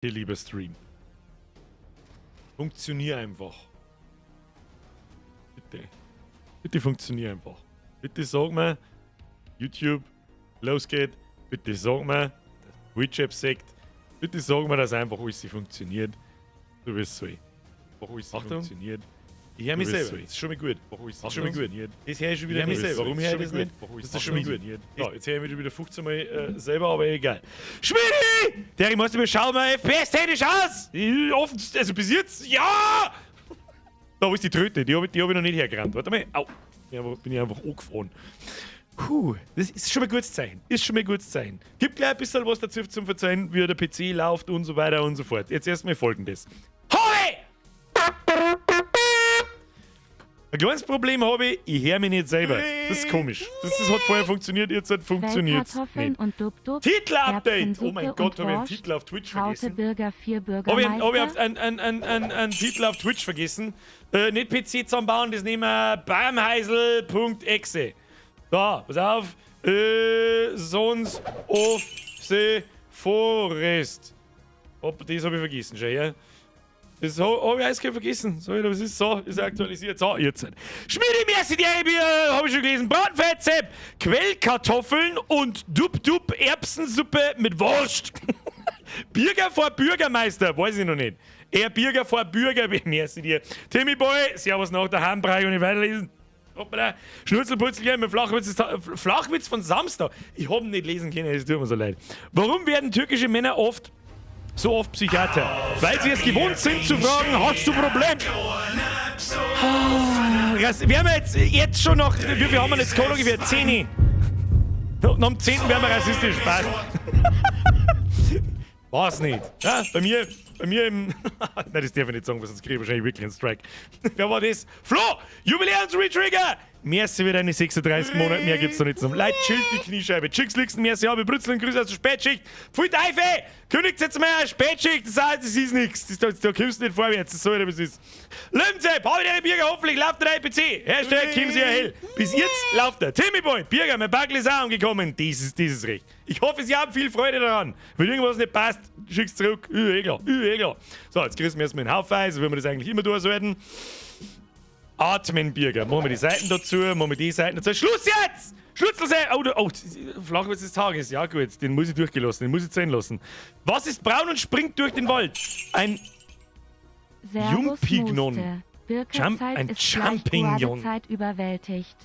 Bitte, lieber Stream. Funktionier einfach. Bitte. Bitte funktionier einfach. Bitte sag mir, YouTube losgeht. Bitte sag mir, dass Twitch-App sagt. Bitte sag mir, dass einfach alles funktioniert. So wie es soll. Einfach alles Achtung. funktioniert. Ich höre mich So wie es selber. soll. Das ist schon mal gut. Achtung. Das ist schon mal gut. Das höre ich schon wieder Ich höre mich nicht. selber. Warum höre ich Schon das mal nicht? gut. Das ist schon mal gut. Funktioniert. Ja, jetzt höre ich mich schon wieder 15 Mal selber, aber egal. Schmidi! Der, ich muss mir schauen, mal FPS-technisch aus! Ich, offen, also bis jetzt, ja! Da, wo ist die Tröte? Die habe ich, die hab ich noch nicht hergerannt. Warte mal. Au. Bin ich einfach angefahren. Puh, das ist schon mal ein gutes Zeichen. Ist schon mal ein gutes Zeichen. Gibt gleich ein bisschen was dazu zum Verzeihen, wie der PC läuft und so weiter und so fort. Jetzt erstmal folgendes. Hoi! Ein kleines Problem habe ich, ich höre mich nicht selber. Das ist komisch. Das hat vorher funktioniert, jetzt hat funktioniert Quellkartoffeln nicht. und Dub-Dub. Titel-Update! Oh mein Erbsensuppe Gott, habe und ich einen Wurst. Titel auf Twitch Raute vergessen? Bürger 4 Habe ich, Bürgermeister. hab ich einen Titel auf Twitch vergessen? Nicht PC zusammenbauen, das nehmen wir bamheisel.exe. Da, pass auf. Sons of the Forest. Hopp, das habe ich vergessen, schau her. Das habe ich eiskalt vergessen. So, was ist so? Ist aktualisiert. So, jetzt. Schmiede merci die habe ich schon gelesen. Bratenfettsepp, Quellkartoffeln und Dub-Dub Erbsensuppe mit Wurst. Bürger vor Bürgermeister, weiß ich noch nicht. Er Bürger vor Bürger, merci dir. Timmy Boy, servus nach der Heimbrei und ich weiterlesen. Hoppala. Schnurzelputzelchen mit Flachwitz, Flachwitz von Samstag. Ich hab ihn nicht lesen können, es tut mir so leid. Warum werden türkische Männer so oft Psychiater? Weil sie es gewohnt sind zu fragen, hast du ein Problem? Ah, werden wir jetzt schon noch, wie viel haben wir jetzt gehabt? Ungefähr 10. Nach dem 10. werden wir rassistisch. Spaß. War's nicht. Ja, bei mir im... Nein, das darf ich nicht sagen, weil sonst kriege ich wahrscheinlich wirklich einen Strike. Wer war das? Flo! Jubiläums-Retrigger! Merci für deine 36 Monate, mehr gibt's noch nicht zum Leid. Chillt die Kniescheibe. Chicks liegsten, merci, habe Brützel und Grüße aus der Spätschicht. Pfui Teufel! Kündigt jetzt mal eine Spätschicht, das ist nix. Da kommst du nicht vorwärts, das soll aber es ist. Löwensepp, habe ich deine Bürger, hoffentlich läuft der PC. Hashtag Chiemseer Hell. Bis jetzt läuft er. Timmy Boy, Bürger, mein Backel ist auch angekommen. Das ist recht. Ich hoffe, Sie haben viel Freude daran. Wenn irgendwas nicht passt, schick's zurück. Eh klar, eh klar. So, jetzt kriegst du erstmal einen Haufen, so wie wir das eigentlich immer tun sollten. Atmen, Bürger. Machen wir die Seiten dazu, machen wir die Seiten dazu. Schluss jetzt! Schluss, oh, oh, Flachwitz des Tages. Ja gut, den muss ich durchgelassen, den muss ich zählen lassen. Was ist braun und springt durch den Wald? Ein Servus Jumpignon. Muste. Jump, Birkerzeit ein ist gleich Champignon. Guadezeit überwältigt.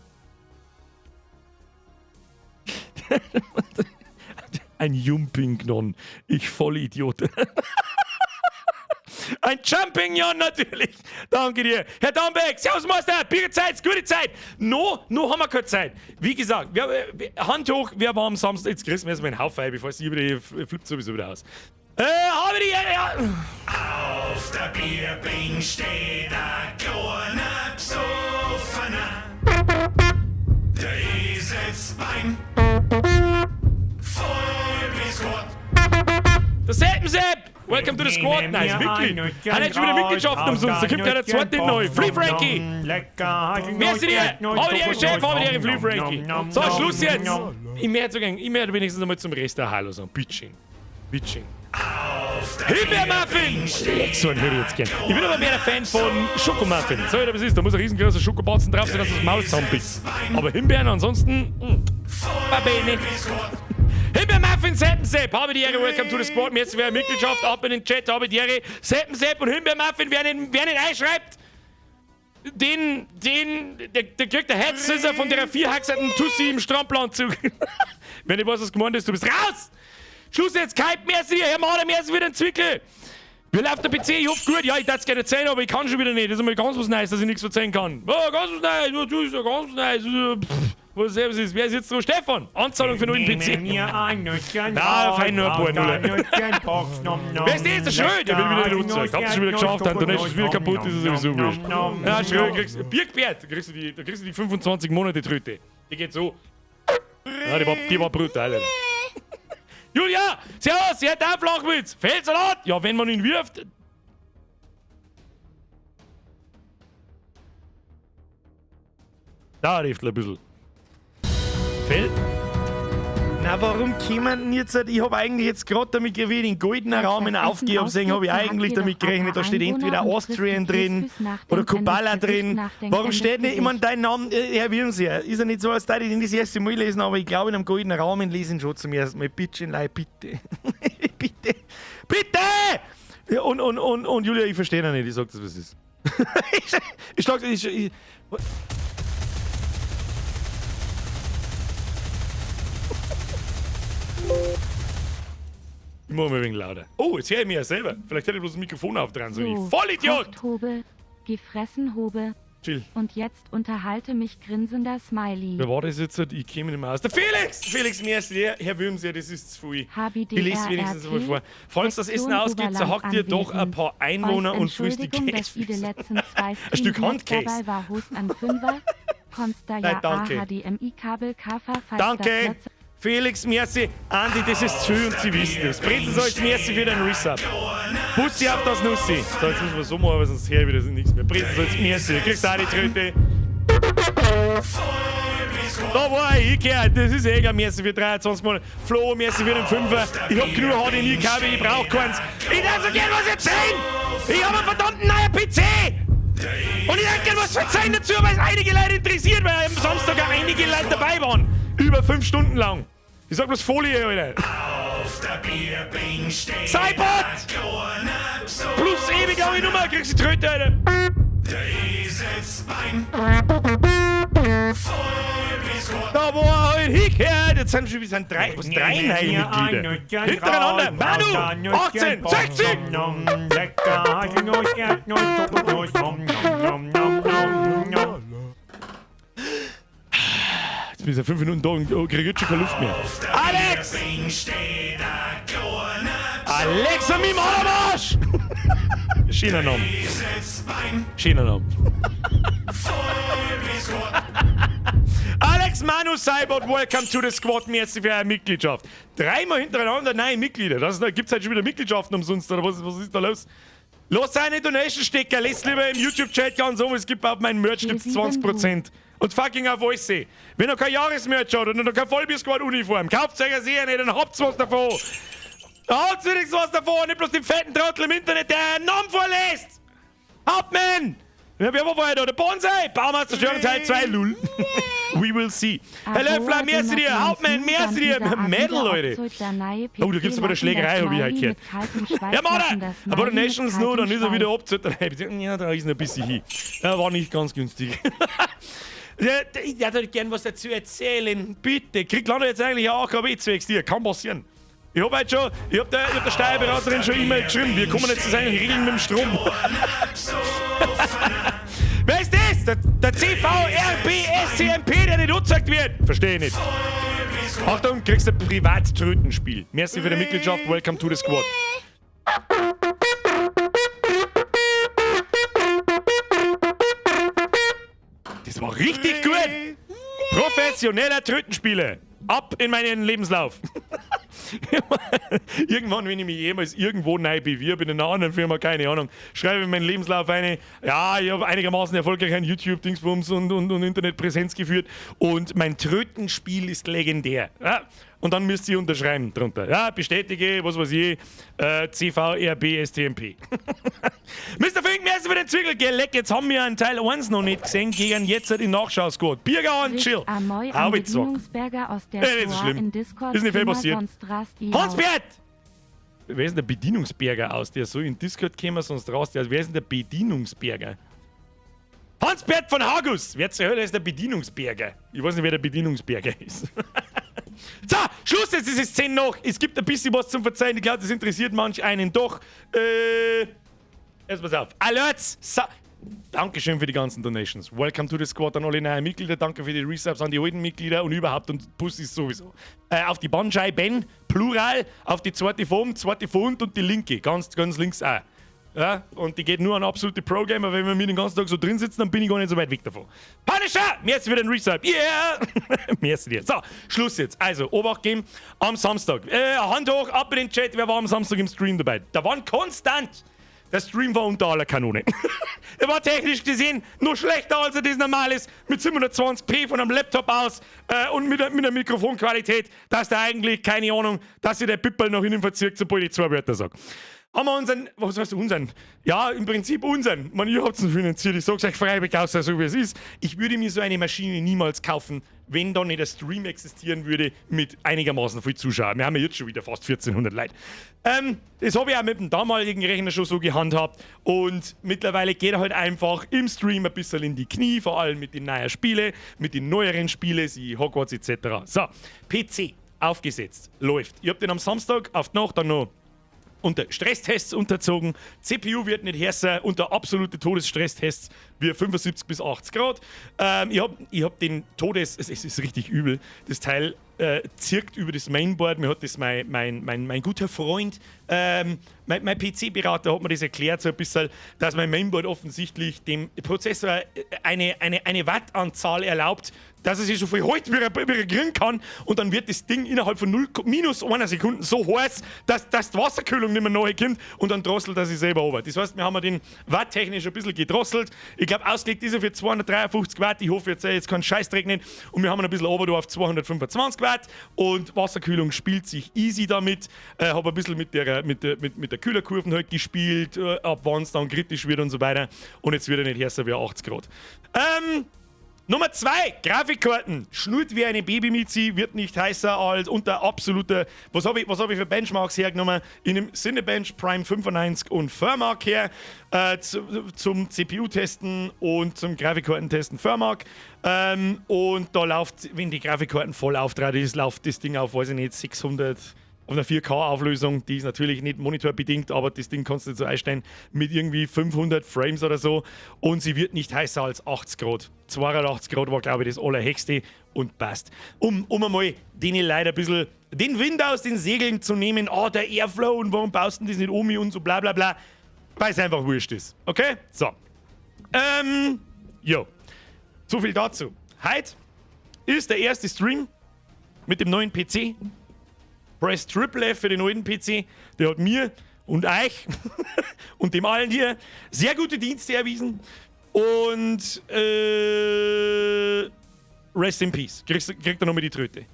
Ein Jumpignon. Ich Vollidiot. Ein Champignon natürlich. Danke dir. Herr Dambeck, Servus Meister, Bierzeit, gute Zeit. No, no haben wir keine Zeit. Wie gesagt, Hand hoch, wer war am Samstag? Jetzt kriegst du mir erstmal einen Haufen, bevor es über flippt sowieso wieder aus. Habe die, ja. Auf der Bierbing steht ein kleiner Psoffener. Der Eselsbein voll bis Gott. Der Seppensepp! Welcome to the squad! Nice, Mitglied! Hat jetzt schon wieder Mitgliedschaften umsonst, da kommt ja der zweite neu. Free Frankie! Merci dir! Habe die Ehre, Chef, habe die Ehre, Free Frankie! So, Schluss jetzt! Ich möchte wenigstens einmal zum Rest der Hallo sagen. Bitching. Bitching. Himbeermuffin! Leck, so einen hätte ich jetzt gern. Ich bin aber mehr der Fan von Schokomuffin. So, was ist? Da muss ein riesengroßer Schokobatzen drauf sein, dass das Maul zusammenbiegt. Aber Himbeeren ansonsten, va bene. Himbeermuffin, Seppensepp, habe die Ehre, welcome to the squad. Merci für eure Mitgliedschaft, ab in den Chat, habe die Ehre. Seppensepp und Himbeermuffin, wer nicht einschreibt, der kriegt der Head Scissor von der vierhaxerten Tussi im Strampelanzug. Wenn ich weiß, was gemeint ist, du bist raus! Schluss jetzt, Kype, merci, Herr Mader, merci für den Zwickel! Wie läuft der PC? Ich hoffe gut. Ja, ich darf es gerne erzählen, aber ich kann schon wieder nicht. Das ist mal ganz was Neues, dass ich nichts erzählen kann. Oh, ganz was Neues, oh, du bist ja ganz was Neues. Pff, was selbst ist. Wer ist jetzt so? Stefan! Anzahlung für neuen PC. Na, fein nur ein paar Nullen. Wer ist das? Der Schröd! Der will wieder den Rucksack. Hab's schon wieder geschafft, dann ist es wieder kaputt, ist es sowieso wurscht. Ja, Schröd, kriegst Birkbert, da kriegst du die 25 Monate Tröte. Die geht so. Ja, die war brutal, Alter. Julia! Servus, sie hat auch Flachwitz! Feldsalat! Ja, wenn man ihn wirft. Da hilft ein bisschen. Feld. Na, warum kommen denn jetzt? Ich habe eigentlich jetzt gerade damit gerechnet, den goldenen Falls Rahmen das Essen aufgegeben habe, ausgeht, habe ich zerhackt eigentlich ihr doch damit ein gerechnet, paar da steht Einwohner entweder und frisst Austrian die drin Käsefüß oder nachdenkendes Kubala Gesicht, drin. Warum nachdenkendes steht nicht, ich meine, Gesicht. dein Name, Herr Würmseer, ist ja nicht so, als würde ich den das erste Mal lesen, aber ich glaube, in einem goldenen Rahmen lesen schon zum ersten Mal. Bitte, Leute, bitte. Bitte. Bitte! Ja, und Julia, ich verstehe noch nicht, ich sag das, was es ist. Ich schlag, ich, ich mach mal ein wenig lauter. Oh, jetzt höre ich mich ja selber. Vielleicht hätte ich bloß das Mikrofon aufdrehen sollen. So, Ich Vollidiot! kocht Hobe, gefressen Hobe. Chill. Und jetzt unterhalte mich grinsender Smiley. Wer war das jetzt? Ich käme nicht mehr aus. Der Felix! Felix, merci, Herr Würmseer, das ist zu viel. HBDRRT, Ich lese wenigstens einmal vor. Falls das Essen Sektion ausgeht, zerhackt ihr doch ein Oberland paar Einwohner Euch und frisst die Entschuldigung, dass ich die Käse. letzten zwei Ein Stück Streams nicht Handkäse. dabei war. Host an Fünfer, konntest da Nein, ja danke. AHDMI-Kabel Kaffer, falls Danke! das letzte Felix, merci. Andi, das ist zu viel und sie wissen es. Brezelsalz, merci für den Resub. Bussi auf das Nussi. So, jetzt müssen wir so machen, weil sonst her wieder nichts mehr. Brezelsalz, merci. Du kriegst auch die Tröte. Da war ich gehört, das ist eh egal, merci für 23 Monate. Flo, merci für den Fünfer. Ich hab genug HDMI-Kabel, ich brauch keins. Ich darf so gern was erzählen! Ich hab einen verdammten neuen PC! Und ich hätte gern was verzeihen dazu, weil es einige Leute interessiert, weil am Samstag auch einige Leute dabei waren. Über 5 Stunden lang. Ich sag bloß Folie, Alter. Auf der Bierbing steht Cybot! ein kleiner Psoffener. Plus ewig lange Nummer, kriegst du die Tröte, Alter. Der Eselsbein. Voll bis Gott. Da war er halt hingehört. Jetzt sind schon wieder sind drei, was, drei neue Mitglieder. Hintereinander. Manu, 18, 60. Jetzt bin ich seit 5 Minuten da und krieg jetzt schon keine Luft mehr. Auf der Alex! Bierbing steht ein kleiner Alexa, mi Mann am Arsch! Schöner Name. Eselsbein. Schöner Name. Voll bis Gott. Alex Manu Cybot, welcome to the squad. Merci für eure Mitgliedschaft. Dreimal hintereinander neue Mitglieder. Das ist, gibt's halt schon wieder Mitgliedschaften umsonst, oder was ist da los? Los eine Donation stecken, lest lieber im YouTube-Chat ganz um. Es gibt auf meinem Merch gibt's 20%. Und fucking auf alles. Wenn ihr kein Jahresmerch habt und noch kein Vollbier-Squad-Uniform, kauft euch eine Serie, dann habt's was davon. Habt wenigstens was davon, nicht bloß den fetten Trottel im Internet, der einen Namen vorliest. Hauptmann! Ja, wer war vorher da? Der Bonsai! Baumhaus-Zerstörung Teil 2, lul. We will see. Herr Löffler, merci dir. Hauptmann, merci dir. Mädel, Leute. Oh, da gibt's aber eine Schlägerei, hab ich heute gehört. Ja, Mann! Aber Donations nur, dann ist er wieder abgezahlt. Ja, da ist noch ein bisschen hin. Ja, war nicht ganz günstig. Ja, ich hätte gern was dazu erzählen. Bitte. Kriegt Lando jetzt eigentlich auch AKW zwecks dir? Kann passieren. Ich hab halt schon, ich hab der Steuerberaterin schon E-Mail geschrieben. Wir kommen jetzt das eigentlich regeln mit dem Strom. Wer ist das? Der CVRBSCMP, der nicht angezeigt wird. Verstehe ich nicht. Achtung, kriegst ein Privattrötenspiel. Merci für die Mitgliedschaft. Welcome to the squad. Das war richtig gut. Professioneller Trötenspieler. Ab in meinen Lebenslauf. Irgendwann, wenn ich mich jemals irgendwo neu bewirb, in einer anderen Firma, keine Ahnung, schreibe ich meinen Lebenslauf eine. Ja, ich habe einigermaßen erfolgreich ein YouTube-Dingsbums und Internetpräsenz geführt und mein Trötenspiel ist legendär. Ja, und dann müsst ihr unterschreiben drunter. Ja, bestätige, was weiß ich, CVRB STMP. Mr. Fink, merci für den Zwickel. Geleck, jetzt haben wir einen Teil 1 noch nicht gesehen, gegen jetzt die Nachschau-Squad. Birger und Chill. Amoy Hau am ich zack. Bedienungsberger aus der Ey, nicht so Tour schlimm. in Discord Ist nicht viel Zimmer, passiert. sonst rast ich Hans aus. Bert! Wer ist denn der Bedienungsberger aus? Der soll in Discord kommen, sonst raus. Der, wer ist denn der Bedienungsberger? Hans-Bert von Hagus! Wer zur Hölle ist der Bedienungsberger? Ich weiß nicht, wer der Bedienungsberger ist. So, Schluss jetzt, es ist 10 noch. Es gibt ein bisschen was zum Verzeihen. Ich glaube, das interessiert manch einen doch. Jetzt pass auf. Alerts! Sa Dankeschön für die ganzen Donations. Welcome to the Squad an alle neuen Mitglieder. Danke für die Resubs an die alten Mitglieder und überhaupt und Pussys sowieso. Auf die Bandscheiben, Plural, auf die zweite Form, zweite Fund und die linke. Ganz, ganz links auch. Ja, und die geht nur an absolute Pro-Gamer, weil wenn wir den ganzen Tag so drin sitzen, dann bin ich gar nicht so weit weg davon. Punisher! Merci für den Resub. Yeah! Merci dir. So, Schluss jetzt. Also, Obacht geben am Samstag. Hand hoch, ab in den Chat. Wer war am Samstag im Stream dabei? Da waren konstant Der Stream war unter aller Kanone. Er war technisch gesehen noch schlechter, als er das normal ist, mit 720p von einem Laptop aus und mit der Mikrofonqualität, dass da eigentlich, keine Ahnung, dass sich der Pipperl nach innen verzieht, sobald ich zwei Wörter sage. Haben wir unseren, was heißt unseren? Ja, im Prinzip unseren. Man, ihr habt es finanziert, ich sag's euch freiwillig aus, so wie es ist. Ich würde mir so eine Maschine niemals kaufen, wenn da nicht der Stream existieren würde mit einigermaßen viel Zuschauern. Wir haben ja jetzt schon wieder fast 1400 Leute. Das habe ich auch mit dem damaligen Rechner schon so gehandhabt und mittlerweile geht er halt einfach im Stream ein bisschen in die Knie, vor allem mit den neuen Spielen, mit den neueren Spielen, wie Hogwarts etc. So, PC aufgesetzt, läuft. Ich habe den am Samstag auf die Nacht dann noch unter Stresstests unterzogen. CPU wird nicht heißer unter absolute Todesstresstests wie 75 bis 80 Grad. Ich hab den Todes, es ist richtig übel, das Teil zirkt über das Mainboard. Mir hat das mein guter Freund, mein PC-Berater hat mir das erklärt, so ein bisschen, dass mein Mainboard offensichtlich dem Prozessor eine Wattanzahl erlaubt, dass er sich so viel hält, wie er kriegen kann. Und dann wird das Ding innerhalb von 0, minus einer Sekunde so heiß, dass die Wasserkühlung nicht mehr nachkommt, und dann drosselt er sich selber runter. Das heißt, wir haben den watttechnisch ein bisschen gedrosselt. Ich glaube, ausgelegt ist er für 253 Watt. Ich hoffe, jetzt kein Scheißdreck nicht. Und wir haben ihn ein bisschen runter auf 225 Watt. Und Wasserkühlung spielt sich easy damit. Habe ein bisschen mit der Kühlerkurven halt gespielt, ab wann es dann kritisch wird und so weiter. Und jetzt wird er nicht heißer wie 80 Grad. Nummer 2, Grafikkarten. Schnurrt wie eine Babymizi, wird nicht heißer als unter absoluter. Was hab ich für Benchmarks hergenommen? In dem Cinebench Prime 95 und Furmark her zum CPU-Testen und zum Grafikkartentesten Furmark. Und da läuft, wenn die Grafikkarten voll auftreten ist, läuft das Ding auf, weiß ich nicht, 600 auf einer 4K-Auflösung, die ist natürlich nicht monitorbedingt, aber das Ding kannst du so einstellen mit irgendwie 500 Frames oder so und sie wird nicht heißer als 80 Grad. 82 Grad war, glaube ich, das allerhöchste und passt. Um einmal denen leider ein bisschen den Wind aus den Segeln zu nehmen, ah, oh, der Airflow und warum baust du das nicht um und so bla bla bla, weil es einfach wurscht ist. Okay? So. Jo. So viel dazu. Heute ist der erste Stream mit dem neuen PC. Press Triple F für den alten PC. Der hat mir und euch und dem allen hier sehr gute Dienste erwiesen. Und Rest in Peace. Kriegt er noch mit die Tröte.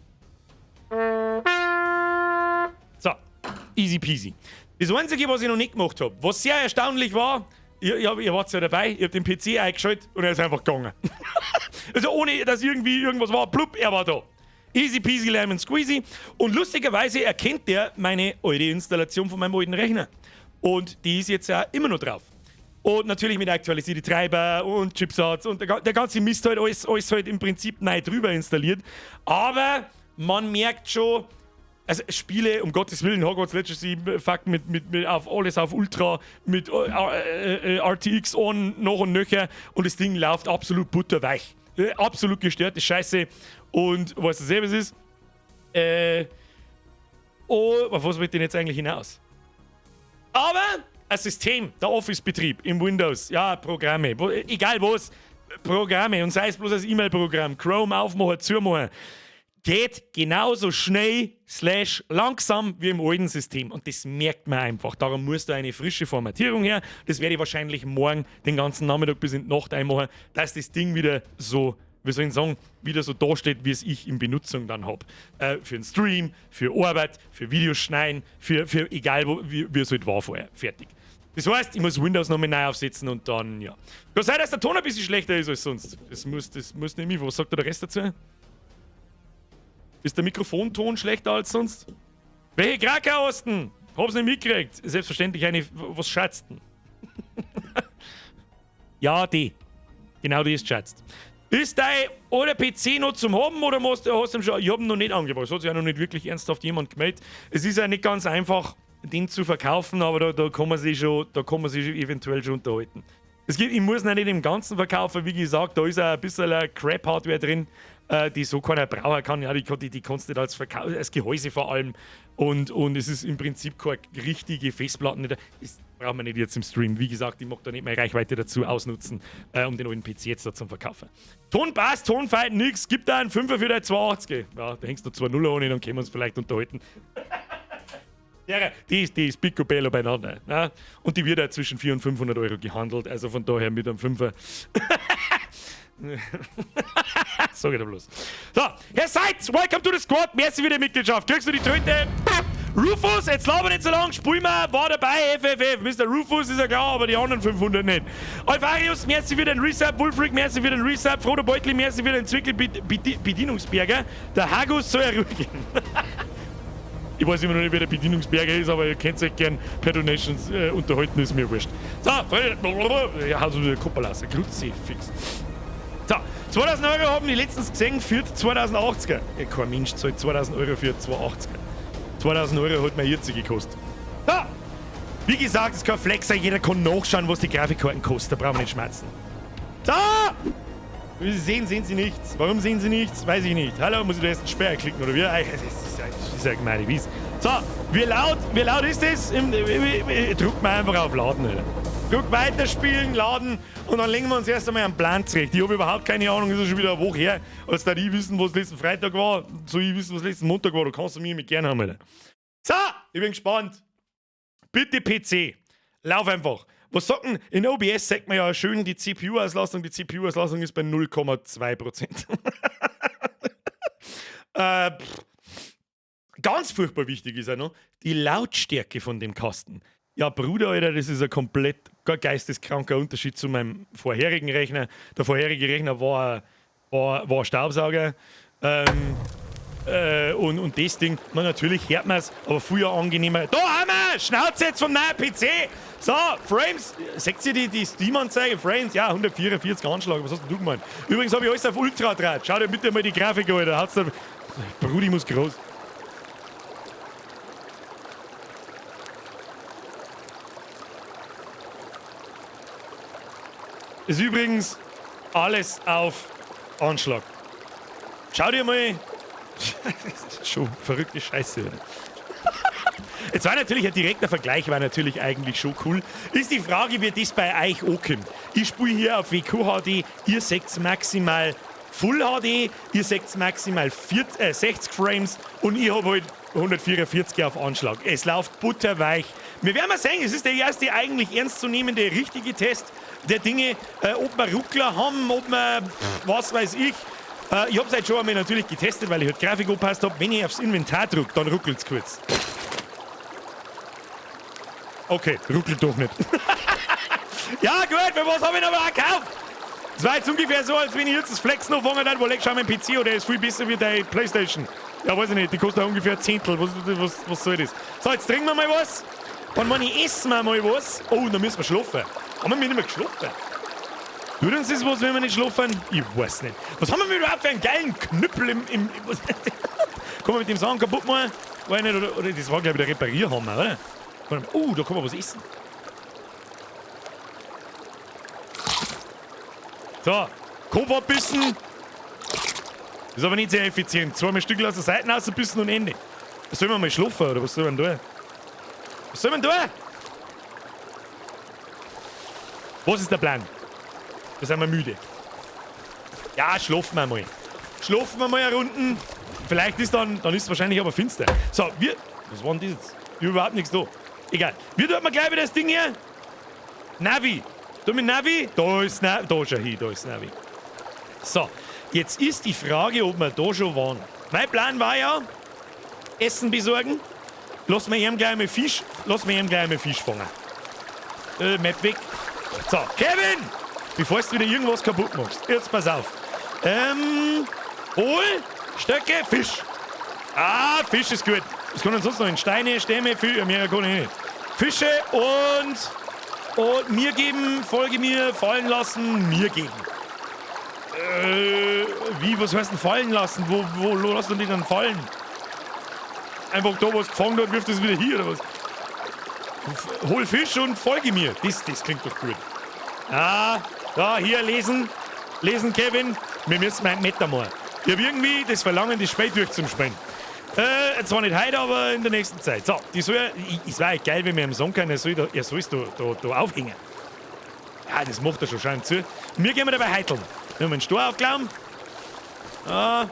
So, easy peasy. Das Einzige, was ich noch nicht gemacht habe, was sehr erstaunlich war, ihr wart ja dabei, ich habe den PC eingeschaltet und er ist einfach gegangen. Also ohne, dass irgendwie irgendwas war, plupp, er war da. Easy peasy lemon squeezy. Und lustigerweise erkennt der meine alte Installation von meinem alten Rechner. Und die ist jetzt ja immer noch drauf. Und natürlich mit aktualisierten Treiber und Chipsatz und der ganze Mist halt, alles halt im Prinzip neu drüber installiert. Aber man merkt schon, also Spiele, um Gottes Willen, Hogwarts Legacy, fuck, mit auf alles auf Ultra, mit RTX on, noch und nöcher und das Ding läuft absolut butterweich. Absolut gestörte Scheiße. Und weißt du selber, was es ist? Oh, auf was will ich denn jetzt eigentlich hinaus? Aber ein System, der Office-Betrieb im Windows, ja, Programme, wo, egal was, Programme und sei es bloß das E-Mail-Programm, Chrome aufmachen, zumachen, geht genauso schnell/langsam wie im alten System. Und das merkt man einfach. Darum muss da eine frische Formatierung her. Das werde ich wahrscheinlich morgen den ganzen Nachmittag bis in die Nacht einmachen, dass das Ding wieder so, wie soll ich sagen, wieder so dasteht, wie es ich in Benutzung dann habe. Für den Stream, für Arbeit, für Videos schneiden, für egal wo, wie es halt war vorher. Fertig. Das heißt, ich muss Windows nochmal neu aufsetzen und dann, ja. Kann sein, dass der Ton ein bisschen schlechter ist als sonst. Das muss nämlich, was sagt der Rest dazu? Ist der Mikrofonton schlechter als sonst? Welche Krakau hast du denn? Hab's nicht mitgekriegt. Selbstverständlich eine. Was schätzt denn? Ja, die. Genau die ist geschätzt. Ist dein alter PC noch zum Haben oder hast du ihn schon? Ich hab ihn noch nicht angeboten. Es hat sich ja noch nicht wirklich ernsthaft jemand gemeldet. Es ist ja nicht ganz einfach, den zu verkaufen, aber da kann man sich eventuell schon unterhalten. Ich muss ihn nicht im Ganzen verkaufen, wie gesagt, da ist auch ein bisschen Crap-Hardware drin, die so keiner brauchen kann. Ja, die kannst du nicht als Gehäuse vor allem. Und es ist im Prinzip keine richtige Festplatte. Das brauchen wir nicht jetzt im Stream. Wie gesagt, ich mag da nicht meine Reichweite dazu ausnutzen, um den alten PC jetzt da zum Verkaufen. Ton passt, Ton feit nix, gibt da einen Fünfer für dein 280. Ja, da hängst du 2 Nuller an, dann können wir uns vielleicht unterhalten. Ja, die ist picobello beieinander. Ne? Und die wird auch zwischen 400 und 500 Euro gehandelt, also von daher mit einem Fünfer. Sag ich da bloß. So, Herr Seitz, welcome to the squad. Merci für die Mitgliedschaft. Kriegst du die Tröte? Rufus, jetzt laber nicht so lang, spiel mal, war dabei, FFF. Mr. Rufus ist ja klar, aber die anderen 500 nicht. Alvarius, merci für den Resub. Wolfric, merci für den Resub. Frodo Beutli, merci für den Zwickel-Bedienungsberger. Der Hagus soll er ruhig gehen. Ich weiß immer noch nicht, wer der Bedienungsberger ist, aber ihr könnt euch gern per Donations unterhalten, ist mir wurscht. So, Freunde, ja, also wieder Kopperlasse, Kruzifix. So, 2000 Euro haben die letztens gesehen für die 2080er. Ja, kein Mensch zahlt 2000 Euro für 280er. 2000 Euro hat mir jetzt gekostet. So, wie gesagt, es ist kein Flexer, jeder kann nachschauen, was die Grafikkarten kosten, da brauchen wir nicht schmerzen. So! Wie Sie sehen, sehen Sie nichts. Warum sehen Sie nichts? Weiß ich nicht. Hallo, muss ich da erst einen Sperr klicken oder wie? Das ist ja gemeine Wies. So, wie laut ist das? Druck mal einfach auf Laden, Alter. Druck weiterspielen, laden und dann legen wir uns erst einmal einen Plan zurecht. Ich habe überhaupt keine Ahnung, ist ja schon wieder eine Woche her, als da ich wissen, was letzten Freitag war, soll ich wissen, was letzten Montag war. Du kannst du mir mit gern haben, Alter. So, ich bin gespannt. Bitte PC, lauf einfach. Was sagt denn, in OBS sagt man ja schön die CPU-Auslastung. Die CPU-Auslastung ist bei 0,2%. Ganz furchtbar wichtig ist auch noch die Lautstärke von dem Kasten. Ja, Bruder, Alter, das ist ein komplett geisteskranker Unterschied zu meinem vorherigen Rechner. Der vorherige Rechner war ein Staubsauger. Und das Ding, na, natürlich hört man es, aber viel angenehmer. Da haben wir! Schnauze jetzt vom neuen PC! So, Frames, seht ihr die Steam-Anzeige? Frames, ja, 144 Anschlag, was hast denn du gemeint? Übrigens habe ich alles auf Ultra drauf. Schau dir bitte mal die Grafik an, Alter. Hat's da, Brudi muss groß. Ist übrigens alles auf Anschlag. Schau dir mal. Das ist schon verrückte Scheiße, oder? Jetzt war natürlich ein direkter Vergleich, war natürlich eigentlich schon cool. Ist die Frage, wie das bei euch ankommt. Ich spiele hier auf WQHD, ihr seht maximal Full HD, ihr seht maximal 40, 60 Frames und ich habe halt 144 auf Anschlag. Es läuft butterweich. Wir werden mal sehen, es ist der erste eigentlich ernstzunehmende richtige Test der Dinge, ob wir Ruckler haben, ob wir, pff, was weiß ich. Ich habe es halt schon einmal natürlich getestet, weil ich halt Grafik angepasst habe. Wenn ich aufs Inventar drücke, dann ruckelt es kurz. Okay, ruckelt doch nicht. Ja gut, für was habe ich noch mal gekauft? Es war jetzt ungefähr so, als wenn ich jetzt das Flex noch fangen würde, wo leg schau mein PC oder ist viel besser wie deine Playstation. Ja, weiß ich nicht, die kostet auch ungefähr ein Zehntel. Was soll das? So, jetzt trinken wir mal was. Dann meine ich, essen wir mal was. Oh, dann müssen wir schlafen. Haben wir nicht mehr geschlafen? Tut uns das was, wenn wir nicht schlafen? Ich weiß nicht. Was haben wir überhaupt für einen geilen Knüppel im was, kann man mit dem Sachen kaputt machen? Weiß ich nicht, oder das war, glaube ich, der Reparierhammer, oder? Oh, da kann man was essen. So, Kopf abbissen. Ist aber nicht sehr effizient. Zweimal Stückel aus der Seite rausbissen und Ende. Sollen wir mal schlafen oder was soll man tun? Was soll man tun? Was ist der Plan? Da sind wir müde. Ja, schlafen wir mal. Schlafen wir mal eine Runden. Vielleicht ist dann ist es wahrscheinlich aber finster. So, wir. Was war denn das jetzt? Ich hab überhaupt nichts da. Egal. Wir tun wir gleich wieder das Ding hier. Navi. Du mit Navi? Da ist Navi. Da schau hin, da ist Navi. So, jetzt ist die Frage, ob wir da schon waren. Mein Plan war ja, Essen besorgen. Lass mir ihm gleich mal Fisch, lass mir ihm gleich mal Fisch fangen. Map weg. So, Kevin! Bevor du wieder irgendwas kaputt machst. Jetzt pass auf. Hol, Stöcke, Fisch. Ah, Fisch ist gut. Was kann denn sonst noch in Steine, Stämme, Fisch, mehr kann ich nicht. Fische und mir geben, folge mir, fallen lassen, mir geben. Wie, was heißt denn fallen lassen? Wo lässt du die dann fallen? Einfach da, was gefangen hat, wirft es wieder hier, oder was? Hol Fisch und folge mir. Das klingt doch gut. Ah, da, hier, lesen. Lesen, Kevin. Wir müssen mal Meter machen. Ich hab irgendwie das Verlangen, das Spiel durchzuspielen. Zwar nicht heute, aber in der nächsten Zeit. So, die soll ja, ich, es war ja geil, wenn wir ihm sagen können, er soll es da aufhängen. Ja, das macht er schon, schau ihm zu. Wir gehen wir dabei heiteln. Wir haben einen Stor aufgenommen. Ah.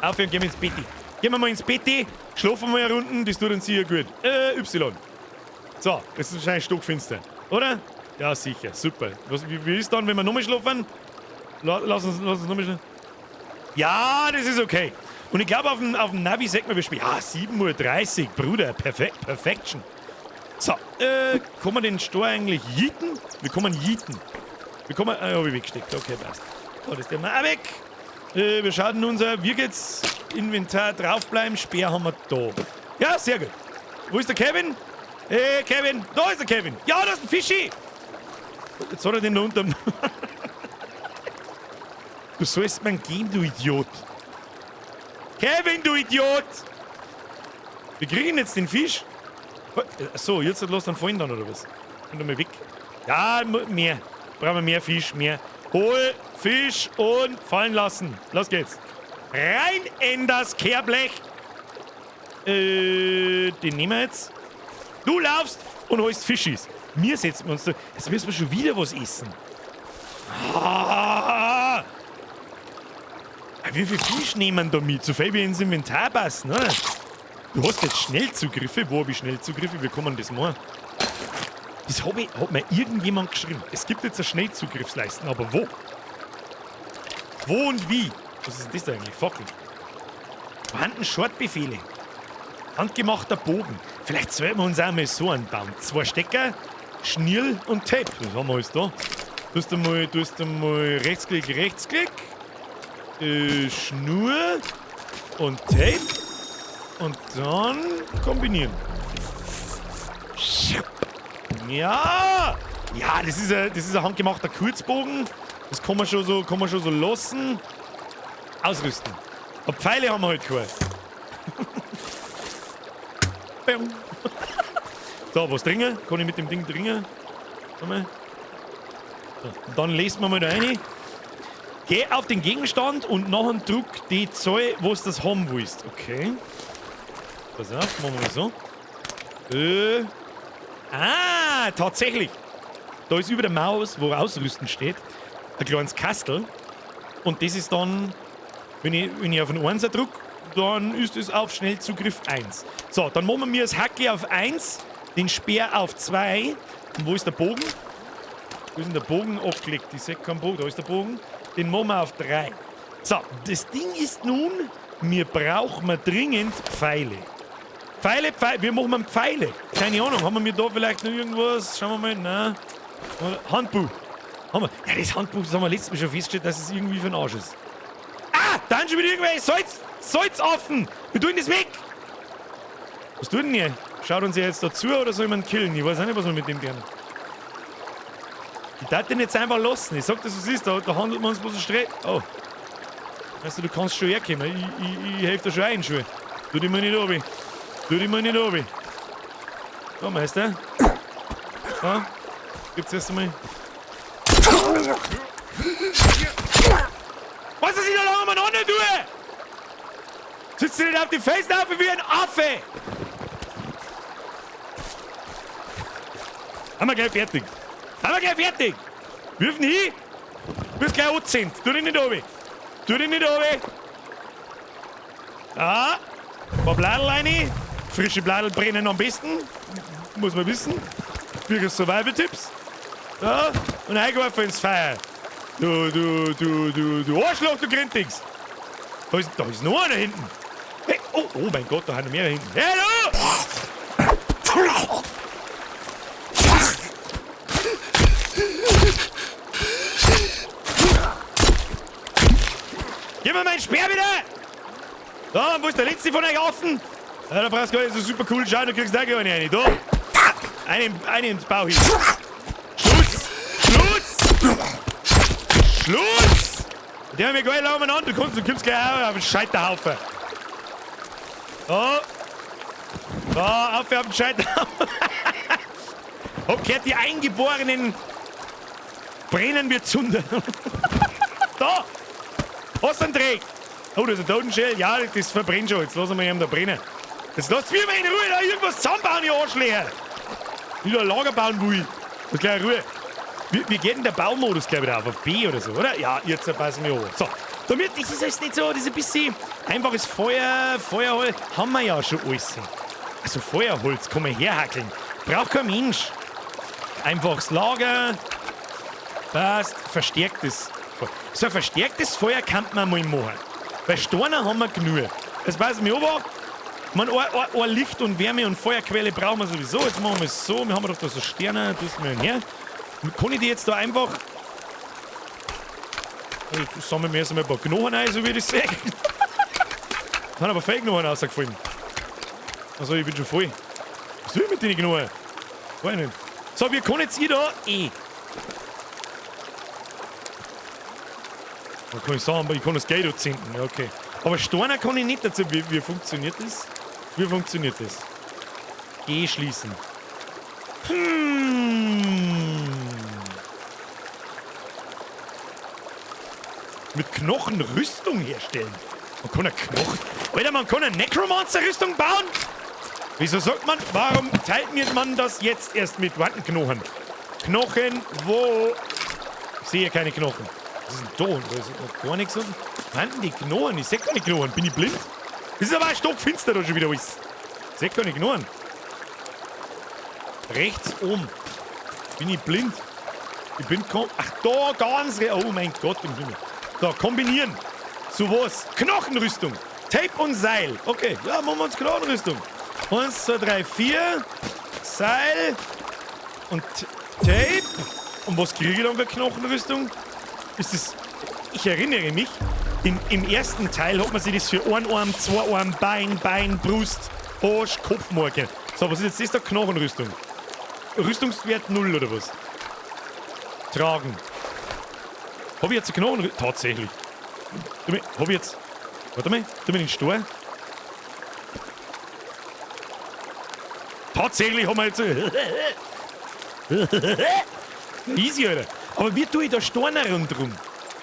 Auf und gehen wir ins Bett. Gehen wir mal ins Bett, schlafen wir eine Runde, das tut uns sicher gut. Y. So, es ist wahrscheinlich stockfinster, oder? Ja, sicher, super. Wie ist dann, wenn wir nochmal schlafen? Lass uns nochmal schlafen. Ja, das ist okay. Und ich glaube, auf dem Navi sagt man, wir spielen. Ja, 7.30 Uhr, Bruder. Perfekt, Perfection. So, kann man den Stor eigentlich yeeten? Wir können yeeten. Wir kommen. Hab ich weggesteckt. Okay, passt. So, das tun wir auch weg. Wir schauen unser. Wie geht's? Inventar draufbleiben. Speer haben wir da. Ja, sehr gut. Wo ist der Kevin? Hey, Kevin. Da ist der Kevin. Ja, da ist ein Fischi. Jetzt hat er den da unten. Du sollst mir geben, du Idiot. Kevin, du Idiot! Wir kriegen jetzt den Fisch. So, jetzt lass dann fallen dann, oder was? Und mal weg. Ja, mehr. Brauchen wir mehr Fisch, mehr. Hol Fisch und fallen lassen. Los geht's. Rein in das Kehrblech. Den nehmen wir jetzt. Du laufst und holst Fischis. Mir setzen wir uns da. Jetzt müssen wir schon wieder was essen. Ah! Wie viel Fisch nehmen da mit? So viel wie ins Inventar passen, oder? Du hast jetzt Schnellzugriffe. Wo habe ich Schnellzugriffe? Wie kann man das machen? Das hat mir irgendjemand geschrieben. Es gibt jetzt eine Schnellzugriffsleisten, aber wo? Wo und wie? Was ist denn das da eigentlich? Fackel. Vorhanden Shortbefehle. Handgemachter Bogen. Vielleicht sollten wir uns auch mal so einen bauen. Zwei Stecker, Schnürl und Tape. Was haben wir alles da? Tust du mal Rechtsklick, Rechtsklick. Schnur und Tape. Und dann kombinieren. Ja! Ja, das ist ein handgemachter Kurzbogen. Das kann man schon so lassen. Ausrüsten. Aber Pfeile haben wir halt keine. Bam. So, was trinken? Kann ich mit dem Ding trinken? Warte mal. So, und dann lesen wir mal da rein. Geh auf den Gegenstand und nachher druck die Zahl, wo du das haben willst. Okay. Pass auf, machen wir mal so. Ah, tatsächlich. Da ist über der Maus, wo Ausrüsten steht, ein kleines Kastel. Und das ist dann, wenn ich auf den 1er druck, dann ist es auf Schnellzugriff 1. So, dann machen wir das Hacke auf 1, den Speer auf 2. Und wo ist der Bogen? Wo ist denn der Bogen abgelegt? Ich sehe keinen Bogen. Da ist der Bogen. Den machen wir auf 3. So, das Ding ist nun, wir brauchen dringend Pfeile. Pfeile, Pfeile, wir machen Pfeile. Keine Ahnung, haben wir da vielleicht noch irgendwas? Schauen wir mal. Nein. Handbuch. Haben wir. Ja, das Handbuch, das haben wir letztes Mal schon festgestellt, dass es irgendwie für den Arsch ist. Ah, da sind schon wieder irgendwelche Salzaffen. Wir tun das weg. Was tut denn ihr? Schaut uns ja jetzt dazu oder soll man killen? Ich weiß auch nicht, was wir mit dem tun. Ich darf den jetzt einfach lassen. Ich sag das, was ist. Da handelt man uns bloß ein Stress. Oh. Weißt du, du kannst schon herkommen. Ich helfe dir schon ein, schon. Tu dich mal nicht runter. Tu dich mal nicht runter. Da, Meister. So. Gibt's erst einmal. Was ist ich da lange umeinander tue? Sitzt du nicht auf die Felsen auf wie ein Affe? Haben wir gleich fertig. Haben wir gleich fertig. Wirf ihn hin. Du bist gleich angezähnt. Tu dich nicht runter. Tu dich nicht runter. Ah. Ein paar Bladel rein. Frische Bladel brennen am besten. Muss man wissen. Wirklich Survival-Tipps. Ja. Und eingeworfen ins Feuer. Du, du, du, du, du Arschloch, du Grindings. Da ist noch einer hinten. Hey, oh mein Gott, da haben noch mehrere hinten. Hey, du! Gib mir meinen Speer wieder! Da, wo ist der letzte von euch offen? Ja, da brauchst du gar nicht so super cool schauen, du kriegst da gar nicht eine. Da! Eine ins Bauch hin. Schluss! Schluss! Schluss! Die haben wir gar nicht lange umeinander. Du kommst gleich auch auf den Scheiterhaufen. Da. Da, auf den Scheiterhaufen. Hab gehört, die Eingeborenen brennen wir zunder. Da! Hast du einen Dreck? Oh, das ist ein Totenschädel. Ja, das verbrennt schon. Jetzt lassen wir ihn da brennen. Jetzt lasst mir mal in Ruhe da irgendwas zusammenbauen, ihr Arschlöcher. Ich da ein Lager bauen will. Das gleich Ruhe. Wie geht denn der Baumodus gleich wieder auf? Auf B oder so, oder? Ja, jetzt passen wir an. So, Damit, das ist alles nicht so, das ist ein bisschen einfaches Feuer, Feuerholz, haben wir ja schon alles. Also Feuerholz kann man herhackeln. Braucht kein Mensch. Einfaches Lager. Passt. Verstärktes Feuer. So ein verstärktes Feuer kann man mal machen. Weil Steine haben wir genug. Das passen wir aber. Man, ein Licht und Wärme und Feuerquelle brauchen wir sowieso. Jetzt machen wir es so. Wir haben doch da so Sterne. Das wir her. Kann ich die jetzt da einfach. Ich sammle mir erst einmal ein paar Knochen ein, so wie ich das sehe. Haben aber viele Knochen rausgefallen. Also, ich bin schon voll. Was will ich mit den Knochen? Weiß ich nicht. So, wir können jetzt hier da. Eh. Da kann ich sagen, aber ich kann das Geld anzünden. Ja, okay. Aber Steine kann ich nicht dazu. Wie funktioniert das? Wie funktioniert das? G schließen. Mit Knochen Rüstung herstellen. Man kann eine Knochen. Alter, man kann eine Necromancer-Rüstung bauen? Wieso sagt man, warum teilt mir man das jetzt erst mit Wandenknochen? Knochen, wo? Ich sehe keine Knochen. Was ist denn da? Da ist noch gar nichts unten. Wann die Knochen? Ich sehe keine Knochen. Bin ich blind? Das ist aber ein stockfinster da schon wieder alles. Ich sehe keine Knochen. Rechts oben. Bin ich blind? Ich bin kom. Ach, da ganz re. Oh mein Gott im Himmel. So, kombinieren. Zu was? Knochenrüstung. Tape und Seil. Okay, ja, machen wir uns Knochenrüstung. 1, 2, 3, 4. Seil. Und Tape. Und was kriege ich dann für Knochenrüstung? Ist das. Ich erinnere mich, im ersten Teil hat man sich das für einen Arm, zwei Arm, Bein, Bein, Brust, Arsch, Kopf machen. So, was ist jetzt das da? Knochenrüstung. Rüstungswert 0 oder was? Tragen. Hab ich jetzt eine Knochenrüstung? Tatsächlich. Hab ich jetzt. Warte mal, tu mir den Stor. Tatsächlich haben wir jetzt. Easy, Alter. Aber wie tue ich da Steine rundherum?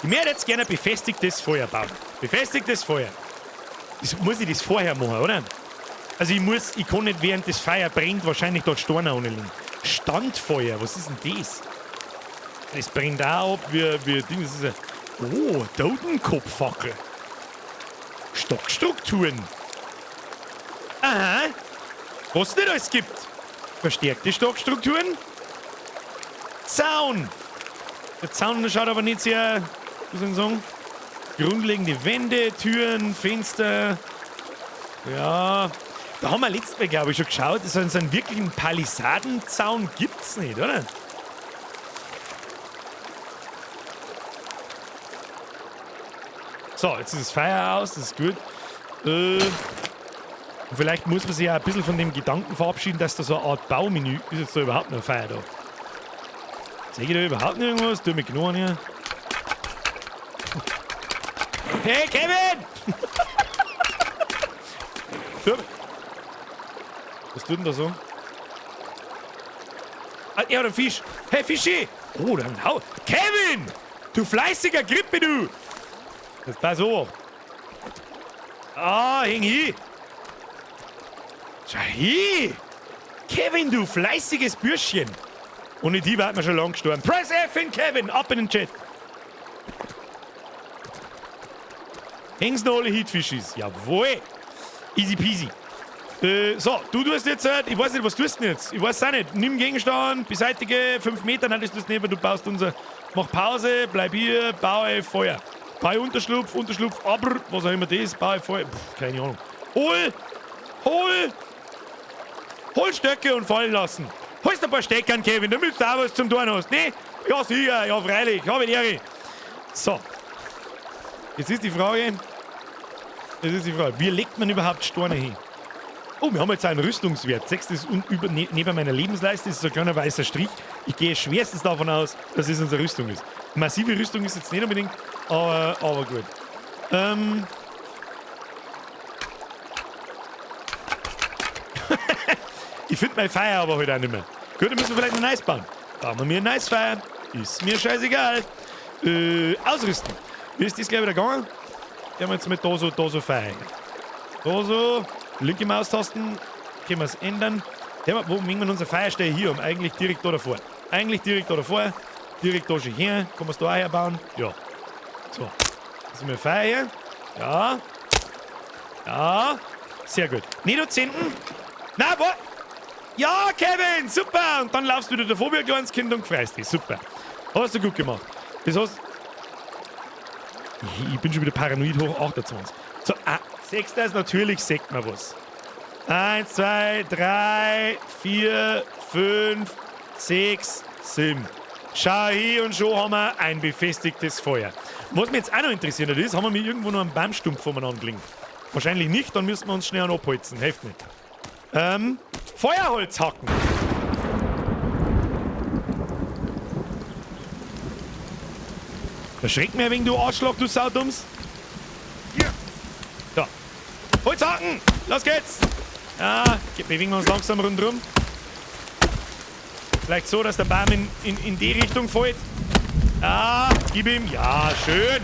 Ich möchte jetzt gerne befestigtes Feuer bauen. Befestigtes Feuer. Das muss ich das vorher machen, oder? Also ich kann nicht während das Feuer brennt wahrscheinlich dort Steine anlegen. Standfeuer, was ist denn das? Das brennt auch ab wie Ding. Das ist ein, oh, Totenkopffackel. Stockstrukturen. Aha. Was es nicht alles gibt. Verstärkte Stockstrukturen. Zaun. Der Zaun schaut aber nicht sehr, wie soll ich sagen, grundlegende Wände, Türen, Fenster. Ja, da haben wir letztes Mal, glaube ich, schon geschaut. So einen wirklichen Palisadenzaun gibt's nicht, oder? So, jetzt ist das Feuer aus, das ist gut. Und vielleicht muss man sich ja ein bisschen von dem Gedanken verabschieden, dass da so eine Art Baumenü ist. Jetzt da überhaupt noch ein Feuer da. Sehe ich da überhaupt noch irgendwas? Tu mich Knochen hier. Hey, Kevin! Was tut denn da so? Ah, er hat einen Fisch. Hey, Fischi! Oh, da hat ein Hau. Kevin! Du fleißiger Grippe, du! Jetzt pass auf. Ah, häng hin! Schau hin! Kevin, du fleißiges Bürschchen! Ohne die war man schon lange gestorben. Press F in Kevin! Ab in den Chat! Häng's noch alle Hitfischis. Jawohl! Easy peasy. So, du tust jetzt, ich weiß nicht, was tust du denn jetzt? Ich weiß auch nicht. Nimm Gegenstand, beseitige 5 Meter, nein, das tust du nicht, weil du baust unser. Mach Pause, bleib hier, baue Feuer. Baue Unterschlupf, Unterschlupf, aber, was auch immer das ist, baue Feuer. Pff, keine Ahnung. Hol! Hol! Hol Stöcke und fallen lassen. Holst ein paar Steckern, Kevin, damit du auch was zum tun hast, ne? Ja, sicher, ja, freilich, hab ich Ehre. So. Jetzt ist die Frage, jetzt ist die Frage, wie legt man überhaupt Steine hin? Oh, wir haben jetzt einen Rüstungswert. 6 ist über, ne, neben meiner Lebensleiste ist so ein kleiner weißer Strich. Ich gehe schwerstens davon aus, dass es unsere Rüstung ist. Massive Rüstung ist jetzt nicht unbedingt, aber gut. Ich finde mein Feuer aber heute auch nicht mehr. Gut, dann müssen wir vielleicht noch Nice bauen. Bauen wir mir ein Nice Feuer. Ist mir scheißegal. Ausrüsten. Wie ist das gleich wieder gegangen? Gehen wir jetzt mit da so, da so Feuer. Da so. Linke Maustasten. Können wir es ändern. Ja, wo mögen wir unser Feuerstelle hier haben? Eigentlich direkt da davor. Eigentlich direkt da davor. Direkt da schon her. Kann man es da auch herbauen? Ja. So. Das ist mir Feuer hier. Ja. Ja. Sehr gut. Nicht anzünden. Na, wo? Ja, Kevin, super! Und dann laufst du wieder davor wie ein kleines Kind und freust dich. Super. Hast du gut gemacht. Das heißt, ich bin schon wieder paranoid hoch 28. So, ah, sechster ist natürlich, sagt man was. 1, 2, 3, 4, 5, 6, 7. Schau hier und schon haben wir ein befestigtes Feuer. Was mich jetzt auch noch interessiert ist, haben wir mir irgendwo noch einen Baumstumpf voneinander gelegen? Wahrscheinlich nicht, dann müssen wir uns schnell abholzen. Hilft nicht. Feuerholz hacken. Erschreckt mir ein wenig, du Arschloch, du Saudums. Ja. Da. Holz hacken! Los geht's! Ja, bewegen wir uns langsam rundherum. Vielleicht so, dass der Baum in die Richtung fällt. Ja, gib ihm. Ja, schön.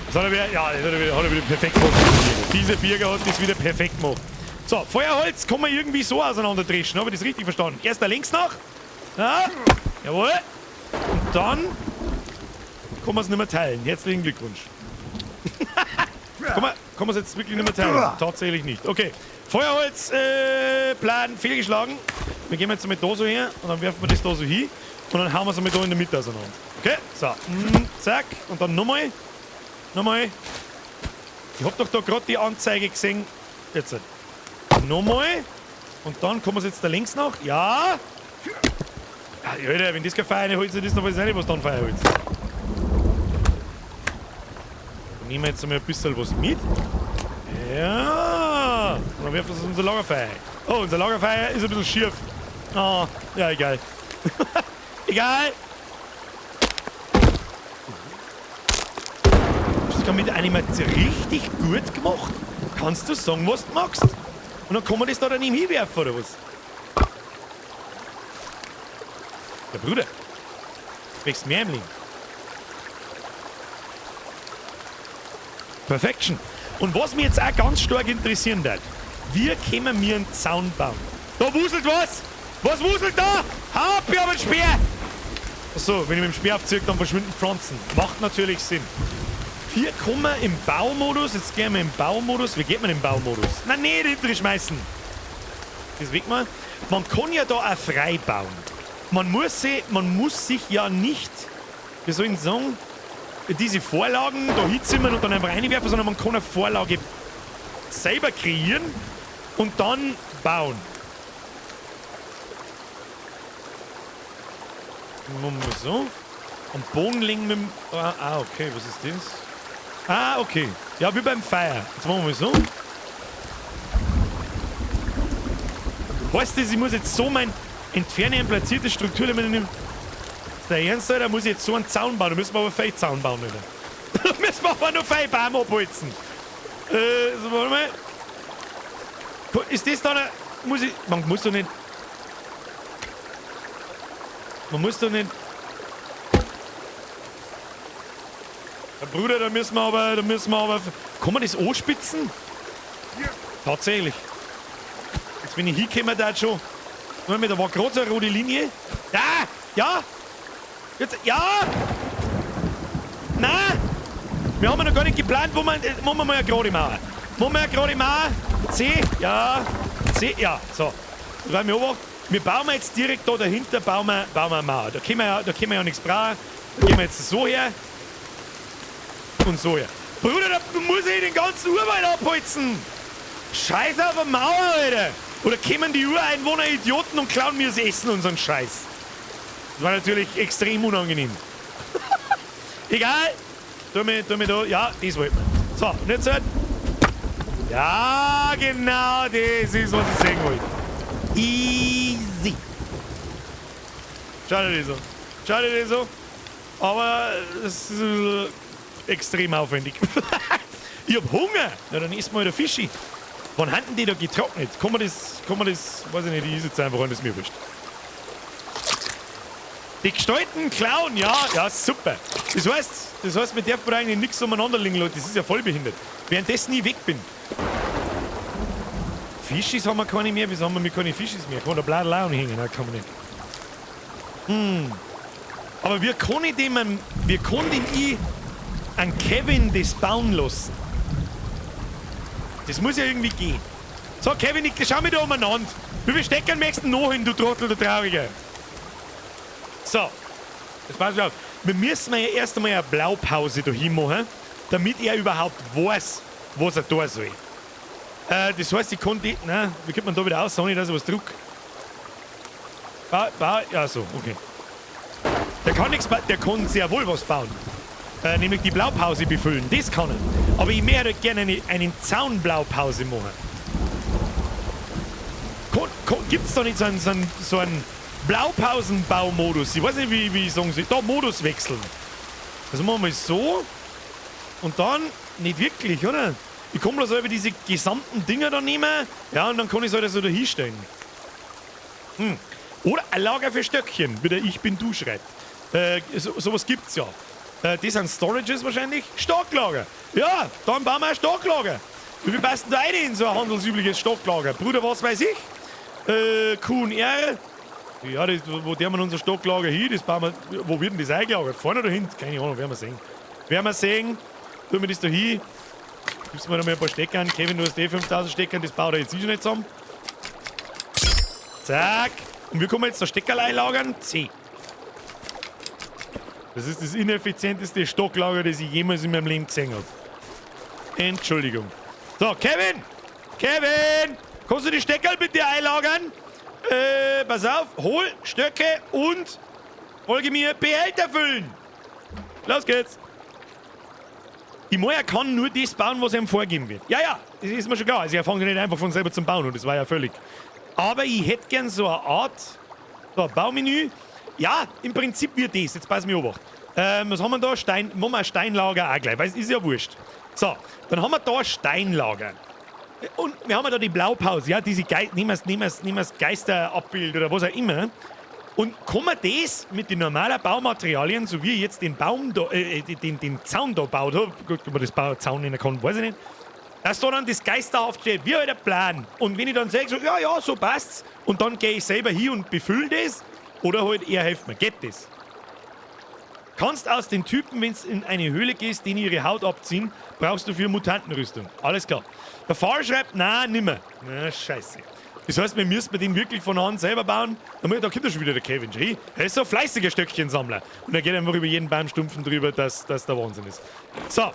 Das hat er wieder, ja, das hat er wieder perfekt gemacht. Dieser Birger hat das wieder perfekt gemacht. So, Feuerholz kann man irgendwie so auseinanderdreschen. Habe ich das richtig verstanden? Erst da links nach. Ja, jawohl. Und dann kann man es nicht mehr teilen. Herzlichen Glückwunsch. Kann man es jetzt wirklich nicht mehr teilen? Tatsächlich nicht. Okay. Feuerholz, Plan fehlgeschlagen. Wir gehen jetzt mit da so her und dann werfen wir das da so hin und dann hauen wir es einmal da in der Mitte auseinander. Okay, so. Zack. Und dann nochmal. Nochmal. Ich hab doch da gerade die Anzeige gesehen. Jetzt. Nochmal. Und dann kommen wir jetzt da links nach. Ja. Ja, Alter, wenn das kein Feuerholz ist, dann weiß ich nicht, was dann Feuerholz ist. Dann nehmen wir jetzt einmal ein bisschen was mit. Ja. Und dann werfen wir unser Lagerfeuer. Oh, unser Lagerfeuer ist ein bisschen schief. Oh, ja, egal. Egal. Das kann mit Animation richtig gut gemacht. Kannst du sagen, was du magst. Und dann kann man das da daneben hinwerfen, oder was? Ja, Bruder. Wächst mehr im Leben. Perfection. Und was mich jetzt auch ganz stark interessieren wird, wie können wir einen Zaun bauen? Da wuselt was! Was wuselt da? Hau ab, ich hab einen Speer! Achso, wenn ich mit dem Speer aufziehe, dann verschwinden Pflanzen. Macht natürlich Sinn. Hier kommen wir im Baumodus. Jetzt gehen wir im Baumodus. Wie geht man im Baumodus? Nein, nee, hinter schmeißen. Das weg mal. Man kann ja da auch frei bauen. Man muss sich ja nicht, wie soll ich sagen, diese Vorlagen da hinzimmern und dann einfach reinwerfen, sondern man kann eine Vorlage selber kreieren und dann bauen. Machen wir so. Am Boden liegen mit dem... Ah, okay, was ist das? Ah, okay. Ja, wie beim Feuer. Jetzt machen wir so. Heißt das, ich muss jetzt so mein... Entferne ein platziertes Strukturelement in dem... Der Ernst, da muss ich jetzt so einen Zaun bauen. Da müssen wir aber einen Zaun bauen, oder? Da müssen wir aber noch einen Baum abholzen. So, warte mal. Ist das dann ein... Muss ich... Man muss doch nicht... Man muss doch nicht... Ja, Bruder, da müssen wir aber... Kann man das anspitzen? Ja. Tatsächlich. Jetzt bin ich hingekommen, da schon. Da war gerade so eine rote Linie. Ja! Ja! Jetzt, ja! Nein! Wir haben ja noch gar nicht geplant, wo wir mal eine gerade machen. Wo wir eine gerade machen. C, ja. C, ja. So. Weil wir obacht. Wir bauen jetzt direkt da dahinter, bauen wir eine Mauer. Da können wir ja nichts brauchen. Da gehen wir jetzt so her. Und so her. Bruder, da muss ich den ganzen Urwald abholzen. Scheiß auf eine Mauer, Alter. Oder kommen die Ureinwohner Idioten und klauen mir das Essen und so einen Scheiß. Das war natürlich extrem unangenehm. Egal. Tu mir da. Ja, das wollten wir. So, und jetzt halt. Ja, genau das ist, was ich sehen wollte. Easy. Schau dir das an. Schau dir das an. Aber es ist extrem aufwendig. Ich hab Hunger. Na, dann isst mal der Fischi. Wann haben die da getrocknet? Kann man das, weiß ich nicht, ich esse jetzt einfach an, das ist mir wurscht. Die Gestalten klauen, ja, ja, super. Das heißt, wir dürfen eigentlich nichts umeinander liegen lassen. Das ist ja voll behindert. Währenddessen ich weg bin. Fischis haben wir keine mehr. Wieso haben wir keine Fischis mehr? Kann da Bladel auch hängen? Nein, kann man nicht. Hm. Aber wie kann ich dem, wie kann denn ich An Kevin das bauen lassen? Das muss ja irgendwie gehen. So, Kevin, ich schau mich da umeinander. Wie viel Steckern möchtest du noch hin, du Trottel, du Trauriger? So. Jetzt pass auf. Wir müssen ja erst einmal eine Blaupause da hin machen, damit er überhaupt weiß, was er da soll. Das heißt, ich kann die. Nein, wie kommt man da wieder aus, ohne dass ich was druck? Ba, ba, ja, so, okay. Der kann nichts der kann sehr wohl was bauen. Nämlich die Blaupause befüllen, das kann er. Aber ich möchte halt gerne einen Zaunblaupause machen. Gibt es da nicht so einen Blaupausenbaumodus? Ich weiß nicht, wie ich sagen soll. Da Modus wechseln. Das machen wir so. Und dann nicht wirklich, oder? Ich kann bloß über diese gesamten Dinger da nehmen. Ja, und dann kann ich es halt so da hinstellen. Oder ein Lager für Stöckchen, wie der Ich bin du schreibt. So, sowas gibt's ja. Das sind Storages wahrscheinlich. Stocklager. Ja, dann bauen wir ein Stocklager. Wie viel passen da rein in so ein handelsübliches Stocklager? Bruder, was weiß ich? Q und R. Ja, das, wo der wir unser Stocklager hin? Das bauen wir, wo wird denn das eingelagert? Vorne oder hinten? Keine Ahnung, werden wir sehen. Werden wir sehen. Tun wir das da hin. Gibst mir noch mal ein paar Steckern. Kevin, du hast eh 5000 Steckern, das baut er jetzt eh schon nicht zusammen. Zack. Und wie kommen wir jetzt da Steckerl einlagern? C. Das ist das ineffizienteste Stocklager, das ich jemals in meinem Leben gesehen habe. Entschuldigung. So, Kevin! Kevin! Kannst du die Steckerl bitte einlagern? Pass auf, hol Stöcke und folge mir, Behälter füllen. Los geht's. Die Moja kann nur das bauen, was ihm vorgegeben wird. Ja, das ist mir schon klar. Also er fängt ja nicht einfach von selber zum Bauen und das war ja völlig. Aber ich hätte gern so eine Art, so ein Baumenü. Ja, im Prinzip wird das. Jetzt pass mir Obacht. Was haben wir da? Stein, machen wir ein Steinlager auch gleich, weil es ist ja wurscht. So, dann haben wir da ein Steinlager. Und wir haben da die Blaupause, ja, diese Ge nehmen wir's Geisterabbild oder was auch immer. Und kann man das mit den normalen Baumaterialien, so wie ich jetzt den Baum da, den Zaun da baut habe, gut, ob man das Zaun nennen kann, weiß ich nicht, dass da dann das geisterhaft steht, wie halt der Plan. Und wenn ich dann sage, so, ja, so passt's, und dann gehe ich selber hin und befülle das, oder halt er hilft mir, geht das? Kannst aus den Typen, wenn du in eine Höhle gehst, denen ihre Haut abziehen, brauchst du für Mutantenrüstung. Alles klar. Der Fahrer schreibt, na, nimmer. Na, scheiße. Das heißt, wir müssen den wirklich von Hand selber bauen. Da kommt ja schon wieder der Kevin. Schau, er ist so ein fleißiger Stöckchensammler. Und er geht einfach über jeden Baumstumpfen drüber, dass das der Wahnsinn ist. So, machen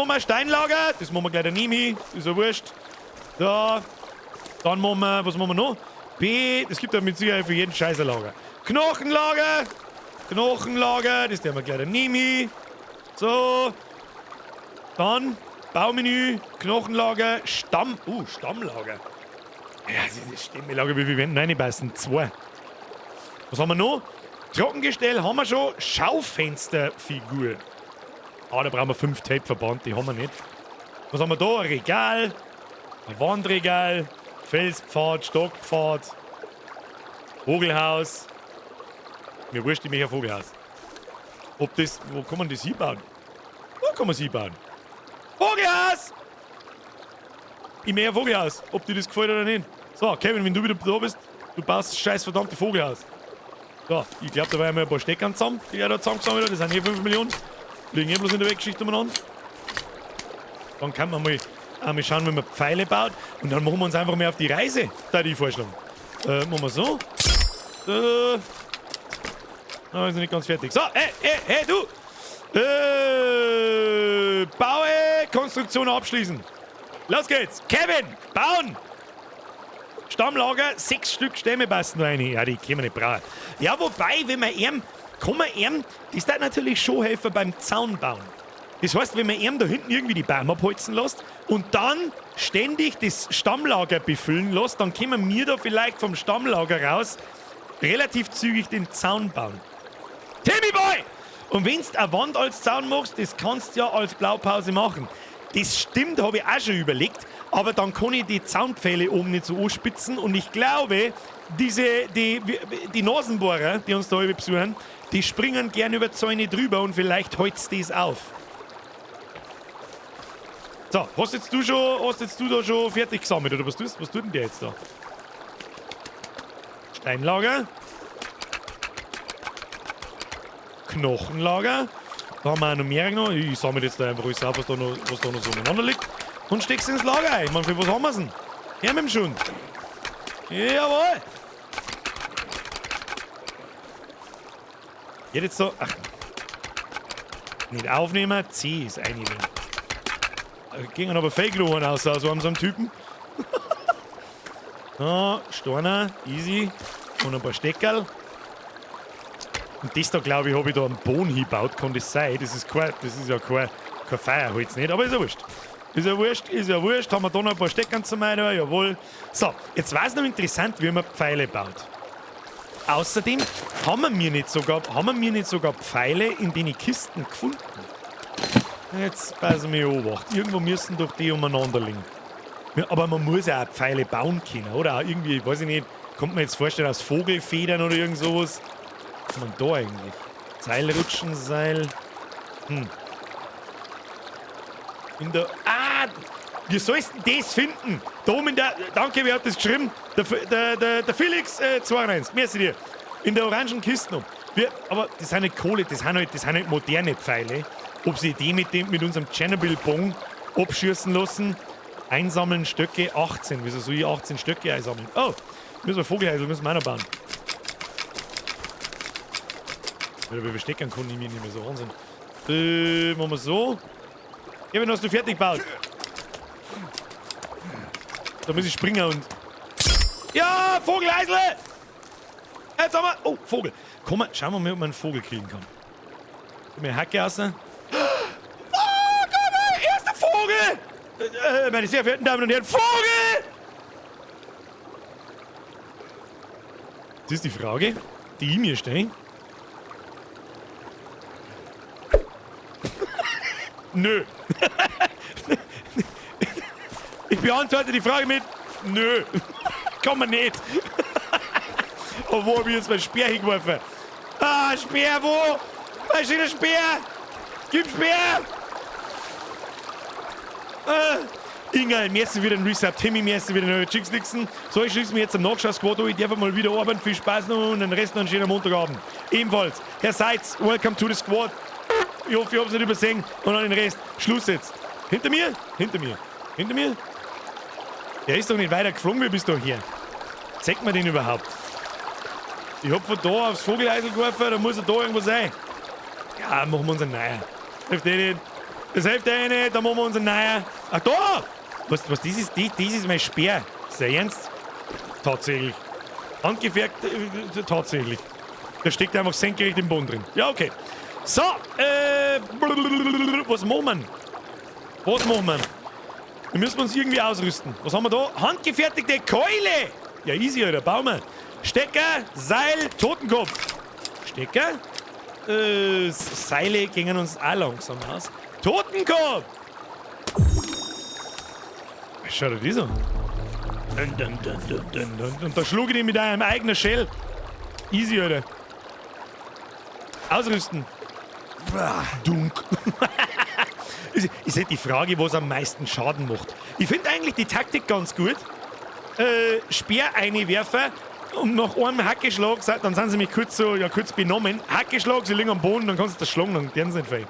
wir ein Steinlager. Das machen wir gleich daneben hin. Ist ja wurscht. So. Dann machen wir, was machen wir noch? B, das gibt ja mit Sicherheit für jeden Scheiß ein Lager. Knochenlager. Knochenlager, das tun wir gleich daneben hin. So. Dann Baumenü, Knochenlager, Stamm. Stammlager. Ja, das Stammlager, wie viel werden reinpassen? Zwei. Was haben wir noch? Trockengestell haben wir schon. Schaufensterfigur. Ah, da brauchen wir fünf Tape-Verband, die haben wir nicht. Was haben wir da? Ein Regal. Ein Wandregal. Felspfad, Stockpfad. Vogelhaus. Mir wurscht, ich möchte ein Vogelhaus. Ob das, wo kann man das hinbauen? Wo kann man es hinbauen? Vogelhaus! Ich möchte ein Vogelhaus. Ob dir das gefällt oder nicht. So, Kevin, wenn du wieder da bist, du baust das scheiß verdammte Vogelhaus. So, ich glaube, da waren wir ein paar Steckern zusammen, die er da zusammengesammelt hat. Das sind eh 5 Millionen. Liegen eh bloß in der Weggeschichte umeinander. Dann kann man mal einmal schauen, wenn man Pfeile baut. Und dann machen wir uns einfach mal auf die Reise, da die vorschlagen. Machen wir so. Na, ist noch nicht ganz fertig. So, hey, hey, hey, du! Baue, Konstruktion abschließen. Los geht's. Kevin, bauen! Stammlager, sechs Stück Stämme passen rein. Ja, die können wir nicht brauchen. Ja, wobei, wenn man ihm, kann man ihm, das darf natürlich schon helfen beim Zaun bauen. Das heißt, wenn man ihm da hinten irgendwie die Bäume abholzen lässt und dann ständig das Stammlager befüllen lässt, dann können wir da vielleicht vom Stammlager raus relativ zügig den Zaun bauen. Timmy Boy! Und wenn du eine Wand als Zaun machst, das kannst du ja als Blaupause machen. Das stimmt, habe ich auch schon überlegt, aber dann kann ich die Zaunpfähle oben nicht so anspitzen und ich glaube, die Nasenbohrer, die uns da besuchen, die springen gern über Zäune drüber und vielleicht holzt das auf. So, hast jetzt du da schon fertig gesammelt oder was tust, was tut denn der jetzt da? Steinlager. Knochenlager. Da haben wir auch noch mehr genommen. Ich sammle jetzt da einfach alles auf, was da noch so umeinander liegt. Und steck's ins Lager ein. Ich meine, für was haben wir's denn? Her mit dem Schund. Jawohl! Geht jetzt so. Ach. Nicht aufnehmen, C ist eingelegt. Gingen aber Fake-Nummern aus, so einem Typen. So, Steiner, easy. Und ein paar Steckerl. Und das da, glaube ich, habe ich da am Boden hingebaut. Kann das sein? Das ist ja kein Feuerholz, nicht? Aber ist ja wurscht. Ist ja wurscht, ist ja wurscht. Haben wir da noch ein paar Steckern zu meinen? Jawohl. So, jetzt war es noch interessant, wie man Pfeile baut. Außerdem haben wir nicht sogar Pfeile in den Kisten gefunden. Jetzt passen wir Obacht. Irgendwo müssen doch die umeinander liegen. Ja, aber man muss ja auch Pfeile bauen können, oder? Auch irgendwie, weiß ich nicht, kommt man jetzt vorstellen, aus Vogelfedern oder irgend sowas. Was hat man da eigentlich? Seilrutschen, Seil. In der. Ah! Wie sollst du denn das finden? Da oben in der. Danke, wer hat das geschrieben? Der Felix 92. Merci dir. In der orangen Kiste noch. Aber das sind nicht Kohle, das sind halt moderne Pfeile. Ob sie die mit unserem Tschernobyl-Bogen abschießen lassen. Einsammeln Stöcke 18. Wieso soll ich 18 Stöcke einsammeln? Oh, müssen wir Vogelhäusl, müssen wir auch noch bauen. Wie wir stecken kann ich mir nicht mehr so Wahnsinn. Machen wir so. Kevin, hast du fertig gebaut? Da muss ich springen und. Ja, Vogeleisle! Jetzt haben wir. Oh, Vogel. Komm mal, schauen wir mal, ob man einen Vogel kriegen kann. Gib mir Hacke raus. Oh, komm mal, erster Vogel! Meine sehr verehrten Damen und Herren, Vogel! Das ist die Frage, die ich mir stelle. Nö. Ich beantworte die Frage mit Nö. Kann man nicht. Oh, wo hab ich jetzt mein Speer hingeworfen? Ah, Speer, wo? Mein schöner Speer! Gib Speer! Inga, merci wieder ein Resub, Timmy, merci wieder neue Chicks Nixon. So, ich schließe mich jetzt am Nachschau-Squad an. Ich darf mal wieder arbeiten. Viel Spaß noch und den Rest noch einen schönen Montagabend. Ebenfalls, Herr Seitz, welcome to the squad. Ich hoffe, ich hab's nicht übersehen. Und an den Rest, Schluss jetzt. Hinter mir? Hinter mir. Hinter mir? Der ist doch nicht weiter geflogen, wie bist du hier? Zeig mir den überhaupt. Ich hab von da aufs Vogeleisel geworfen, da muss er da irgendwo sein. Ja, machen wir uns einen neuen. Hilft eh nicht. Das hilft eh nicht, da machen wir uns einen neuen. Ach, da! Was das ist? Das ist mein Speer. Ist der ernst? Tatsächlich. Handgefertigt, tatsächlich. Der steckt einfach senkrecht im Boden drin. Ja, okay. So, was machen wir? Was machen wir? Wir müssen uns irgendwie ausrüsten. Was haben wir da? Handgefertigte Keule! Ja, easy, Alter. Bauen wir. Stecker, Seil, Totenkopf. Stecker? Seile gingen uns auch langsam aus. Totenkopf! Schau dir das an. Dun, dun, dun, dun, dun, dun. Und da schlug ich ihn mit einem eigenen Shell. Easy, Alter. Ausrüsten. Dunk. Ist halt die Frage, was am meisten Schaden macht. Ich find eigentlich die Taktik ganz gut. Speer einwerfen und nach einem Hackeschlag, dann sind sie mich kurz so, ja, kurz benommen. Hackeschlag, sie liegen am Boden, dann kannst du das schlagen, dann werden sie nicht fein.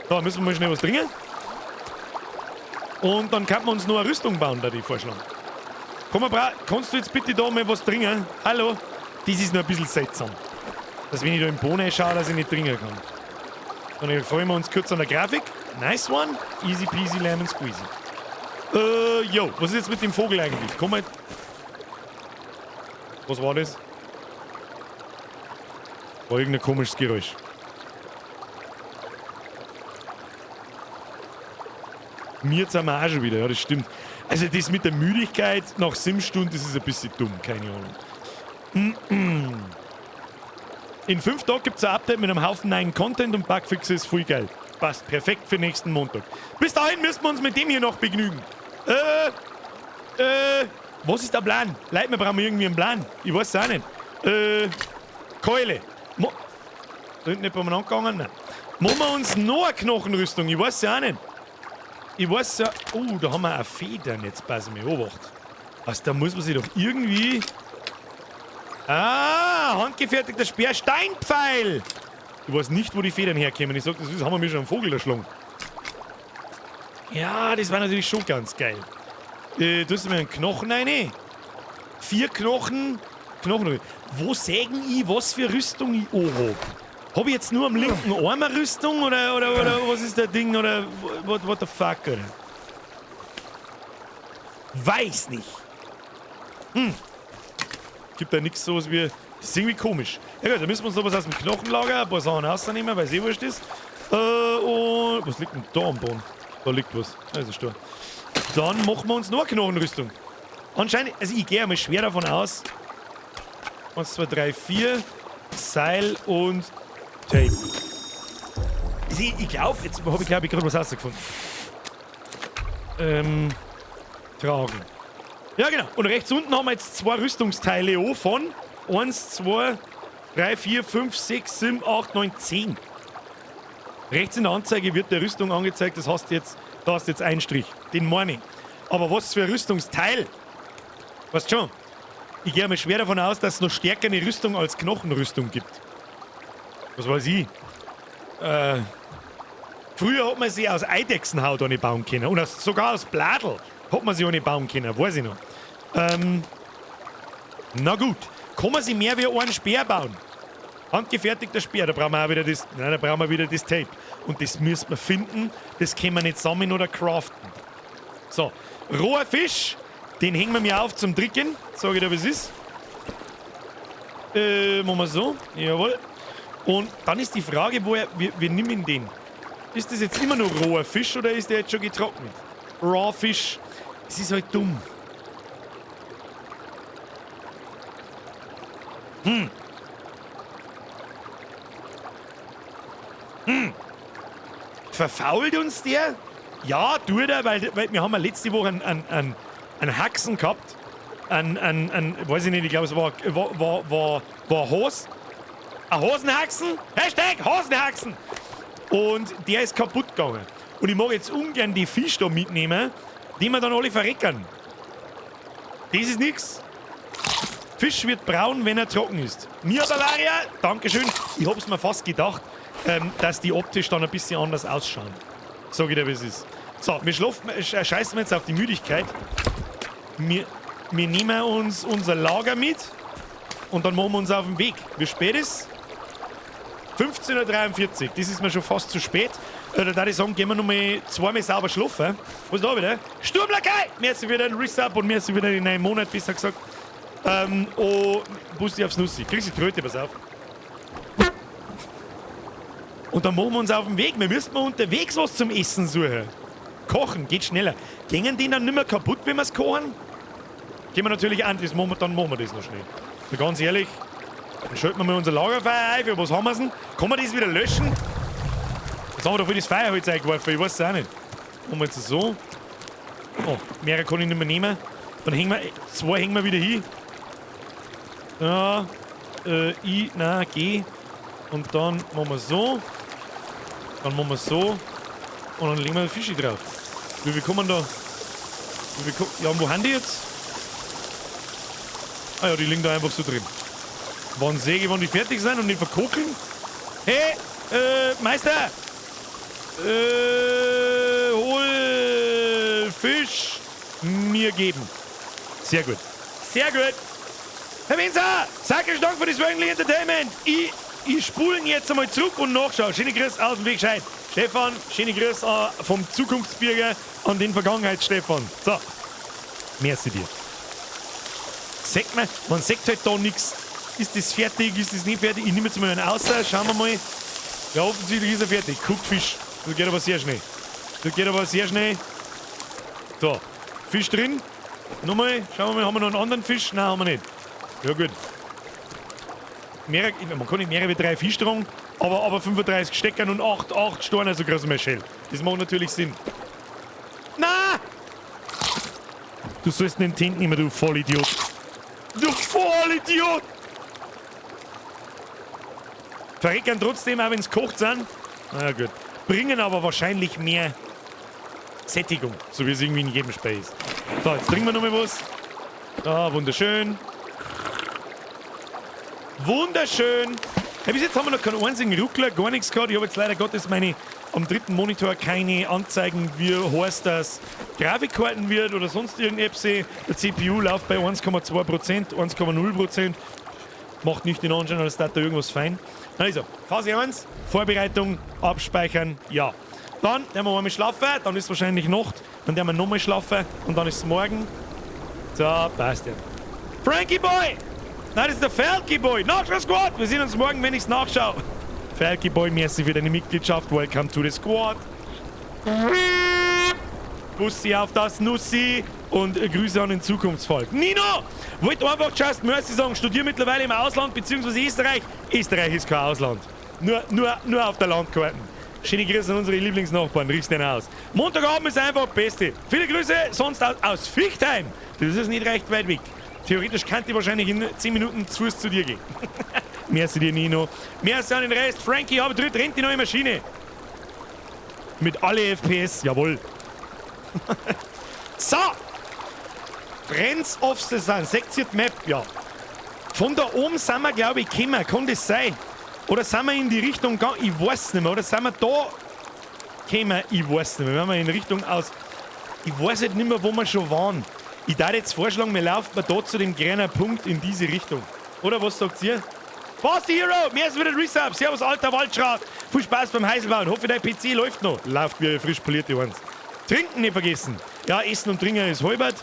Da müssen wir mal schnell was trinken. Und dann kann man uns noch eine Rüstung bauen, da die vorschlagen. Komm mal, Bra, kannst du jetzt bitte da mal was trinken? Hallo? Das ist noch ein bisschen seltsam. Dass wenn ich da im Boden schaue, dass ich nicht trinken kann. Dann freuen wir uns kurz an der Grafik. Nice one. Easy peasy lemon squeezy. Jo, was ist jetzt mit dem Vogel eigentlich? Komm mal. Was war das? War irgendein komisches Geräusch. Mir sind wir auch schon wieder, ja, das stimmt. Also das mit der Müdigkeit nach 7 Stunden, das ist ein bisschen dumm, keine Ahnung. In 5 Tagen gibt's ein Update mit einem Haufen neuen Content und Bugfixes, voll geil. Passt perfekt für nächsten Montag. Bis dahin müssen wir uns mit dem hier noch begnügen. Was ist der Plan? Leute, wir brauchen irgendwie einen Plan. Ich weiß es auch nicht. Keule. Da hinten nicht bei mir angegangen? Nein. Machen wir uns noch eine Knochenrüstung? Ich weiß es auch nicht. Ich weiß ja. Oh, da haben wir auch Federn jetzt. Pass mal, Obacht. Also, da muss man sich doch irgendwie. Ah, handgefertigter Speer. Steinpfeil! Ich weiß nicht, wo die Federn herkämen. Ich sag, das ist, haben wir mir schon einen Vogel erschlagen. Ja, das war natürlich schon ganz geil. Tust du mir einen Knochen rein? 4 Knochen. Knochen. Wo sägen ich, was für Rüstung ich anhab? Hab ich jetzt nur am linken Arm eine Rüstung oder was ist der Ding oder what the fuck, oder? Weiß nicht. Gibt da nix sowas wie. Das ist irgendwie komisch. Ja gut, da müssen wir uns noch was aus dem Knochenlager, ein paar Sachen rausnehmen, weil es eh wurscht ist. Und was liegt denn da am Boden? Da liegt was. Da ist ein Stor. Dann machen wir uns noch eine Knochenrüstung. Anscheinend, also ich gehe einmal schwer davon aus. 1, 2, 3, 4. Seil und Tape. Also ich glaub, jetzt hab ich, glaub ich, gerade was rausgefunden. Tragen. Ja, genau. Und rechts unten haben wir jetzt 2 Rüstungsteile an von 1, 2, 3, 4, 5, 6, 7, 8, 9, 10. Rechts in der Anzeige wird der Rüstung angezeigt, das heißt jetzt, da hast du jetzt einen Strich. Den meine ich. Aber was für ein Rüstungsteil? Weißt schon? Ich gehe mal schwer davon aus, dass es noch stärker eine Rüstung als Knochenrüstung gibt. Was weiß ich? Früher hat man sie aus Eidechsenhaut eine bauen können. Und sogar aus Bladel hat man sie eine bauen können, weiß ich noch. Na gut. Kann man sich mehr wie einen Speer bauen? Handgefertigter Speer, da brauchen wir auch wieder das. Nein, da brauchen wir wieder das Tape. Und das müssen wir finden. Das können wir nicht sammeln oder craften. So, roher Fisch, den hängen wir mir auf zum Trinken. Sag ich dir, was ist. Machen wir so. Jawohl. Und dann ist die Frage, woher. Wir nehmen den. Ist das jetzt immer noch roher Fisch oder ist der jetzt schon getrocknet? Raw Fish. Es ist halt dumm. Verfault uns der? Ja, tut er, weil wir haben ja letzte Woche einen Haxen gehabt. Weiß ich nicht, ich glaub, es war Hos. Ein Hosenhaxen? Hashtag Hosenhaxen! Und der ist kaputt gegangen. Und ich mag jetzt ungern die Fisch da mitnehmen, die wir dann alle verreckern. Das ist nix. Fisch wird braun, wenn er trocken ist. Mia Bavaria, Dankeschön. Ich hab's mir fast gedacht, dass die optisch dann ein bisschen anders ausschauen. Sag ich dir, wie es ist. So, wir scheißen jetzt auf die Müdigkeit. Wir nehmen uns unser Lager mit und dann machen wir uns auf den Weg. Wie spät ist? 15:43 Uhr. Das ist mir schon fast zu spät. Da würde ich sagen, gehen wir noch mal zweimal sauber schlafen. Was ist da wieder? Sturmlakai! Merci für den Resub und merci für den neuen Monat, besser gesagt. Oh, Bussi aufs Nussi. Kriegst die Tröte, pass auf. Und dann machen wir uns auf den Weg. Wir müssen mal unterwegs was zum Essen suchen. Kochen geht schneller. Gingen die dann nicht mehr kaputt, wenn wir's kochen? Gehen wir natürlich an, das machen wir, dann machen wir das noch schnell. Also ganz ehrlich, dann schalten wir mal unser Lagerfeuer ein. Für was haben wir's denn? Kann man das wieder löschen? Jetzt haben wir doch für das Feuerholz eingeworfen, ich weiß es auch nicht. Machen wir jetzt so. Oh, mehrere kann ich nicht mehr nehmen. Dann hängen wir, zwei hängen wir wieder hin. Ja, I, nein, G. Und dann machen wir so. Dann machen wir so. Und dann legen wir Fische drauf. Wie viel kommen da? Wie viel ja, und wo haben die jetzt? Ah ja, die liegen da einfach so drin. Wann sehe ich, wann die fertig sind und nicht verkokeln? Hey, Meister! Hol Fisch mir geben. Sehr gut. Sehr gut. Herr Winzer, sag Dank für das wöchentliche Entertainment. Ich spulen jetzt einmal zurück und nachschauen. Schöne Grüße aus dem Wegscheid. Stefan, schöne Grüße vom Zukunftsbürger an den Vergangenheits-Stefan. So, merci dir. Sagt man, man sagt halt da nix. Ist das fertig, ist das nicht fertig? Ich nehme jetzt mal einen außer, schauen wir mal. Ja, offensichtlich ist er fertig. Guckt Fisch. Das geht aber sehr schnell. Das geht aber sehr schnell. So, Fisch drin. Nochmal, schauen wir mal, haben wir noch einen anderen Fisch? Nein, haben wir nicht. Ja gut. Man kann nicht mehr wie 3 Fische tragen, aber 35 Steckern und 8 Steine, also groß Michel. Das macht natürlich Sinn. Na! Du sollst den Tint nehmen, du Vollidiot. Du Vollidiot! Verreckern trotzdem, auch wenn's gekocht sind. Na gut. Bringen aber wahrscheinlich mehr Sättigung, so wie es irgendwie in jedem Spiel ist. So, jetzt trinken wir nochmal was. Ah, wunderschön. Wunderschön. Ja, bis jetzt haben wir noch keinen einzigen Ruckler, gar nichts gehabt. Ich habe jetzt leider Gottes meine am dritten Monitor keine Anzeigen, wie heiß das Grafikkarten wird oder sonst irgendetwas. Der CPU läuft bei 1,2%, 1,0%. Macht nicht den Anschein, als da irgendwas fein. Also, Phase 1, Vorbereitung, abspeichern, ja. Dann werden wir einmal schlafen, dann ist wahrscheinlich Nacht, dann werden wir nochmal schlafen und dann ist es morgen. So, passt ja. Frankie Boy! Nein, das ist der Falky Boy. Nachschau Squad! Wir sehen uns morgen, wenn ich's nachschaue. Falky Boy, merci für deine Mitgliedschaft. Welcome to the Squad. Bussi auf das Nussi und Grüße an den Zukunftsvolk. Nino! Wollte einfach just merci sagen, studiere mittlerweile im Ausland bzw. Österreich. Österreich ist kein Ausland. Nur auf der Landkarte. Schöne Grüße an unsere Lieblingsnachbarn, riechst den aus. Montagabend ist einfach das Beste. Viele Grüße, sonst aus Fichtheim. Das ist nicht recht weit weg. Theoretisch könnte ich wahrscheinlich in 10 Minuten zu Fuß zu dir gehen. Merci dir, Nino. Merci an den Rest. Frankie, aber dritt rennt die neue Maschine. Mit alle FPS, jawohl. So! Friends of the Sun, seht Map, ja. Von da oben sind wir, glaube ich, gekommen. Kann das sein? Oder sind wir in die Richtung gegangen? Ich weiß nicht mehr. Oder sind wir da gekommen? Ich weiß nicht mehr. Wenn wir in Richtung aus. Ich weiß halt nicht mehr, wo wir schon waren. Ich darf jetzt vorschlagen, wir laufen mal da zu dem kleinen Punkt in diese Richtung. Oder was sagt ihr? Basti Hero, mehr ist wieder Resub. Servus, alter Waldschrat. Viel Spaß beim Heiselbauen. Hoffe, dein PC läuft noch. Läuft wie frisch polierte Ones. Trinken nicht vergessen. Ja, Essen und Trinken ist halbert.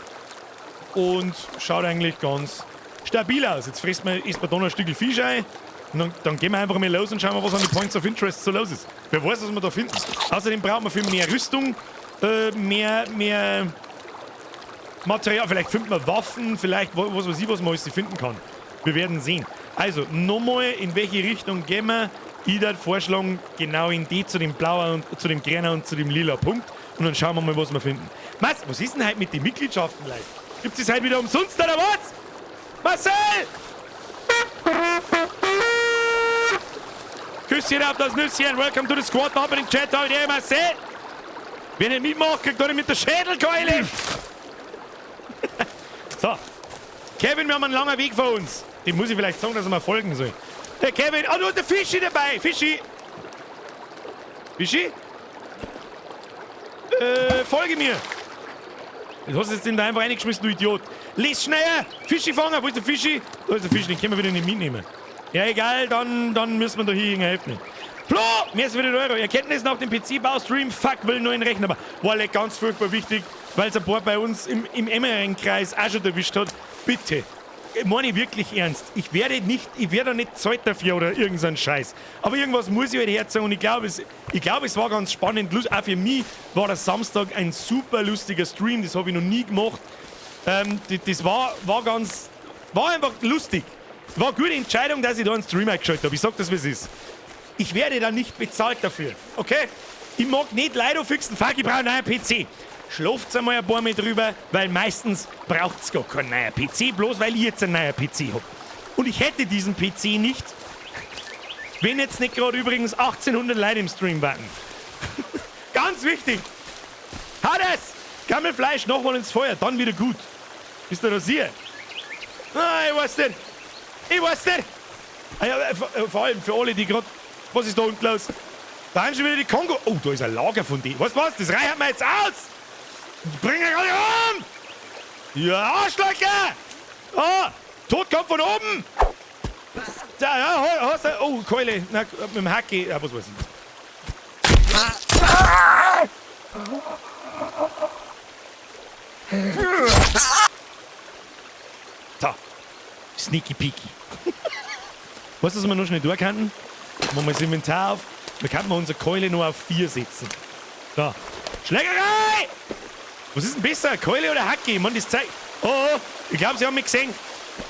Und schaut eigentlich ganz stabil aus. Jetzt frisst man, isst man da noch ein Stück Fisch ein. Und dann gehen wir einfach mal los und schauen wir, was an die Points of Interest so los ist. Wer weiß, was wir da finden. Außerdem brauchen wir viel mehr Rüstung, mehr Material. Vielleicht finden wir Waffen, vielleicht was weiß ich, was man alles finden kann. Wir werden sehen. Also, nochmal, in welche Richtung gehen wir? Ich würde vorschlagen, genau in die zu dem blauen und zu dem grünen und zu dem lila Punkt. Und dann schauen wir mal, was wir finden. Was ist denn heute mit den Mitgliedschaften, Leute? Gibt es heute wieder umsonst oder was? Marcel! Küsschen auf das Nüsschen. Welcome to the squad. Da den Chat heute, Marcel. Wer nicht mitmacht, kriegt doch mit der Schädelkeule. So. Kevin, wir haben einen langen Weg vor uns. Dem muss ich vielleicht sagen, dass er mal folgen soll. Der Kevin. Oh, du hast der Fischi dabei. Fischi. Fischi? Folge mir. Du hast jetzt den da einfach reingeschmissen, du Idiot. Lies schneller! Fischi fangen! Wo ist der Fischi? Da ist der Fischi, den können wir wieder nicht mitnehmen. Ja, egal, dann müssen wir da hier helfen. Flo! Mir ist wieder Euro. Erkenntnis nach dem PC-Baustream. Fuck, will nur einen Rechner. War like ganz furchtbar wichtig, weil es ein paar bei uns im Emmering-Kreis auch schon erwischt hat. Bitte. Meine ich wirklich ernst. Ich werde nicht zahlt dafür oder irgend so ein Scheiß. Aber irgendwas muss ich halt herzagen und ich glaube, es war ganz spannend. Auch für mich war der Samstag ein super lustiger Stream. Das habe ich noch nie gemacht. Das war einfach lustig. War eine gute Entscheidung, dass ich da einen Stream eingeschaltet habe. Ich sag das, wie es ist. Ich werde da nicht bezahlt dafür. Okay? Ich mag nicht Leute fixen. Fuck, ich brauche einen neuen PC. Schlaft einmal ein paar Mal drüber, weil meistens braucht's gar keinen neuen PC, bloß weil ich jetzt einen neuen PC hab. Und ich hätte diesen PC nicht, wenn jetzt nicht gerade übrigens 1800 Leute im Stream warten. Ganz wichtig! Hades! Gammelfleisch nochmal ins Feuer, dann wieder gut. Bist du da sicher? Ah, ich weiß nicht. Ich weiß nicht. Ah ja, vor allem für alle, die gerade. Was ist da unten los? Da haben schon wieder die Kongo. Oh, da ist ein Lager von denen. Weißt du was? Das reichert mir jetzt aus! Bring euch alle um! Ja, Arschlöcher! Ah, Tod kommt von oben! Da, ja, hast du. Oh, Keule. Na, mit dem Hacke. Ja, was weiß ich. So. Sneaky Peaky. Weißt du, was wir noch schnell tun könnten? Machen wir das Inventar auf. Da könnten wir unsere Keule nur auf 4 setzen. So. Schlägerei! Was ist denn besser? Keule oder Hacke? Ich meine, das zeigt. Oh, ich glaube, sie haben mich gesehen.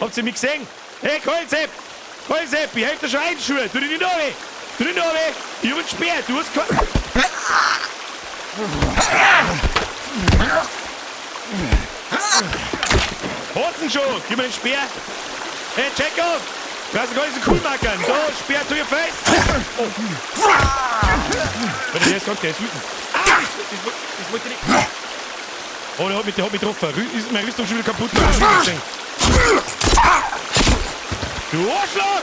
Habt ihr mich gesehen? Hey, Keulsepp! Keulsepp, ich helfe dir schon einschuhe. Tu dich nicht weh! Tu dich nicht weh! Ich hab einen Speer. Du hast kein. Hosen schon! Gib mir den Speer! Hey, Jacob! Du hast gar nicht so cool machen. Da, Speer to your face! Oh. Warte, der ist krank, der ist wütend. Ah! Das wollte ich nicht. Oh, der hat mich getroffen. Ist meine Rüstung schon wieder kaputt? Du Arschloch!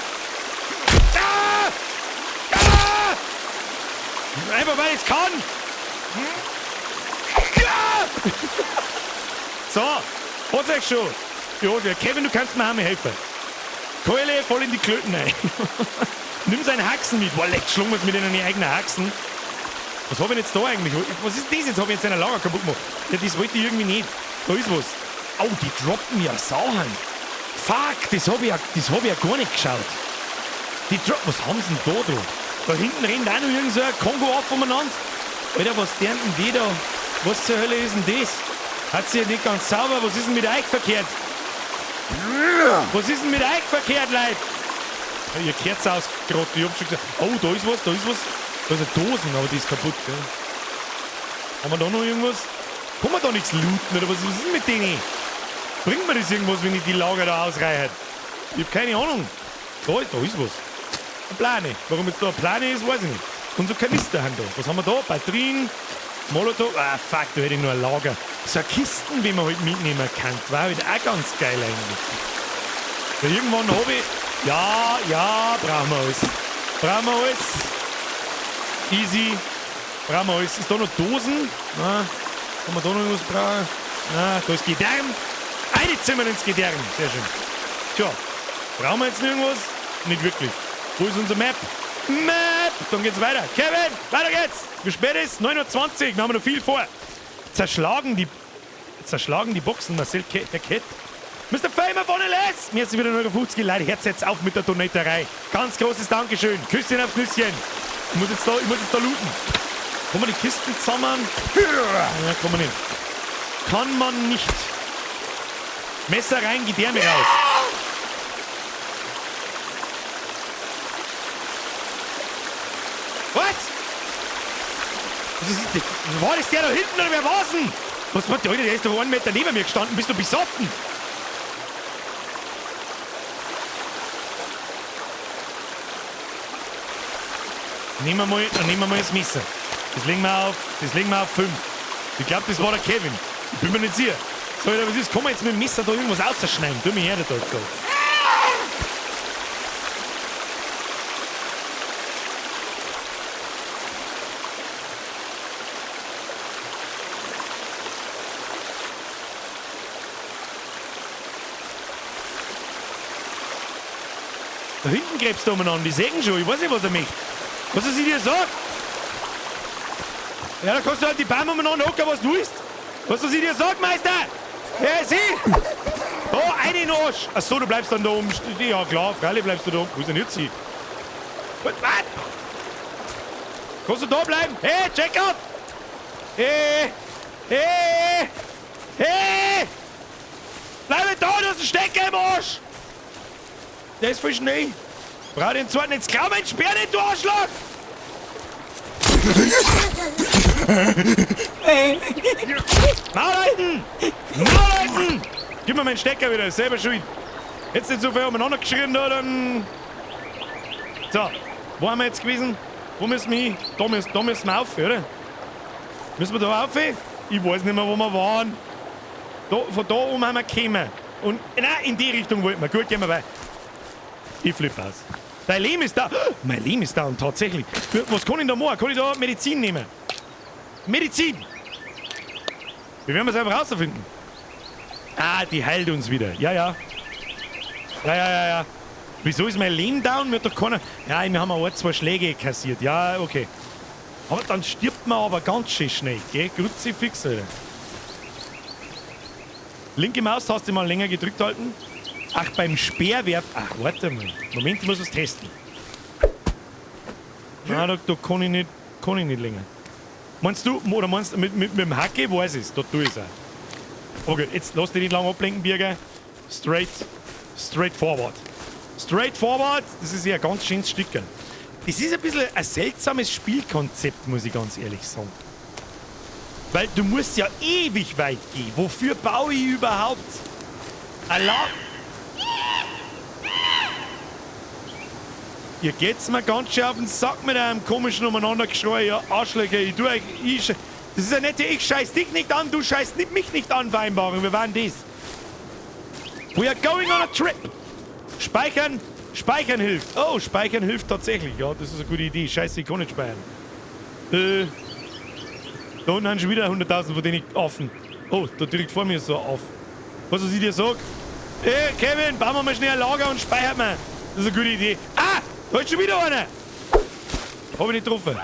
Ah! Einfach weil ich's kann! Ja! So, hat's euch schon. Ja, der Kevin, du kannst mir auch mal helfen. Keule voll in die Klöten rein. Nimm seinen Haxen mit. Boah, leck, schlagen wir's mit den eigenen Haxen. Was hab ich denn jetzt da eigentlich? Was ist das jetzt? Hab ich jetzt einen Lager kaputt gemacht? Ja, das wollte ich irgendwie nicht. Da ist was. Au, die droppen ja Sachen. Fuck, das hab ich ja gar nicht geschaut. Die droppen, was haben sie denn da drauf? Da hinten rennt auch noch irgend so ein Kongo auf umeinander. Alter, was deren denn die da? Was zur Hölle ist denn das? Hat sie ja nicht ganz sauber. Was ist denn mit euch verkehrt? Was ist denn mit euch verkehrt, Leute? Ja, ihr Kerz ausgerottet. Ich hab schon gesagt, oh, da ist was, da ist was. Da ist eine Dosen, aber die ist kaputt. Gell? Haben wir da noch irgendwas? Kann man da nichts looten oder was? Was ist denn mit denen? Bringt mir das irgendwas, wenn ich die Lager da ausreiche? Ich hab keine Ahnung. Da ist was. Eine Plane. Warum jetzt da eine Plane ist, weiß ich nicht. Und so Kanister haben da. Was haben wir da? Batterien, Molotow. Ah, fuck, da hätte ich nur ein Lager. So Kisten, wie man halt mitnehmen kann. War halt auch ganz geil eigentlich. Weil irgendwann hab ich... Ja, ja, brauchen wir alles. Brauchen wir alles. Easy. Brauchen wir alles. Ist da noch Dosen? Na, kann man da noch irgendwas brauchen? Na, da ist Gedärm. Eine Zimmer ins Gedärm. Sehr schön. Tja, brauchen wir jetzt noch irgendwas? Nicht wirklich. Wo ist unser Map? Map! Dann geht's weiter. Kevin, weiter geht's! Wie spät ist? 9:20 Uhr. Wir haben noch viel vor. Zerschlagen die Boxen, Marcel der Cat. Mr. Famer von LS! Mir ist wieder 59 Leute. Herz jetzt auf mit der Donaterei. Ganz großes Dankeschön. Küsschen auf Nüsschen. Ich muss jetzt da looten. Kann man die Kisten zusammen? Ja, kann man nicht. Kann man nicht. Messer rein, Gedärme raus. Was? Was ist das? War das der da hinten oder wer war's denn? Was macht der Alter? Der ist doch 1 Meter neben mir gestanden. Bist du besoffen? Nehmen wir mal, dann nehmen wir mal das Messer. Das legen wir auf 5. Ich glaube, das war der Kevin. Ich bin mir nicht sicher. So, Alter, was ist? Kann man jetzt mit dem Messer da irgendwas rausschneiden? Tu mich her, da jetzt. Da hinten gräbst du umeinander, die sägen schon, ich weiß nicht, was er möchte. Was er sich dir sagt? Ja, da kannst du halt die Bäume umeinander hocken, was du willst. Was er sich dir sagt, Meister? Ja, sieh! Oh, eine in den Arsch! Achso, du bleibst dann da oben. Ja, klar, freilich bleibst du da oben. Wo ist denn jetzt sie? Was? Kannst du da bleiben? Hey, check out! Hey! Hey! Hey! Bleib da, du hast einen Stecker im Arsch! Der ist voll schnell. Brauch den zweiten. Jetzt klau meinen Speer nicht, du Arschloch! Maul halten! Maul halten! Gib mir meinen Stecker wieder, selber schuld. Jetzt nicht so viel umeinander geschrien da, dann... So, wo haben wir jetzt gewesen? Wo müssen wir hin? Da müssen wir auf, oder? Müssen wir da auf? Ich weiß nicht mehr, wo wir waren. Da, von da oben haben wir gekommen. Und, nein, in die Richtung wollten wir. Gut, gehen wir weiter. Ich flippe aus. Dein Leben ist da. Mein Leben ist da und tatsächlich. Was kann ich da machen? Kann ich da Medizin nehmen? Medizin! Wir werden es einfach rausfinden. Ah, die heilt uns wieder. Ja, ja. Ja, ja, ja, ja. Wieso ist mein Leben down? Mir hat doch keiner... Ja, wir haben auch 2 Schläge kassiert. Ja, okay. Aber dann stirbt man aber ganz schön schnell, gell? Kruzifix, Alter. Linke Maustaste mal länger gedrückt halten. Ach, beim Speerwerf... Ach, warte mal. Moment, ich muss was testen. Nein, da kann ich nicht, länger. Meinst du, oder meinst du, mit dem Hacke weiß ich es, da tue ich es auch. Okay, jetzt lass dich nicht lange ablenken, Birger. Straight forward. Straight forward, das ist ja ein ganz schönes Stück. Das ist ein bisschen ein seltsames Spielkonzept, muss ich ganz ehrlich sagen. Weil du musst ja ewig weit gehen. Wofür baue ich überhaupt Alarm? Ihr geht's mir ganz schön auf den Sack mit einem komischen Umeinandergeschrei, ja, Arschlöcher, ich tu euch, ich, das ist ja nicht, ich scheiß dich nicht an, du scheißt mich nicht an, Vereinbarung, wir waren das. We are going on a trip. Speichern, speichern hilft. Oh, speichern hilft tatsächlich, ja, das ist eine gute Idee, scheiße, ich kann nicht speichern. Da unten haben schon wieder 100.000 von denen offen. Oh, da direkt vor mir ist so auf. Was, was ich dir sag? Ey, Kevin, bauen wir mal schnell ein Lager und speichern wir. Das ist eine gute Idee. Ah, da ist schon wieder einer. Hab ich nicht getroffen.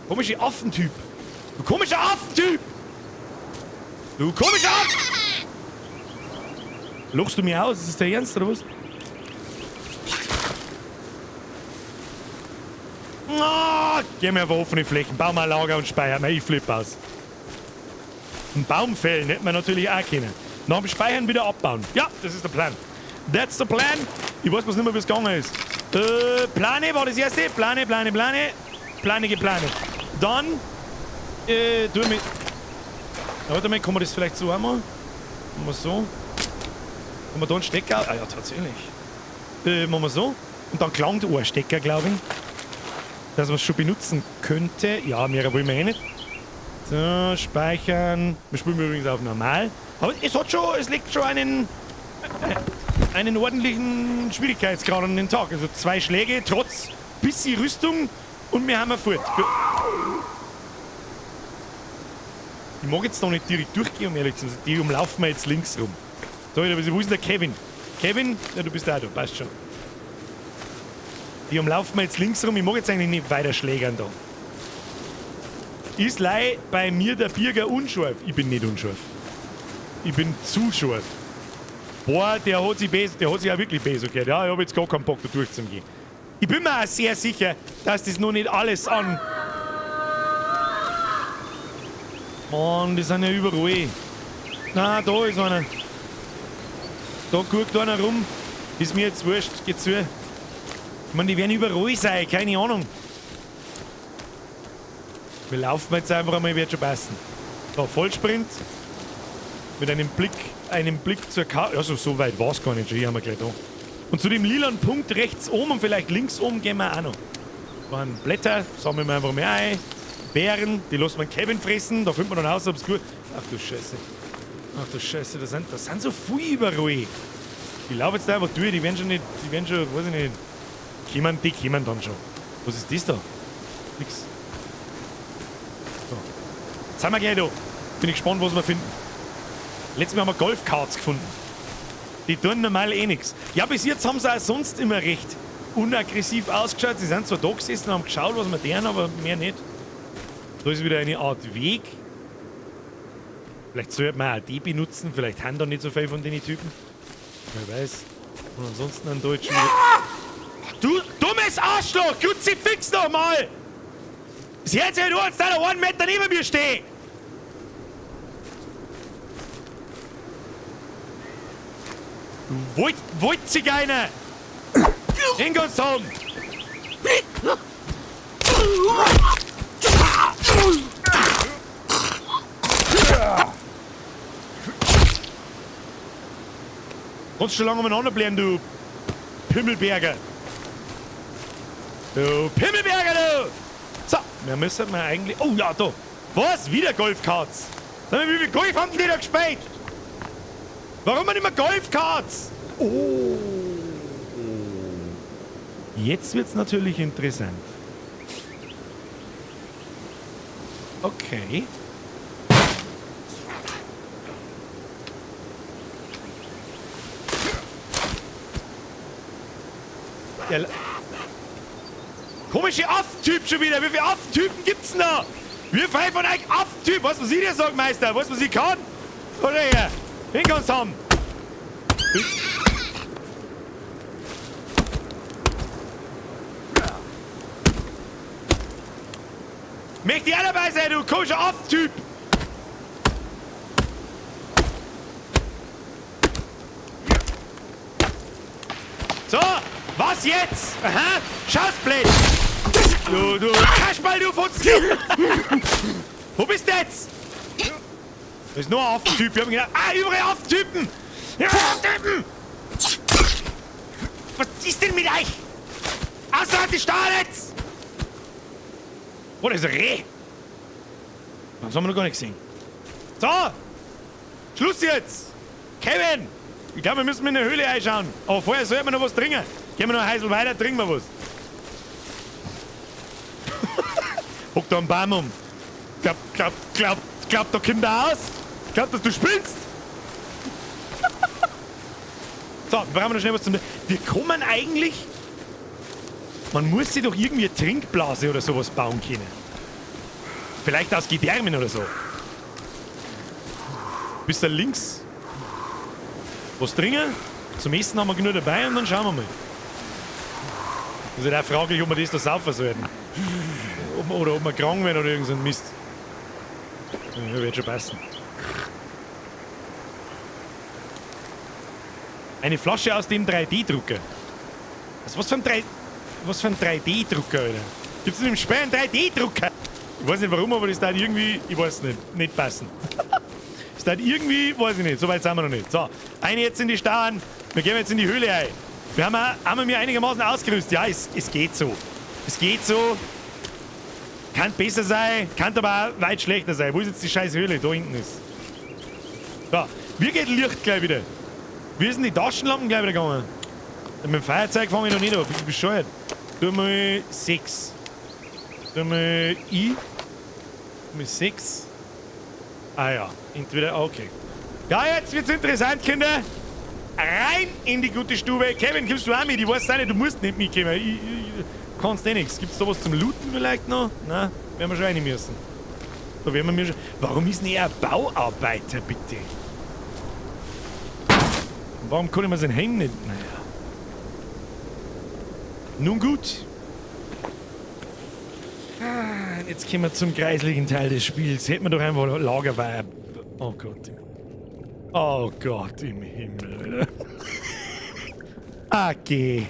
Komischer Affentyp. Du komischer Affentyp! Du komischer Affen! Lachst du mir aus? Ist das der Ernst oder was? Ah, geh mir auf offene Flächen, bau mal ein Lager und speichern. Ich flipp aus. Ein Baum fällen hätten wir natürlich auch können. Nach dem Speichern wieder abbauen. Ja, das ist der Plan. That's the plan. Ich weiß bloß nicht mehr, wie es gegangen ist. Plane war das erste. Plane, Plane, Plane. Plane, geplane. Dann, tu ich mit. Warte mal, kann man das vielleicht so einmal? Machen wir so. Haben wir da einen Stecker? Ah ja, tatsächlich. Machen wir so. Und dann klangt ein Stecker, glaube ich. Dass man es schon benutzen könnte. Ja, mehr wollen wir eh nicht. So, speichern. Wir spielen übrigens auf normal. Aber es hat schon, es legt schon einen ordentlichen Schwierigkeitsgrad an den Tag. Also 2 Schläge, trotz bisschen Rüstung und wir haben wir fort. Ich mag jetzt noch nicht direkt durchgehen, um ehrlich zu sein. Die umlaufen wir jetzt links rum. So, wo ist denn der Kevin? Kevin? Ja, du bist auch da, passt schon. Die umlaufen wir jetzt links rum. Ich mag jetzt eigentlich nicht weiter schlägern da. Ist lei bei mir der Birger unscharf? Ich bin nicht unscharf. Ich bin zu scharf. Boah, der hat sich besser, der hat sich auch wirklich besser gehört. Ja, ich hab jetzt gar keinen Bock, da durchzugehen. Ich bin mir auch sehr sicher, dass das noch nicht alles an. Mann, die sind ja überall. Na, da ist einer. Da guckt einer rum. Ist mir jetzt wurscht, geht zu. Ich meine, die werden überall sein, keine Ahnung. Wir laufen jetzt einfach einmal, wird schon passen. So, Vollsprint. Mit einem Blick zur Karte. Also, so weit war's gar nicht schon. Hier haben wir gleich da. Und zu dem lilanen Punkt rechts oben und vielleicht links oben gehen wir auch noch. Da waren Blätter, sammeln wir einfach mehr ein. Beeren, die lassen wir Kevin fressen. Da findet man dann aus, ob's gut. Ach du Scheiße. Ach du Scheiße, das sind so viel überall. Die laufen jetzt da einfach durch, die werden schon nicht, die werden schon, weiß ich nicht. Kommen, die kommen dann schon. Was ist das da? Nix. So. Jetzt sind wir gleich da. Bin ich gespannt, was wir finden. Letztes Mal haben wir Golfkarts gefunden. Die tun normal eh nix. Ja, bis jetzt haben sie auch sonst immer recht unaggressiv ausgeschaut. Sie sind zwar da gesessen und haben geschaut, was wir deren, aber mehr nicht. Da ist wieder eine Art Weg. Vielleicht sollte man auch die benutzen. Vielleicht haben da nicht so viel von den Typen. Wer weiß. Und ansonsten an Deutschen. Ja! Du dummes Arschloch! Kruzifix noch mal! Das Herz ja nur, als da 1 Meter neben mir steht! Du wollt einer! Ingolsson! Kannst schon lange umeinander bleiben, du Pimmelberger! Du Pimmelberger, du! So, wir müssen mal eigentlich... Oh ja, da! Was? Wieder Golfkarts? Sag mal, wie viel Golf haben die da gespielt? Warum nicht mehr Golfkarts? Oh! Jetzt wird's natürlich interessant. Okay. Der komische Affentyp schon wieder. Wie viele Affentypen gibt's denn da? Wie viel von euch Affentyp? Was muss ich dir sagen, Meister? Was muss ich kann? Oder her? Hinkommen haben. Möchte ich auch dabei sein, du komischer Affentyp! So, was jetzt? Aha, Schausblöd! Du, Kasperl, du Futzel! Wo bist du jetzt? Da ist nur ein Affentyp. Wir haben gedacht, ah, überall Affentypen! Ja, Affentypen! Was ist denn mit euch? Außer die Stahlnetz! Oh, das ist ein Reh! Das haben wir noch gar nicht gesehen. So! Schluss jetzt! Kevin! Ich glaube, wir müssen in der Höhle einschauen. Aber vorher sollten wir noch was trinken. Gehen wir noch ein Heisel weiter, trinken wir was. Huck da einen Baum um. Glaub, glaub, glaub, glaub, da kommt er aus. Glaub, dass du spinnst. So, wir brauchen noch schnell was zum... Wir kommen eigentlich... Man muss sich doch irgendwie eine Trinkblase oder sowas bauen können. Vielleicht aus Gedärmen oder so. Bist da links was drinnen? Zum Essen haben wir genug dabei und dann schauen wir mal. Das ist halt auch fraglich, ob wir das da saufen sollten. Oder ob wir krank werden oder irgend so ein Mist. Ja, wird schon passen. Eine Flasche aus dem 3D-Drucker. Also was für ein 3D-Drucker, Alter? Gibt's denn im Spiel einen 3D-Drucker? Ich weiß nicht warum, aber das darf irgendwie, ich weiß nicht, nicht passen. Das darf irgendwie, weiß ich nicht, so weit sind wir noch nicht. So, eine jetzt in die Stauen, wir gehen jetzt in die Höhle ein. Wir haben wir einigermaßen ausgerüstet. Ja, es geht so. Es geht so. Kann besser sein, kann aber auch weit schlechter sein. Wo ist jetzt die scheiß Höhle? Da hinten ist. So, wie geht Licht gleich wieder? Wie sind die Taschenlampen gleich wieder gegangen? Mit dem Feuerzeug fange ich noch nicht an, bin ich bescheuert. Tu mal 6. Tu mal I. Tu mal 6. Ah ja, entweder, okay. Ja, jetzt wird's interessant, Kinder. Rein in die gute Stube. Kevin, kommst du auch mit? Ich weiß auch nicht, du musst nicht mitkommen. Ich kannst eh nichts. Gibt's da was zum Looten vielleicht noch? Nein, werden wir schon rein müssen. Da werden wir schon. Warum ist denn er ein Bauarbeiter, bitte? Und warum kann ich mir sein Heim nicht? Naja. Nun gut. Jetzt kommen wir zum kreislichen Teil des Spiels. Hätten wir doch einfach Lagerweib. Oh Gott. Oh Gott im Himmel, Alter. Okay.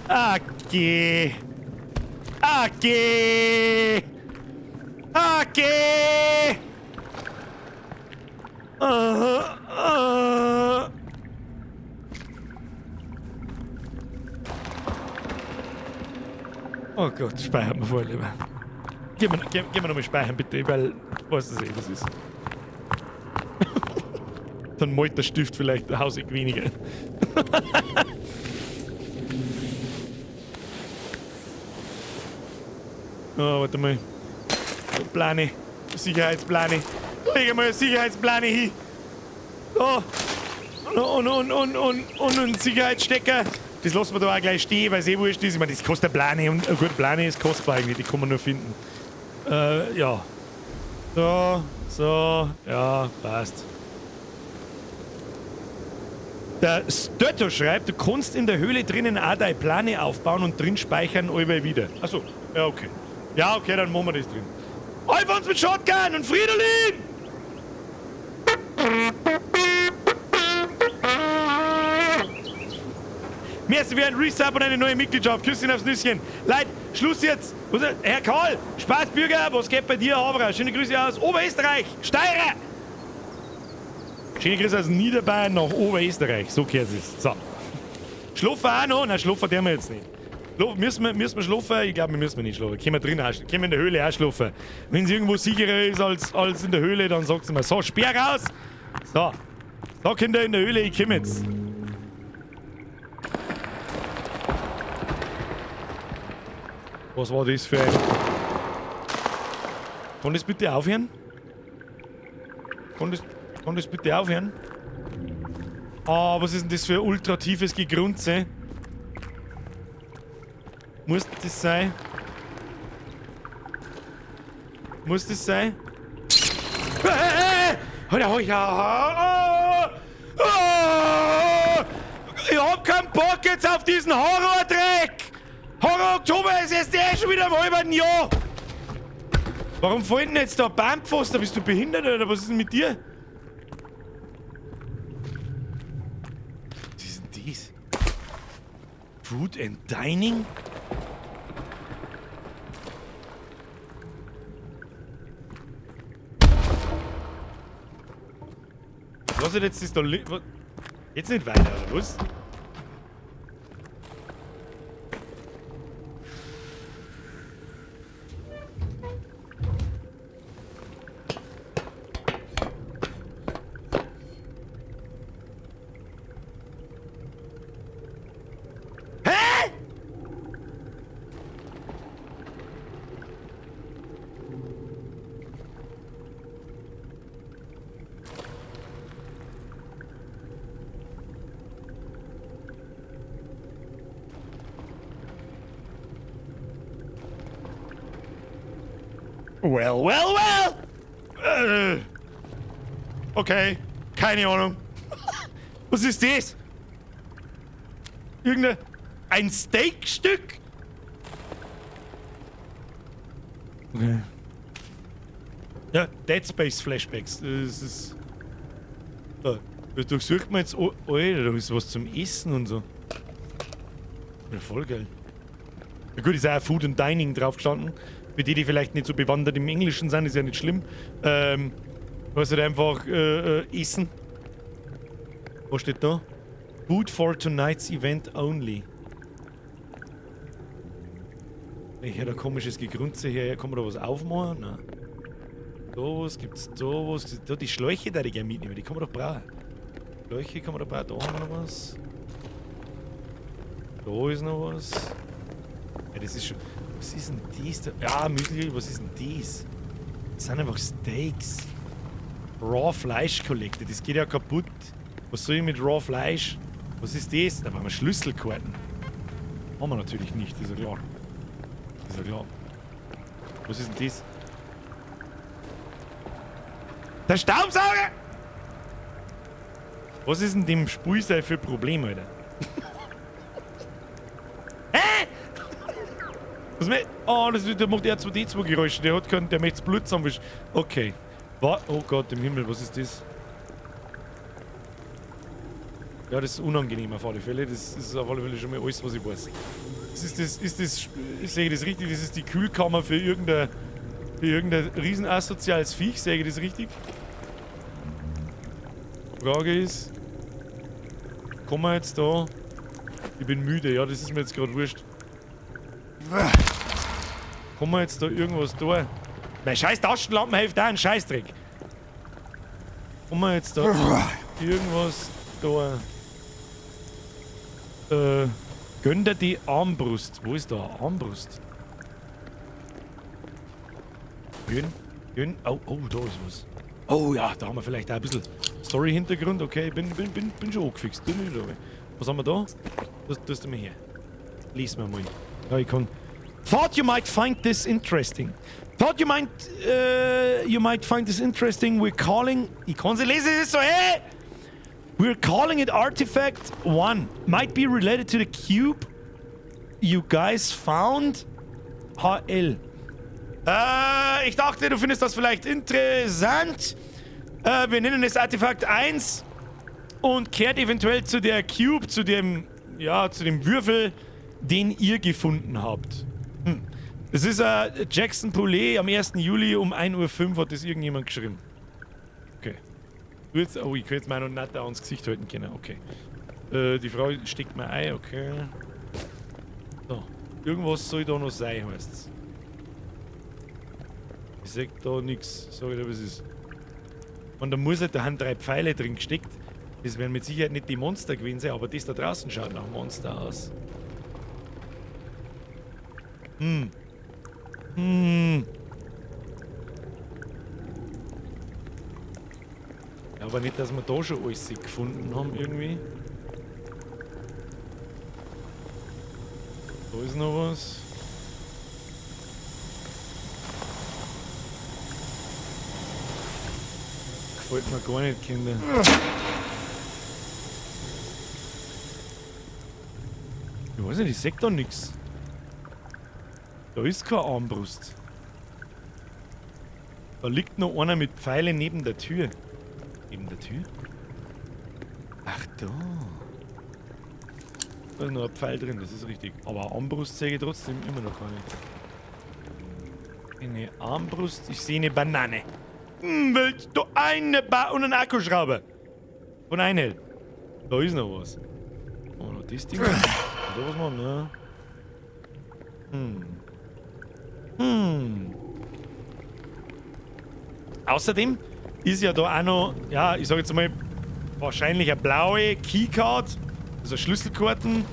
Okay. Okay. Okay. Oh Gott, speichert mir vor, lieber. Geh mir nochmal speichern, bitte, weil ich weiß es eh, was ist. Dann malt der Stift vielleicht hausig weniger. Oh, warte mal. Plane. Sicherheitsplane. Leg mal eine Sicherheitsplane hin. So. Und ein Sicherheitsstecker. Das lassen wir da auch gleich stehen, weil es eh wurscht ist. Ich meine, das kostet eine Plane. Und gut, Plane ist kostbar eigentlich. Die kann man nur finden. Ja. So, so, ja, passt. Der Stötto schreibt, du kannst in der Höhle drinnen auch deine Plane aufbauen und drin speichern allweil wieder. Achso, ja, okay. Ja, okay, dann machen wir das drin. Alfons mit Shotgun und Fridolin! Merci für ein Resub und eine neue Mitgliedschaft. Küsschen aufs Nüsschen. Leute, Schluss jetzt. Herr Karl, Spaßbürger, was geht bei dir, Haberer? Schöne Grüße aus Oberösterreich, Steirer! Schöne Grüße aus Niederbayern nach Oberösterreich. So gehört es. So. Schlafen auch noch? Nein, schlafen dürfen wir jetzt nicht. Müssen wir schlafen? Ich glaube, wir müssen nicht schlafen. Können wir drin auch, können wir in der Höhle auch schlafen. Wenn es irgendwo sicherer ist als in der Höhle, dann sagt sie mir, so, sperr raus! So. So, Kinder in der Höhle, ich komme jetzt. Was war das für ein... Kann das bitte aufhören? Kann das bitte aufhören? Ah, was ist denn das für ein ultra tiefes Gegrunze? Muss das sein? Muss das sein? Ich hab keinen Bock jetzt auf diesen Horror-Dreck! Horror Oktober ist erst eh schon wieder im halben Jahr! Warum fällt denn jetzt da ein Baumpfosten? Bist du behindert oder was ist denn mit dir? Was ist denn das? Food and Dining? Was ist jetzt das da? Jetzt nicht weiter, oder was? Hä? Well, well, well! Okay, keine Ahnung. Was ist das? Irgendein... Ein Steakstück? Okay. Ja, Dead Space Flashbacks. Das ist... Da durchsucht man jetzt... Alter, da ist was zum Essen und so. Ja, voll geil. Ja gut, ist auch Food and Dining drauf gestanden. Für die, die vielleicht nicht so bewandert im Englischen sind, ist ja nicht schlimm. Was halt einfach Essen. Was steht da? Food for tonight's event only. Ich höre da komisches Gegrunze her. Kann man da was aufmachen? Nein. Da was, gibt's da was? Da, die Schläuche da, die ich gerne mitnehmen, die kann man doch brauchen. Schläuche kann man da brauchen. Da haben wir noch was. Da ist noch was. Ja, das ist schon... Was ist denn das da? Ja, Müsli, was ist denn das? Das sind einfach Steaks. Raw Fleisch Collected. Das geht ja kaputt. Was soll ich mit Raw Fleisch? Was ist das? Da brauchen wir Schlüsselkarten. Haben wir natürlich nicht, ist ja klar. Ist ja klar. Was ist denn das? Der Staubsauger! Was ist denn dem Spiel für Problem, Alter? Hä? Was mit? Oh, das, der macht R2-D2 Geräusche. Der hat keinen, der möchte das Blut zusammenwischen. Okay. Oh Gott im Himmel, was ist das? Ja, das ist unangenehm auf alle Fälle. Das ist auf alle Fälle schon mal alles, was ich weiß. Ist das, ist das, sehe ich das richtig? Das ist die Kühlkammer für irgendein riesenasoziales Viech. Sehe ich das richtig? Frage ist, kommen wir jetzt da? Ich bin müde, ja, das ist mir jetzt gerade wurscht. Kommen wir jetzt da irgendwas da? Mein scheiß Taschenlampen hilft auch ein Scheißdreck. Kommen wir jetzt da irgendwas da? Gönn dir die Armbrust. Wo ist da eine Armbrust? Gönn, gönn. Oh, oh, da ist was. Oh ja, da haben wir vielleicht auch ein bisschen Story-Hintergrund. Okay, bin schon angefixt. Was haben wir da? Das tust du mir her. Lies mir mal. Ja, ich kann. Thought you might find this interesting. Thought you might find this interesting. We're calling. Ich kann sie lesen, es ist so, hey! We're calling it Artifact 1. Might be related to the cube you guys found. HL. Ich dachte, du findest das vielleicht interessant. Wir nennen es Artefakt 1 und kehrt eventuell zu der Cube, zu dem, ja, zu dem Würfel, den ihr gefunden habt. Hm. Das ist Jackson Poulet am 1. Juli um 1:05 Uhr hat das irgendjemand geschrieben. Okay. Jetzt, oh, ich könnte jetzt meinen Natter ans Gesicht halten können. Okay. Die Frau steckt mir ein, okay. So. Irgendwas soll da noch sein, heißt's. Ich seh da nix. Sag ich dir, was ist. Und da muss halt, da haben 3 Pfeile drin gesteckt. Das werden mit Sicherheit nicht die Monster gewesen sein, aber das da draußen schaut nach Monster aus. Hm. Hm. Aber nicht, dass wir da schon alles gefunden haben irgendwie. Da ist noch was. Gefällt mir gar nicht, Kinder. Ich weiß nicht, ich seh da nix. Da ist keine Armbrust. Da liegt noch einer mit Pfeilen neben der Tür. Neben der Tür? Ach da. Da ist noch ein Pfeil drin, das ist richtig. Aber Armbrust sehe ich trotzdem immer noch keine. Eine Armbrust, ich sehe eine Banane. Hm, willst du eine und einen Akkuschrauber? Von Einhell. Da ist noch was. Oh, noch das Ding. Da was machen, ne? Hm. Hm. Außerdem ist ja da auch noch, ja, ich sag jetzt mal, wahrscheinlich eine blaue Keycard, also Schlüsselkarten,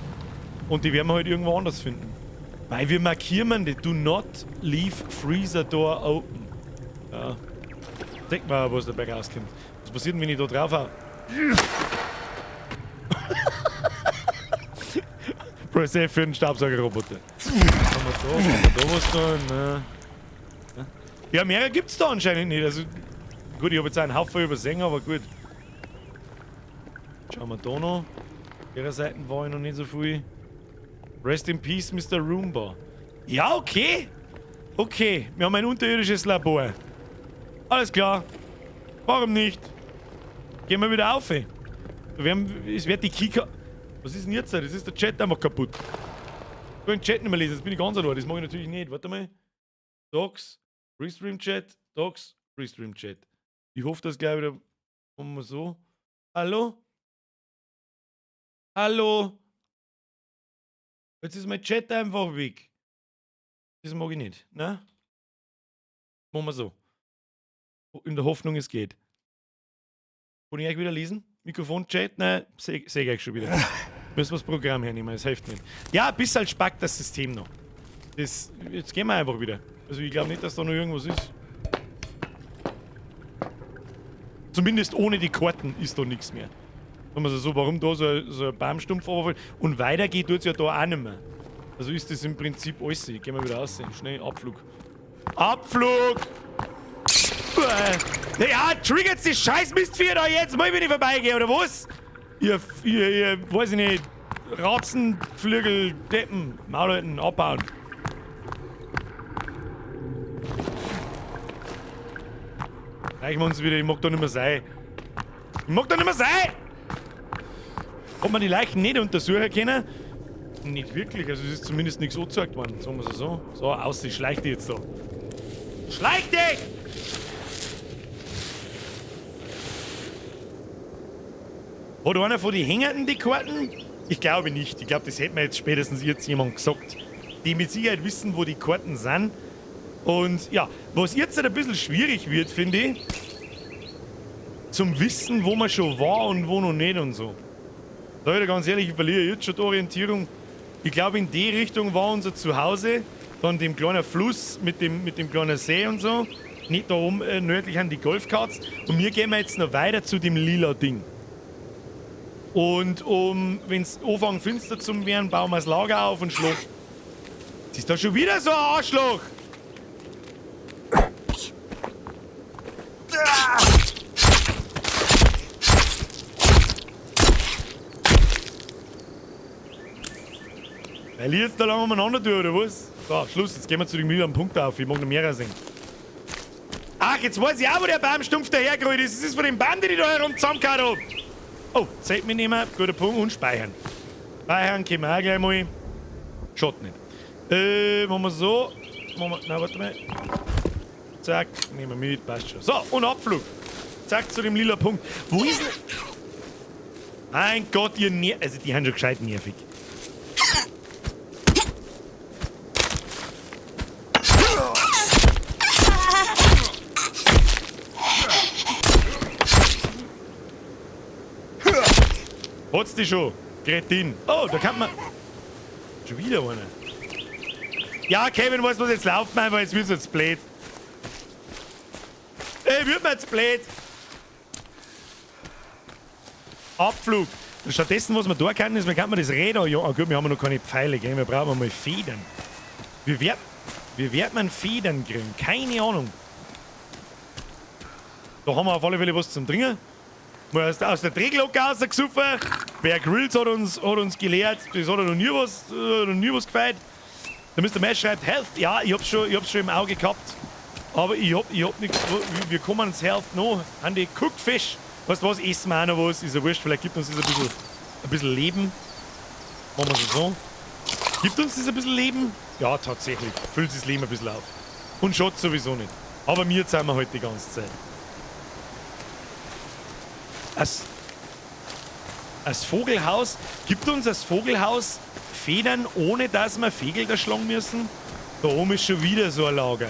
und die werden wir halt irgendwo anders finden. Weil wir markieren die Do not leave freezer door open. Ja. Denk mal, was dabei rauskommt. Was passiert denn, wenn ich da drauf hau? Press F für den Staubsaugerroboter. Haben wir da was da? Ne. Ja, mehrere gibt's da anscheinend nicht. Also, gut, ich habe jetzt einen Haufen übersehen, aber gut. Schauen wir da noch. Ihrer Seite war ich noch nicht so viel. Rest in Peace, Mr. Roomba. Ja, okay. Okay, wir haben ein unterirdisches Labor. Alles klar. Warum nicht? Gehen wir wieder auf. Ey. Wir haben, es wird die Kika. Was ist denn jetzt? Das ist der Chat einfach kaputt. Ich kann den Chat nicht mehr lesen, jetzt bin ich ganz allein. Das mache ich natürlich nicht. Warte mal. Docs, Restream Chat, Docs, Restream Chat. Ich hoffe, dass gleich wieder. Machen wir so. Hallo? Hallo? Jetzt ist mein Chat einfach weg. Das mag ich nicht, ne? Machen wir so. In der Hoffnung, es geht. Kann ich euch wieder lesen? Mikrofon, Chat? Nein, seh ich euch schon wieder. Müssen wir das Programm hernehmen, es hilft nicht. Ja, ein bisschen spackt das System noch. Das, jetzt gehen wir einfach wieder. Also ich glaube nicht, dass da noch irgendwas ist. Zumindest ohne die Karten ist da nichts mehr. Sagen wir so, warum da so ein Baumstumpf runterfällt. Und weiter geht tut's ja da auch nicht mehr. Also ist das im Prinzip alles. Gehen wir wieder raus. Schnell, Abflug. Abflug! Ja, triggert die scheiß Mistvieh da jetzt mal, wenn ich vorbeigehe, oder was? Ihr, weiß ich nicht, Ratzen, Flügel, Deppen, Maulhalten, abbauen. Reichen wir uns wieder, ich mag da nicht mehr sein. Ich mag da nicht mehr sein! Ob man die Leichen nicht untersuchen können? Nicht wirklich, also es ist zumindest nichts angezeigt worden, sagen wir es so. So, aus, ich schleich dich jetzt da. Schleich dich! Hat einer von den Hängenden die Karten? Ich glaube nicht. Ich glaube, das hätte mir jetzt spätestens jetzt jemand gesagt. Die mit Sicherheit wissen, wo die Karten sind. Und ja, was jetzt halt ein bisschen schwierig wird, finde ich, zum Wissen, wo man schon war und wo noch nicht und so. Leute, ganz ehrlich, ich verliere jetzt schon die Orientierung. Ich glaube, in die Richtung war unser Zuhause, dann dem kleinen Fluss mit dem kleinen See und so. Nicht da oben nördlich an die Golfkarts. Und wir gehen jetzt noch weiter zu dem lila Ding. Und wenn es anfängt finster zu werden, bauen wir das Lager auf und schlafen. Es ist da schon wieder so ein Arschloch! Weil ich jetzt da lange umeinander tue, oder was? So, Schluss, jetzt gehen wir zu dem lila Punkt auf. Ich mag noch mehr sehen. Ach, jetzt weiß ich auch, wo der Baumstumpf dahergerollt ist. Das ist von dem Baum, den ich da herum zusammengehauen hab. Oh, Zeit mitnehmen, guter Punkt und speichern. Speichern können wir auch gleich mal. Schaut nicht. Machen wir so. Machen wir, nein, warte mal. Zack, nehmen wir mit, passt schon. So, und Abflug. Zack, zu dem lila Punkt. Wo ist denn... Mein Gott, ihr also die haben schon gescheit nervig. Hat's die schon? Kretin. Oh, da kann man... Schon wieder einer. Ja, Kevin, weißt du was, jetzt laufen wir einfach, jetzt wird's jetzt blöd. Ey, wird mir jetzt blöd. Abflug. Und stattdessen, was wir da können, ist, man kann das Räder... Ja, oh gut, wir haben noch keine Pfeile, gell? Wir brauchen mal Federn. Wie wird man Federn kriegen? Keine Ahnung. Da haben wir auf alle Fälle was zum Trinken. Mal aus der Drehglocke rausgesoffen. Bear Grylls hat uns gelehrt, das hat er noch nie was gefeiert. Der Mr. Mesh schreibt Health. Ja, ich hab's schon im Auge gehabt. Aber ich hab nichts. Wir kommen ans Health noch. Andi, guckt Fisch. Weißt du was? Essen wir auch noch was. Ist ja wurscht. Vielleicht gibt uns das ein bisschen Leben. Machen wir es so. Gibt uns das ein bisschen Leben? Ja, tatsächlich. Füllt das Leben ein bisschen auf. Und schaut sowieso nicht. Aber mir zahlen wir heute die ganze Zeit. Als Vogelhaus, gibt uns das Vogelhaus Federn, ohne dass wir Vögel da schlagen müssen? Da oben ist schon wieder so ein Lager.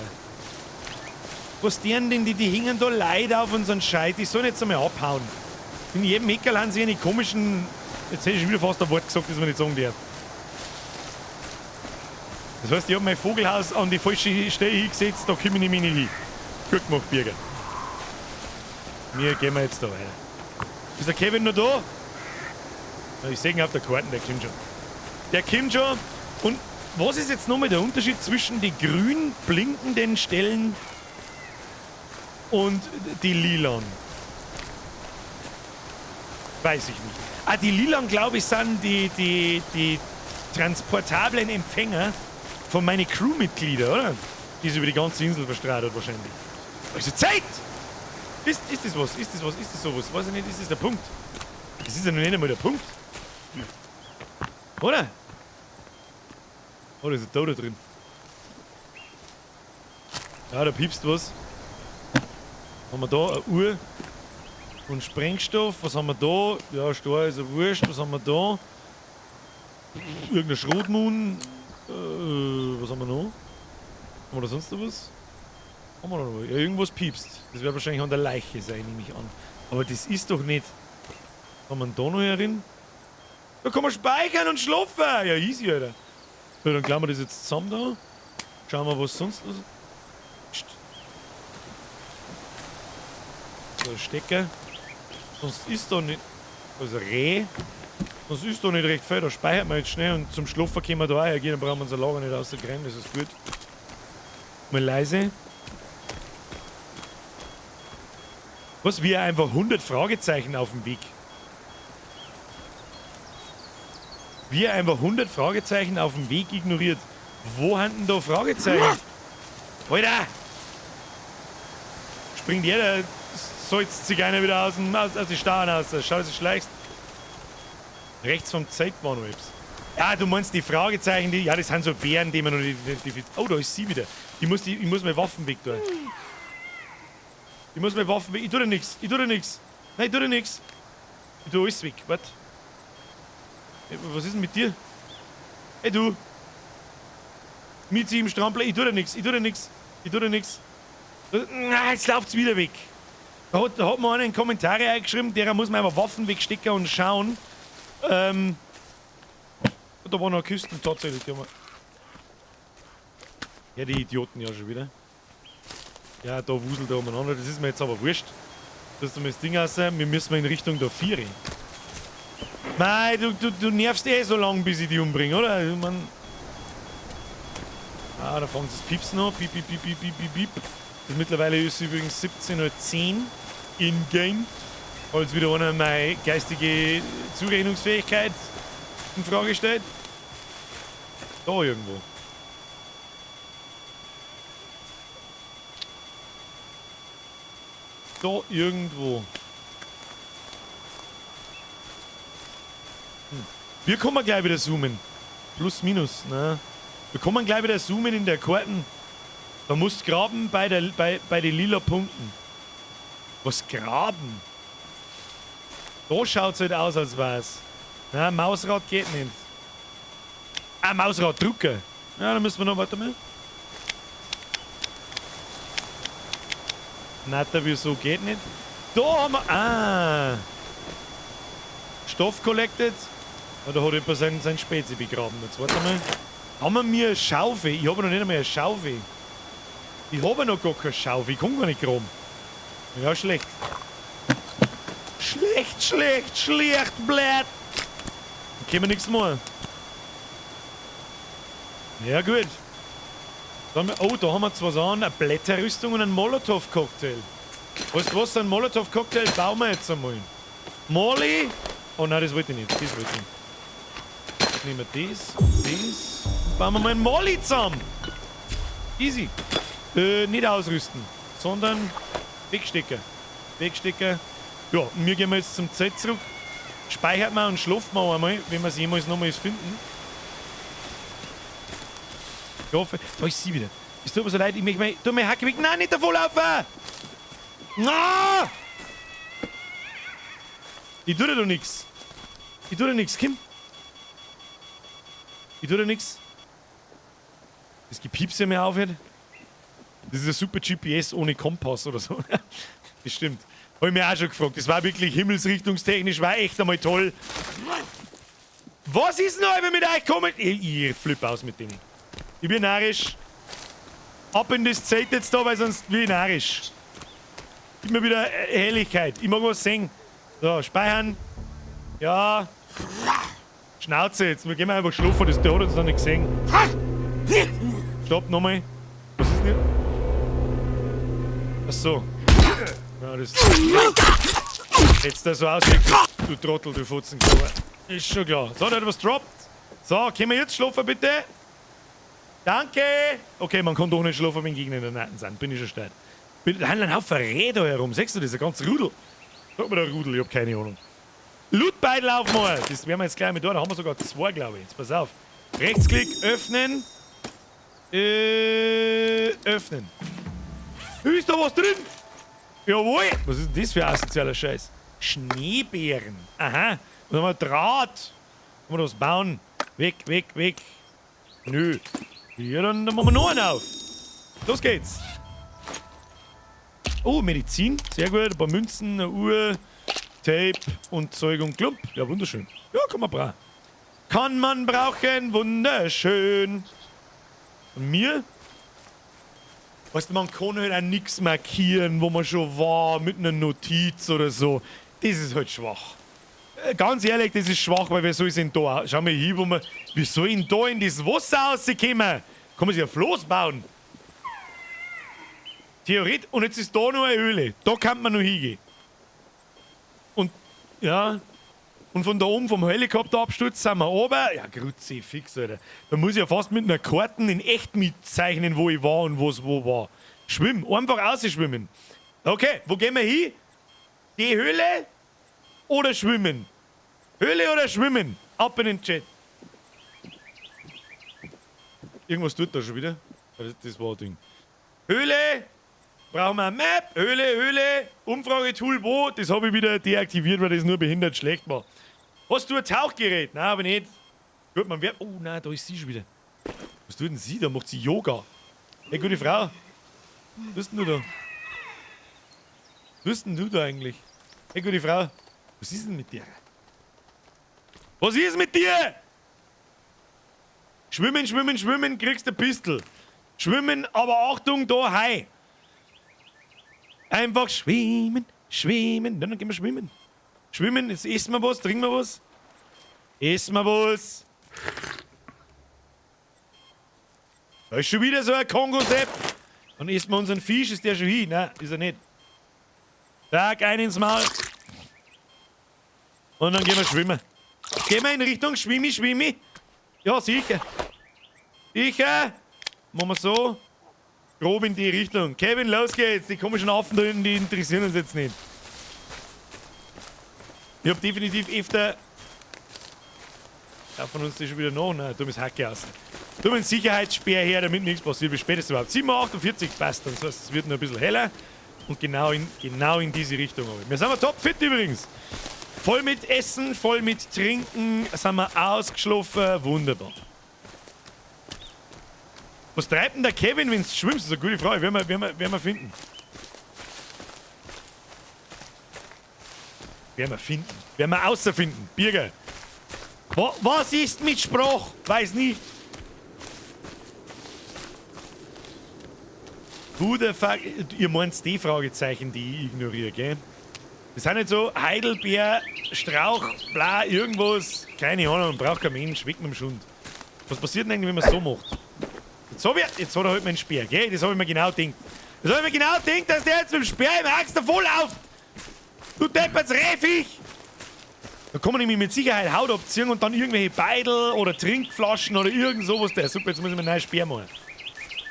Was deren denn, die hängen da Leid auf unseren Scheit, die sollen jetzt einmal abhauen. In jedem Eckerl haben sie eine komischen... Jetzt hätte ich schon wieder fast ein Wort gesagt, das man nicht sagen darf. Das heißt, ich habe mein Vogelhaus an die falsche Stelle hingesetzt, da komme ich nicht mehr hin. Gut gemacht, Birger. Wir gehen wir jetzt da weiter. Ist der Kevin noch da? Ich sehe ihn auf der Karte, der kommt schon. Der kommt schon. Und was ist jetzt nochmal der Unterschied zwischen den grün blinkenden Stellen Und die Lilan. Weiß ich nicht. Ah, die Lilan, glaube ich, sind die transportablen Empfänger von meinen Crewmitgliedern, oder? Die sie über die ganze Insel verstrahlt hat wahrscheinlich. Also Zeit! Ist das was? Ist das was? Ist das sowas? Weiß ich nicht, ist das der Punkt? Das ist ja noch nicht einmal der Punkt. Oder? Oh, da ist ein Toter drin. Ja, da piepst was. Haben wir da eine Uhr und Sprengstoff. Was haben wir da? Ja, Stor ist ja wurscht. Was haben wir da? Irgendeine Schrotmoon. Was haben wir noch? Haben wir da sonst noch was? Haben wir da noch was? Ja, irgendwas piepst. Das wird wahrscheinlich an der Leiche sein, nehme ich an. Aber das ist doch nicht. Haben wir da noch herin? Da kann man speichern und schlafen. Ja, easy, Alter. So, dann klammern wir das jetzt zusammen da. Schauen wir, was sonst noch. Psst. So, Stecker. Sonst ist da nicht. Also Reh. Sonst ist da nicht recht viel. Da speichert man jetzt schnell und zum Schlafen können wir da auch hergehen. Dann brauchen wir unser Lager nicht rauszukriegen. Das ist gut. Mal leise. Was? Wir einfach 100 Fragezeichen auf dem Weg. Wir einfach 100 Fragezeichen auf dem Weg ignoriert. Wo haben denn da Fragezeichen? Alter! Springt jeder, salzt sich einer wieder aus den Staunen aus. Schau, dass du schleichst. Rechts vom Zeitbahnhof. Ja, du meinst die Fragezeichen, die. Ja, das sind so Bären, die man noch nicht identifiziert. Oh, da ist sie wieder. Ich muss meine Waffen weg tun. Ich muss meine Waffen weg. Ich tue da nix. Ich tue da nix. Nein, ich tue da nix. Ich tue alles weg. Warte. Was ist denn mit dir? Ey, du. Mit sie im Strampler. Ich tue da nix. Ich tue da nix. Ich tue da nix. Na, jetzt läuft's wieder weg. Da hat mir einer in Kommentare eingeschrieben, derer muss man einfach Waffen wegstecken und schauen. Da war noch eine Kiste tatsächlich. Die haben wir. Ja, die Idioten ja schon wieder. Ja, da wuselt er umeinander. Das ist mir jetzt aber wurscht. Das ist das Ding aus. Wir müssen mal in Richtung der Viere. Mei, du nervst eh so lange, bis ich die umbringe, oder? Ich mein, ah, da fängt das Piepsen an. Piep, piep, piep, piep, piep, piep, piep. Das mittlerweile ist übrigens 17:10 Uhr in-game. Falls wieder einer meine geistige Zurechnungsfähigkeit in Frage stellt. Da irgendwo. Da irgendwo. Wir kommen gleich wieder zoomen. Plus, minus, ne? Wir kommen gleich wieder zoomen in der Karten. Da musst graben bei den lila Punkten. Was graben? Da schaut's halt aus, als wär's. Na, Mausrad geht nicht. Ah, Mausrad drücken. Ja, da müssen wir noch, warte mal. Na, da wieso geht nicht? Da haben wir. Ah! Stoff collected. Ja, da hat jemand sein Spezi begraben. Jetzt warte mal. Haben wir mir eine Schaufel? Ich habe noch nicht einmal eine Schaufel. Ich habe noch gar keine Schaufel. Ich kann gar nicht graben. Ja, schlecht. Schlecht, schlecht, schlecht, blöd. Dann können wir nichts machen. Ja, gut. Da haben wir, oh, da haben wir zwar so eine Blätterrüstung und einen Molotow-Cocktail. Weißt du was? Einen Molotow-Cocktail bauen wir jetzt einmal. Molly! Oh nein, das wollte ich nicht. Das wollte ich nicht. Nehmen wir das und das. Und bauen wir mal einen Molly zusammen. Easy. Nicht ausrüsten, sondern wegstecken. Wegstecken. Ja, und wir gehen wir jetzt zum Zelt zurück. Speichert man und schlaft man einmal, wenn wir es jemals nochmals finden. Ich hoffe, da ist sie wieder. Es tut mir so leid, ich möchte mal. Tu mir Hacke weg. Nein, nicht davonlaufen! Na! Ich tue dir doch nix. Ich tue dir nix, Kim. Ich tue dir nix. Das Gepiepse mir aufhört. Das ist ein super GPS ohne Kompass oder so. Das stimmt. Hab ich mir auch schon gefragt. Das war wirklich himmelsrichtungstechnisch, war echt einmal toll. Was ist denn heute mit euch gekommen? Ich flippe aus mit denen. Ich bin narrisch. Ab in das Zelt jetzt da, weil sonst bin ich narrisch. Gib mir wieder Helligkeit. Ich mag was sehen. So, speichern. Ja. Schnauze jetzt. Wir gehen mal einfach schlafen. Das, der hat uns noch nicht gesehen. Stopp, nochmal. Was ist denn hier? Ach so. Ja, das jetzt da so aussieht, du Trottel, du Futzenklober. Ist schon klar. So, da hat was droppt. So, können wir jetzt schlafen, bitte? Danke! Okay, man kann doch nicht schlafen, wenn Gegner in der Nacken sind. Bin ich schon stark. Da haben ein Haufen Räder herum. Siehst du das? Ein ganzes Rudel. Sag mal der Rudel, ich hab keine Ahnung. Lootbeidel aufmachen! Das werden wir jetzt gleich mit da. Da haben wir sogar zwei, glaube ich. Jetzt pass auf. Rechtsklick, öffnen. Öffnen. Ist da was drin? Jawohl! Was ist denn das für ein asozialer Scheiß? Schneebären. Aha. Und dann haben wir Draht. Kann man das bauen? Weg, weg, weg. Nö. Ja, dann machen wir noch einen auf. Los geht's. Oh, Medizin. Sehr gut. Ein paar Münzen, eine Uhr, Tape und Zeug und Klump. Ja, wunderschön. Ja, kann man brauchen. Kann man brauchen. Wunderschön. Und mir? Weißt du, man kann halt auch nichts markieren, wo man schon war, mit einer Notiz oder so. Das ist halt schwach. Ganz ehrlich, das ist schwach, weil wir soll denn da? Schau mal hier, wo wir. Wie soll denn da in das Wasser rauskommen? Kann man sich ein Floß bauen? Theoretisch. Und jetzt ist da noch eine Höhle. Da kann man noch hingehen. Und, ja. Und von da oben vom Helikopterabsturz sind wir oben. Ja, Kruzifix, Alter. Da muss ich ja fast mit einer Karte in echt mitzeichnen, wo ich war und wo's wo war. Schwimmen, einfach rausschwimmen. Okay, wo gehen wir hin? Die Höhle oder schwimmen? Höhle oder schwimmen? Ab in den Chat. Irgendwas tut da schon wieder. Das war ein Ding. Höhle! Brauchen wir eine Map? Höhle, Höhle. Umfragetool wo? Das habe ich wieder deaktiviert, weil das nur behindert schlecht war. Hast du ein Tauchgerät? Nein, aber nicht. Gut, man wird. Oh nein, da ist sie schon wieder. Was tut denn sie da? Macht sie Yoga? Hey, gute Frau. Was bist denn du da? Was bist denn du da eigentlich? Hey, gute Frau. Was ist denn mit dir? Was ist mit dir? Schwimmen, schwimmen, schwimmen, kriegst du Pistol. Schwimmen, aber Achtung, da, Hai. Einfach schwimmen, schwimmen. Dann gehen wir schwimmen. Schwimmen, jetzt essen wir was, trinken wir was. Essen wir was. Da ist schon wieder so ein Kongo-Sepp. Dann essen wir unseren Fisch, ist der schon hin? Nein, ist er nicht. Tag, ein ins Maul. Und dann gehen wir schwimmen. Gehen wir in Richtung Schwimmi, Schwimmi. Ja, sicher. Sicher. Machen wir so. Grob in die Richtung. Kevin, los geht's. Die komischen Affen da hinten, die interessieren uns jetzt nicht. Ich hab definitiv öfter. Ja, von uns ist schon wieder noch. Nein, dummes Hacke aus. Tu mir einen Sicherheitsspeer her, damit nichts passiert. Wie spät ist es überhaupt? 7:48 Uhr, passt. Das heißt, es wird noch ein bisschen heller. Und genau in diese Richtung. Wir sind topfit übrigens. Voll mit Essen, voll mit Trinken, sind wir ausgeschlafen. Wunderbar. Was treibt denn der Kevin, wenn du schwimmst? Das ist eine gute Frage. Werden wir finden. Werden wir finden. Werden wir außerfinden. Birger. Was ist mit Spruch? Weiß nicht. Who the fuck? Ihr meint die Fragezeichen, die ich ignoriere, gell? Das sind nicht so Heidelbeer, Strauch, bla, irgendwas. Keine Ahnung, braucht kein Mensch, weg mit dem Schund. Was passiert denn eigentlich, wenn man es so macht? Jetzt hat er halt meinen Speer, gell? Das habe ich mir genau gedacht. Das habe ich mir genau gedacht, dass der jetzt mit dem Speer im Axt voll läuft. Du depperts Rehviech! Da kann man nämlich mit Sicherheit Haut abziehen und dann irgendwelche Beidel oder Trinkflaschen oder irgend sowas. Der super, jetzt muss ich mir einen neuen Speer machen.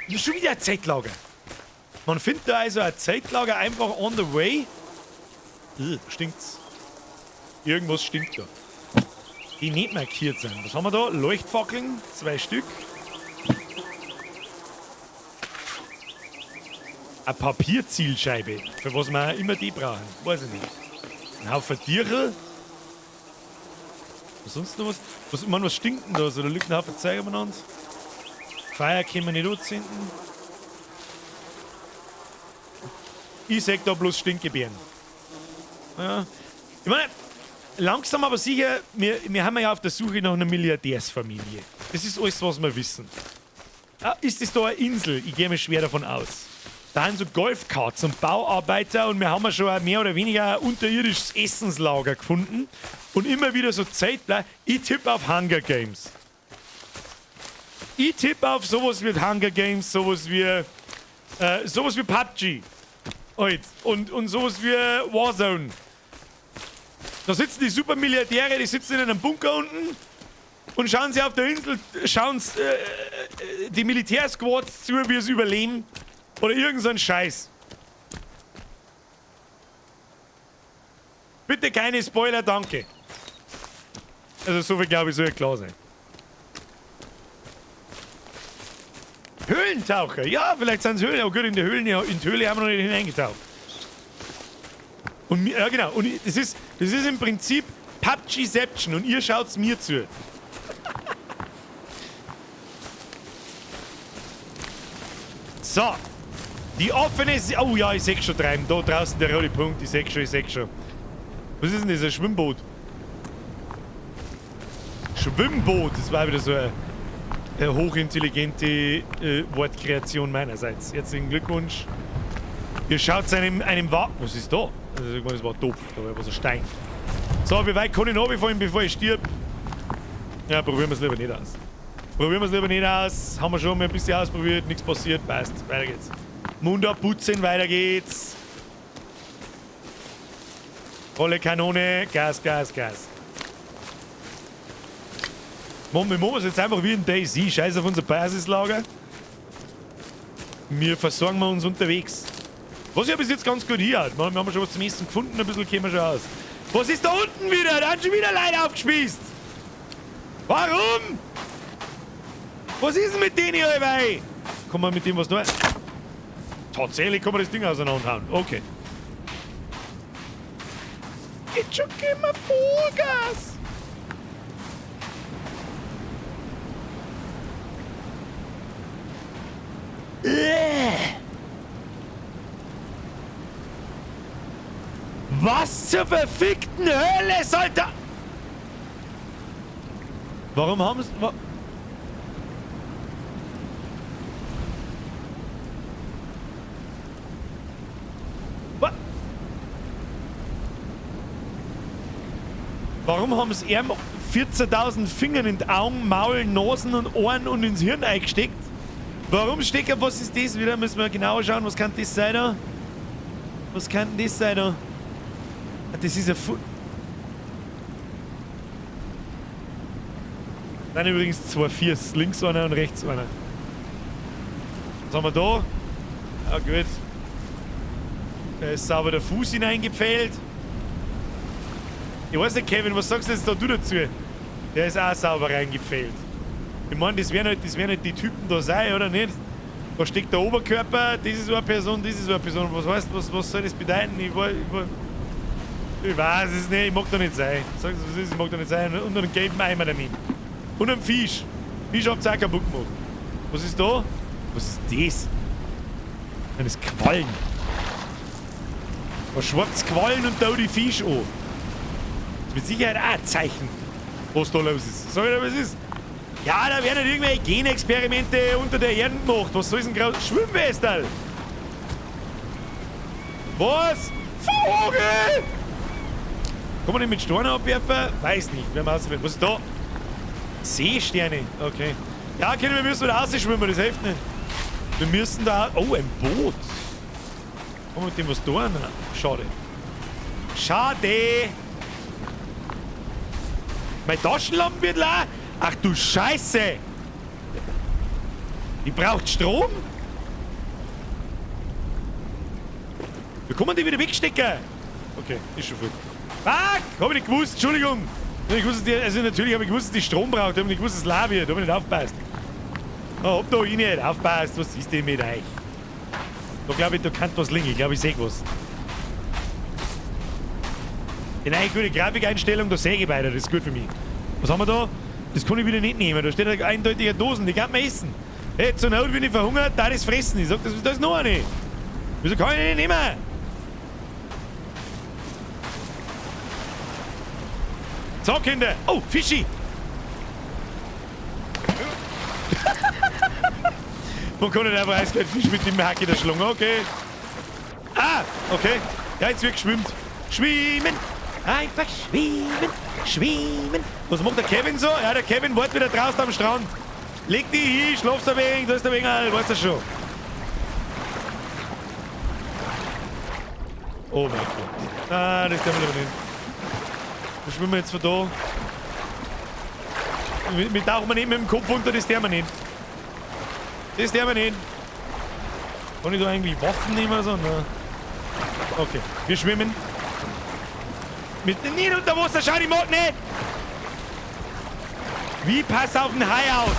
Das ist schon wieder ein Zeltlager. Man findet da also ein Zeltlager einfach on the way. Stinkt's. Irgendwas stinkt da. Die nicht markiert sind. Was haben wir da? Leuchtfackeln, zwei Stück. Eine Papierzielscheibe. Für was wir auch immer die brauchen. Weiß ich nicht. Ein Haufen Tierl. Was sonst noch was? Was, ich mein, was stinkt denn da so? Da liegt ein Haufen Zeug umeinander. Feuer können wir nicht anzünden. Ich sag da bloß Stinkebeeren. Ja. Ich meine, langsam aber sicher, wir haben ja auf der Suche nach einer Milliardärsfamilie. Das ist alles, was wir wissen. Ah, ist das da eine Insel? Ich gehe mir schwer davon aus. Da sind so Golfkarts und Bauarbeiter und wir haben ja schon ein mehr oder weniger ein unterirdisches Essenslager gefunden. Und immer wieder so Zeitplan. Ich tippe auf Hunger Games. Ich tippe auf sowas wie Hunger Games, sowas wie PUBG. Halt. Und sowas wie Warzone. Da sitzen die Supermilliardäre, die sitzen in einem Bunker unten und schauen sie auf der Insel, schauen die Militärsquads zu, wie sie überleben. Oder irgend so ein Scheiß. Bitte keine Spoiler, danke. Also so viel, glaube ich, soll ja klar sein. Höhlentaucher. Ja, vielleicht sind es Höhlen. Aber gut, in die Höhle haben wir noch nicht hineingetaucht. Und ja, genau. Und das ist im Prinzip PUBG-Ception und ihr schaut's mir zu. So. Die offene. See. Oh ja, ich seh schon treiben. Da draußen der rote Punkt. Ich seh schon, ich seh schon. Was ist denn das? Ein Schwimmboot? Schwimmboot. Das war wieder so eine hochintelligente Wortkreation meinerseits. Herzlichen Glückwunsch. Ihr schaut einem Wa. Was ist da? Also, ich meine, das war doof. Da war was ein Stein. So, wie weit kann ich noch fallen, bevor ich stirb? Ja, probieren wir es lieber nicht aus. Probieren wir es lieber nicht aus. Haben wir schon mal ein bisschen ausprobiert. Nichts passiert. Passt. Weiter geht's. Mund abputzen, weiter geht's. Volle Kanone. Gas, Gas, Gas. Mann, wir machen es jetzt einfach wie in DayZ. Scheiß auf unser Basislager. Wir versorgen wir uns unterwegs. Was ja bis jetzt ganz gut hier hat. Wir haben schon was zum Essen gefunden, ein bisschen kämen wir schon aus. Was ist da unten wieder? Da haben schon wieder Leute aufgespießt. Warum? Was ist denn mit denen hier allweil? Kann man mit dem was tun? Tatsächlich kann man das Ding auseinanderhauen. Okay. Geht schon, gib mir Vollgas. Was zur verfickten Hölle soll da... Warum haben sie... Wa Wa Warum haben sie ihm 14.000 Fingern in die Augen, Maul, Nasen und Ohren und ins Hirn eingesteckt? Warum steckt er... Was ist das wieder? Müssen wir genauer schauen. Was kann das sein da? Was kann denn das sein da? Ah, das ist ein Fu. Dann übrigens zwei Viers. Links einer und rechts einer. Was haben wir da? Ah, gut. Da ist sauber der Fuß hineingepfählt. Ich weiß nicht, Kevin, was sagst du jetzt da du dazu? Der ist auch sauber reingepfählt. Ich meine, das werden halt die Typen da sein, oder nicht? Da steckt der Oberkörper, das ist eine Person, das ist eine Person. Was heißt, was soll das bedeuten? Ich weiß es nicht, ich mag da nicht sein. Sag was ist, ich mag da nicht sein. Und einen gelben Eimer daneben. Und einen Fisch. Fisch habt ihr auch kaputt gemacht. Was ist da? Was ist das? Nein, das ist Quallen. Da schwappt Quallen und da die Fisch an. Das ist mit Sicherheit auch ein Zeichen, was da los ist. Sag ich dir, was ist? Ja, da werden halt irgendwelche Genexperimente unter der Erde gemacht. Was soll denn gerade? Schwimmwestel! Was? Vogel! Kann man den mit Steinen abwerfen? Weiß nicht. Werden wir rausfinden. Was ist da? Seesterne. Okay. Ja, Kinder, wir müssen wieder rausschwimmen. Das hilft nicht. Wir müssen da... Oh, ein Boot. Kann man mit dem was tun? Schade. Schade! Meine Taschenlampe wird leer. Ach du Scheiße! Die braucht Strom? Wie kann man die wieder wegstecken? Okay, ist schon voll. Fuck! Hab ich nicht gewusst, Entschuldigung! Ich gewusst, also natürlich habe ich gewusst, dass die Strom braucht. Ich habe nicht gewusst, dass es leer wird. Ich habe nicht aufgepasst. Oh, hab da ich nicht aufgepasst. Was ist denn mit euch? Da glaube ich, da kann was liegen. Ich glaube, ich sehe was. Die neue gute Grafikeinstellung, da sehe ich weiter. Das ist gut für mich. Was haben wir da? Das kann ich wieder nicht nehmen. Da steht eine eindeutige Dosen, die kann man essen. Hey, zur Not bin ich verhungert, da ist fressen. Ich sag, das, das ist noch eine. Wieso kann ich die nicht nehmen? So, Kinder. Oh, Fischi. Man kann nicht einfach eiskalt Fisch mit dem Hack in der Schlung. Okay. Ah, okay. Ja, jetzt wird geschwimmt. Schwimmen. Einfach schwimmen. Schwimmen. Was macht der Kevin so? Ja, der Kevin wartet wieder draußen am Strand. Leg dich hin, schlafst ein wenig, da ist der wenig, weißt du schon. Oh mein Gott. Ah, das können wir lieber nicht. Da schwimmen wir jetzt von da. Wir tauchen wir nicht mit dem Kopf unter, das dürfen wir nicht. Das dürfen wir nicht. Kann ich da eigentlich Waffen nehmen oder so? Nein. Okay, wir schwimmen. Mit dem nicht unter Wasser, schau die Mod nicht! Wie pass auf den Hai auf?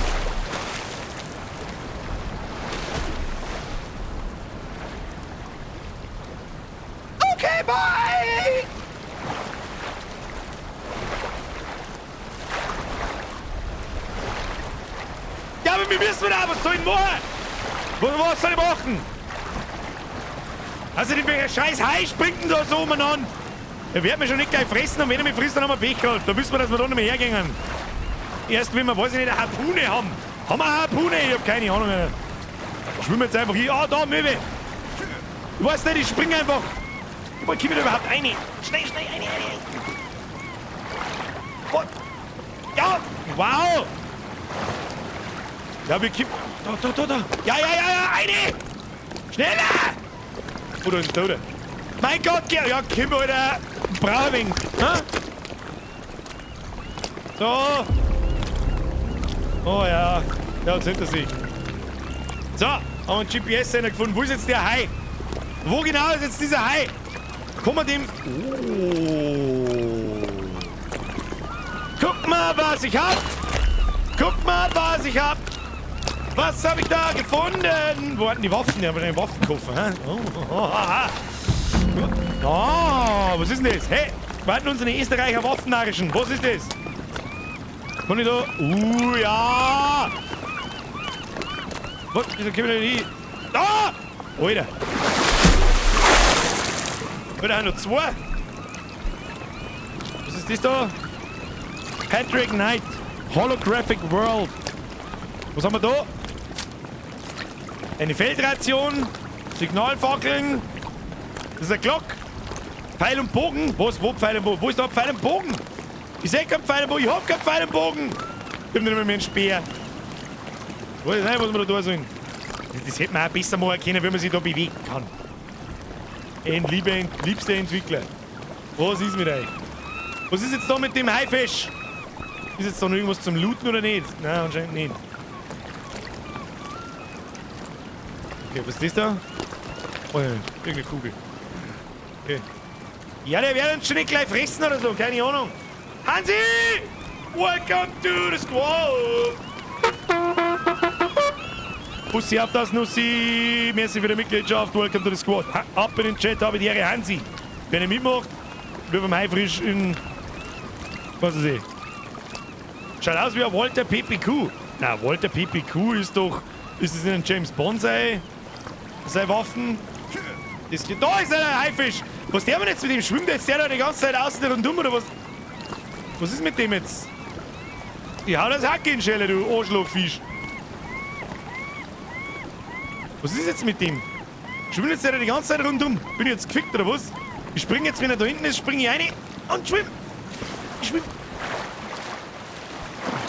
Okay, bye! Ja, aber wir müssen wieder, was soll ich machen? Was soll ich machen? Also, die scheiß Hai springt denn da so umeinander? Er wird mich schon nicht gleich fressen und wenn er mich frisst, dann haben wir Pech gehabt. Da wissen wir, dass wir da nicht mehr hergehen. Erst wenn wir, weiß ich nicht, eine Harpune haben. Haben wir eine Harpune? Ich hab keine Ahnung mehr. Ich schwimme jetzt einfach hier. Ah, da, Möwe. Ich weiß nicht, ich spring einfach. Wo komme ich da überhaupt rein? Schnell, schnell, rein, rein, rein. What? Ja, wow. Ja, wir kippen. Da, da, da, da. Ja, ja, ja, ja, eine. Schneller. Oder ist der, oder? Mein Gott, ja, komm, Alter. Brauwing. So. Oh ja, der hat's hinter sich. So, haben wir einen GPS-Sender gefunden. Wo ist jetzt der Hai? Wo genau ist jetzt dieser Hai? Komm mal dem... Oh. Guck mal, was ich hab! Guck mal, was ich hab! Was hab ich da gefunden? Wo hatten die Waffen? Die haben wahrscheinlich Waffenkoffer, hä? Oh, oh, oh, oh, was ist denn das? Hey, warten unsere Österreicher Waffennarrischen. Was ist das? Kann ich da? Ja! Was? Wieso kommen wir denn hin? Da! Alter! Alter, noch zwei! Was ist das da? Patrick Knight. Holographic World. Was haben wir da? Eine Feldration. Signalfackeln. Das ist ein Glock. Pfeil und Bogen. Was? Wo Pfeil und Bogen? Wo ist da Pfeil und Bogen? Ich seh keinen Pfeil und Bogen. Ich hab keinen Pfeil und Bogen. Ich hab nicht mehr einen Speer. Ich weiß nicht, was wir da tun sollen. Das hätte man auch besser machen können, wenn man sich da bewegen kann. Liebste Entwickler. Was ist mit euch? Was ist jetzt da mit dem Haifisch? Ist jetzt da noch irgendwas zum Looten oder nicht? Nein, anscheinend nicht. Okay, was ist das da? Oh, ja, irgendeine Kugel. Okay. Ja, der wird uns schon nicht gleich fressen oder so, keine Ahnung. Hansi! Welcome to the squad! Bussi auf das Nussi! Merci für die Mitgliedschaft, welcome to the squad. Ha, ab in den Chat, habe die Ehre Hansi. Wenn ihr mitmacht, wir vom Haifrisch in. Was weiß ich. Schaut aus wie ein Walter PPQ. Na, Walter PPQ ist doch. Ist das nicht ein James Bond sei? Seine Waffen? Das, da ist ein Haifisch! Was der denn jetzt mit dem? Schwimmt jetzt der da die ganze Zeit außen rundum oder was? Was ist mit dem jetzt? Ich hau das Hack in die Schelle, du Arschlochfisch. Was ist jetzt mit dem? Schwimmt jetzt der da die ganze Zeit rundum? Bin ich jetzt gefickt oder was? Ich spring jetzt, wenn er da hinten ist, spring ich rein und schwimm. Ich schwimm.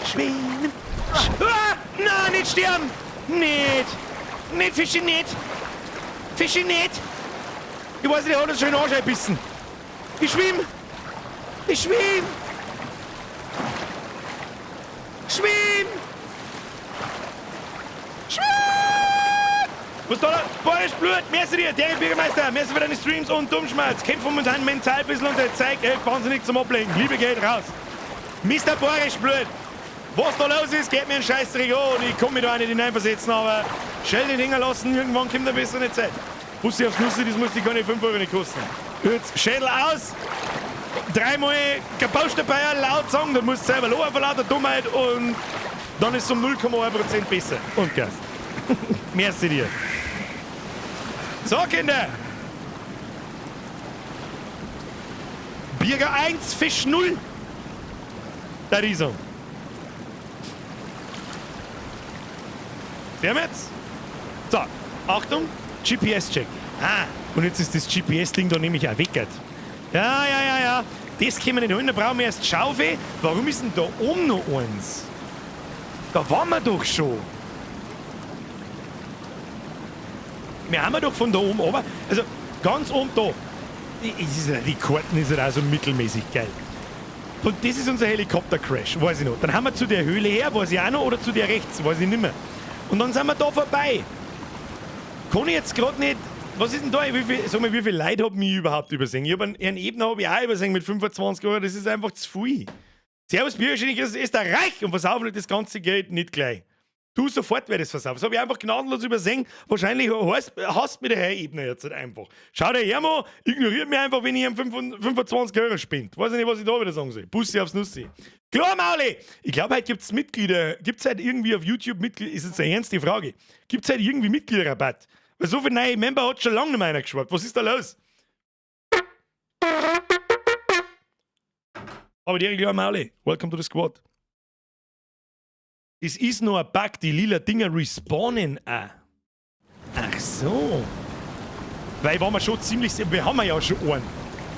Schwimmen. Ah, nein, nicht sterben. Nicht. Nicht, Fische, nicht. Fische, nicht. Ich weiß nicht, der hat uns schon in den Arsch eingebissen. Ich schwimm. Ich schwimm. Schwimm. Schwimm. Was da? Boris Blut, merci dir, der Bürgermeister, merci für deine Streams und Dummschmerz. Kämpfen momentan mental ein bisschen und der Zeug hilft wahnsinnig zum Ablenken. Liebe geht raus. Mr. Boris Blut, was da los ist, geht mir einen Scheißdreck an und ich komm mich da auch nicht hineinversetzen, aber schnell den hängen lassen, irgendwann kommt eine bessere Zeit. Bussi aufs Nussi, das muss die keine 5 Euro nicht kosten. Jetzt Schädel aus, dreimal gepauscht dabei, laut sagen, dann musst du selber lachen vor lauter Dummheit und dann ist es um 0,1% besser. Und Gas. Merci dir. So, Kinder. Birger 1, Fisch 0. Da ist er. Der jetzt? So, Achtung, GPS-Check. Ah, und jetzt ist das GPS-Ding da nämlich auch weg. Ja, ja, ja, ja. Das können wir nicht holen, da brauchen wir erst Schaufel. Warum ist denn da oben noch eins? Da waren wir doch schon. Wir haben ja doch von da oben runter. Also ganz oben da. Die Karten ist halt auch so mittelmäßig geil. Und das ist unser Helikopter-Crash, weiß ich noch. Dann haben wir zu der Höhle her, weiß ich auch noch, oder zu der rechts, weiß ich nicht mehr. Und dann sind wir da vorbei. Kann ich jetzt gerade nicht. Was ist denn da? Wie viel, sag mal, wie viel Leute hab mich überhaupt übersehen? Ich hab einen Ebner hab ich auch übersehen mit 25 Euro, das ist einfach zu viel. Servus, Bürgerschön, ist der reich und versaufen das ganze Geld nicht gleich. Du sofort werde es versaufen. Das habe ich einfach gnadenlos übersehen. Wahrscheinlich hasst mich der Herr Ebner jetzt halt einfach. Schau der Hermo, ignoriert mich einfach, wenn ich ihm 25 Euro spende. Weiß ich nicht, was ich da wieder sagen soll. Bussi aufs Nussi. Klar, Mauli! Ich glaube, heute gibt es Mitglieder. Gibt es heute irgendwie auf YouTube Mitglieder? Ist jetzt eine ernste Frage. Gibt es heute irgendwie Mitgliederrabatt? Weil so viele neue Member hat schon lange nicht mehr einer geschwappt. Was ist da los? Aber die klar, Mauli. Welcome to the squad. Es ist nur ein Bug, die lila Dinger respawnen auch. Ach so. Weil waren wir schon ziemlich. Wir haben ja schon einen.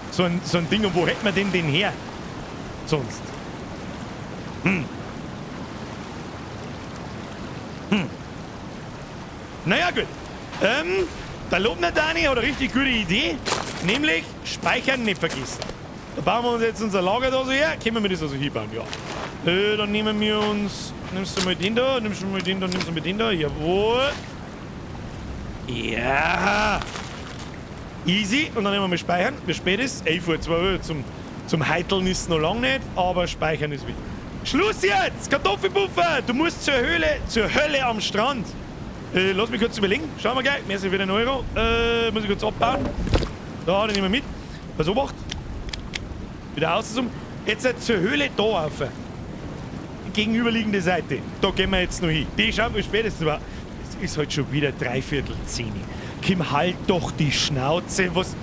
So ein Ding, und wo hätten wir denn den her? Sonst. Naja, gut. Der Lobner Dani hat eine richtig gute Idee, nämlich Speichern nicht vergessen. Da bauen wir uns jetzt unser Lager da so her. Können wir das also hinbauen? Ja. Dann nehmen wir uns. Nimmst du mal den da, nimmst du mal den da, nimmst du mal den da. Jawohl. Ja. Easy. Und dann nehmen wir mal Speichern. Wie spät ist? 11 Uhr, 2 Uhr. Zum Heiteln ist es noch lange nicht, aber Speichern ist wichtig. Schluss jetzt! Kartoffelpuffer! Du musst zur Höhle, zur Hölle am Strand. Lass mich kurz überlegen. Schauen wir gleich. Mehr für den Euro. Muss ich kurz abbauen. Da, den nehmen wir mit. Pass Obacht. Wieder auszoomen. Jetzt zur Höhle da rauf. Gegenüberliegende Seite. Da gehen wir jetzt noch hin. Die schauen wir spätestens mal. Es ist halt schon wieder 9:45. Kim, halt doch die Schnauze. Was?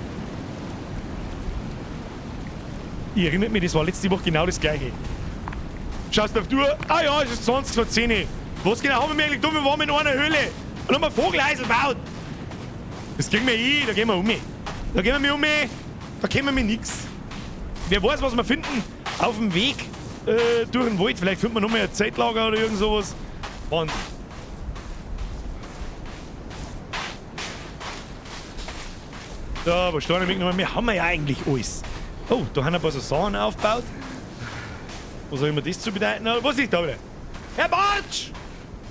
Ich erinnere mich, das war letzte Woche genau das Gleiche. Schaust auf die Uhr. Ah ja, es ist 9:40. Was genau haben wir eigentlich getan? Wir waren in einer Höhle und haben ein Vogeleisel gebaut. Das kriegen wir eh, da gehen wir um. Da gehen wir um, da kennen wir nix. Wer weiß, was wir finden auf dem Weg durch den Wald. Vielleicht finden wir noch mal ein Zeltlager oder irgend sowas. Wahnsinn. Da, wo stehen wir mitgenommen? Wir haben ja eigentlich alles. Oh, da haben ein paar so Sachen aufgebaut. Was auch immer das zu bedeuten hat. Was ist da wieder? Herr Bartsch!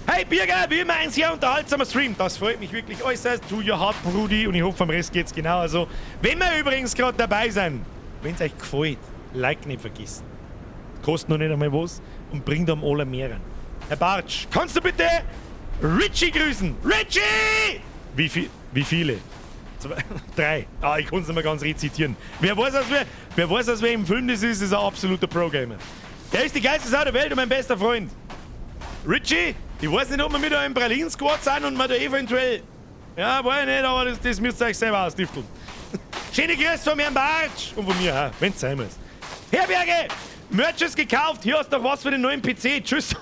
Hey Birger, wie immer ein sehr unterhaltsamer Stream. Das freut mich wirklich äußerst. To your heart, Brudi. Und ich hoffe, am Rest geht's genauso. Wenn wir übrigens gerade dabei sind, wenn's euch gefällt, Like nicht vergessen. Kostet noch nicht einmal was und bringt am aller mehreren. Herr Bartsch, kannst du bitte Richie grüßen? Richie! Wie viel? Wie viele? 2, 3. Ah, ich kann's nicht mehr ganz rezitieren. Wer weiß, was wer im Film das ist, ist ein absoluter Pro-Gamer. Der ist die geilste Sau der Welt und mein bester Freund. Richie, ich weiß nicht, ob wir mit einem Pralinen-Squad sind und wir da eventuell... Ja, weiß ich nicht, aber das müsst ihr euch selber ausdifteln. Schöne Grüße von Herrn Bartsch und von mir, auch, wenn's sein muss. Herberge, Merch ist gekauft, hier hast du noch was für den neuen PC. Tschüss.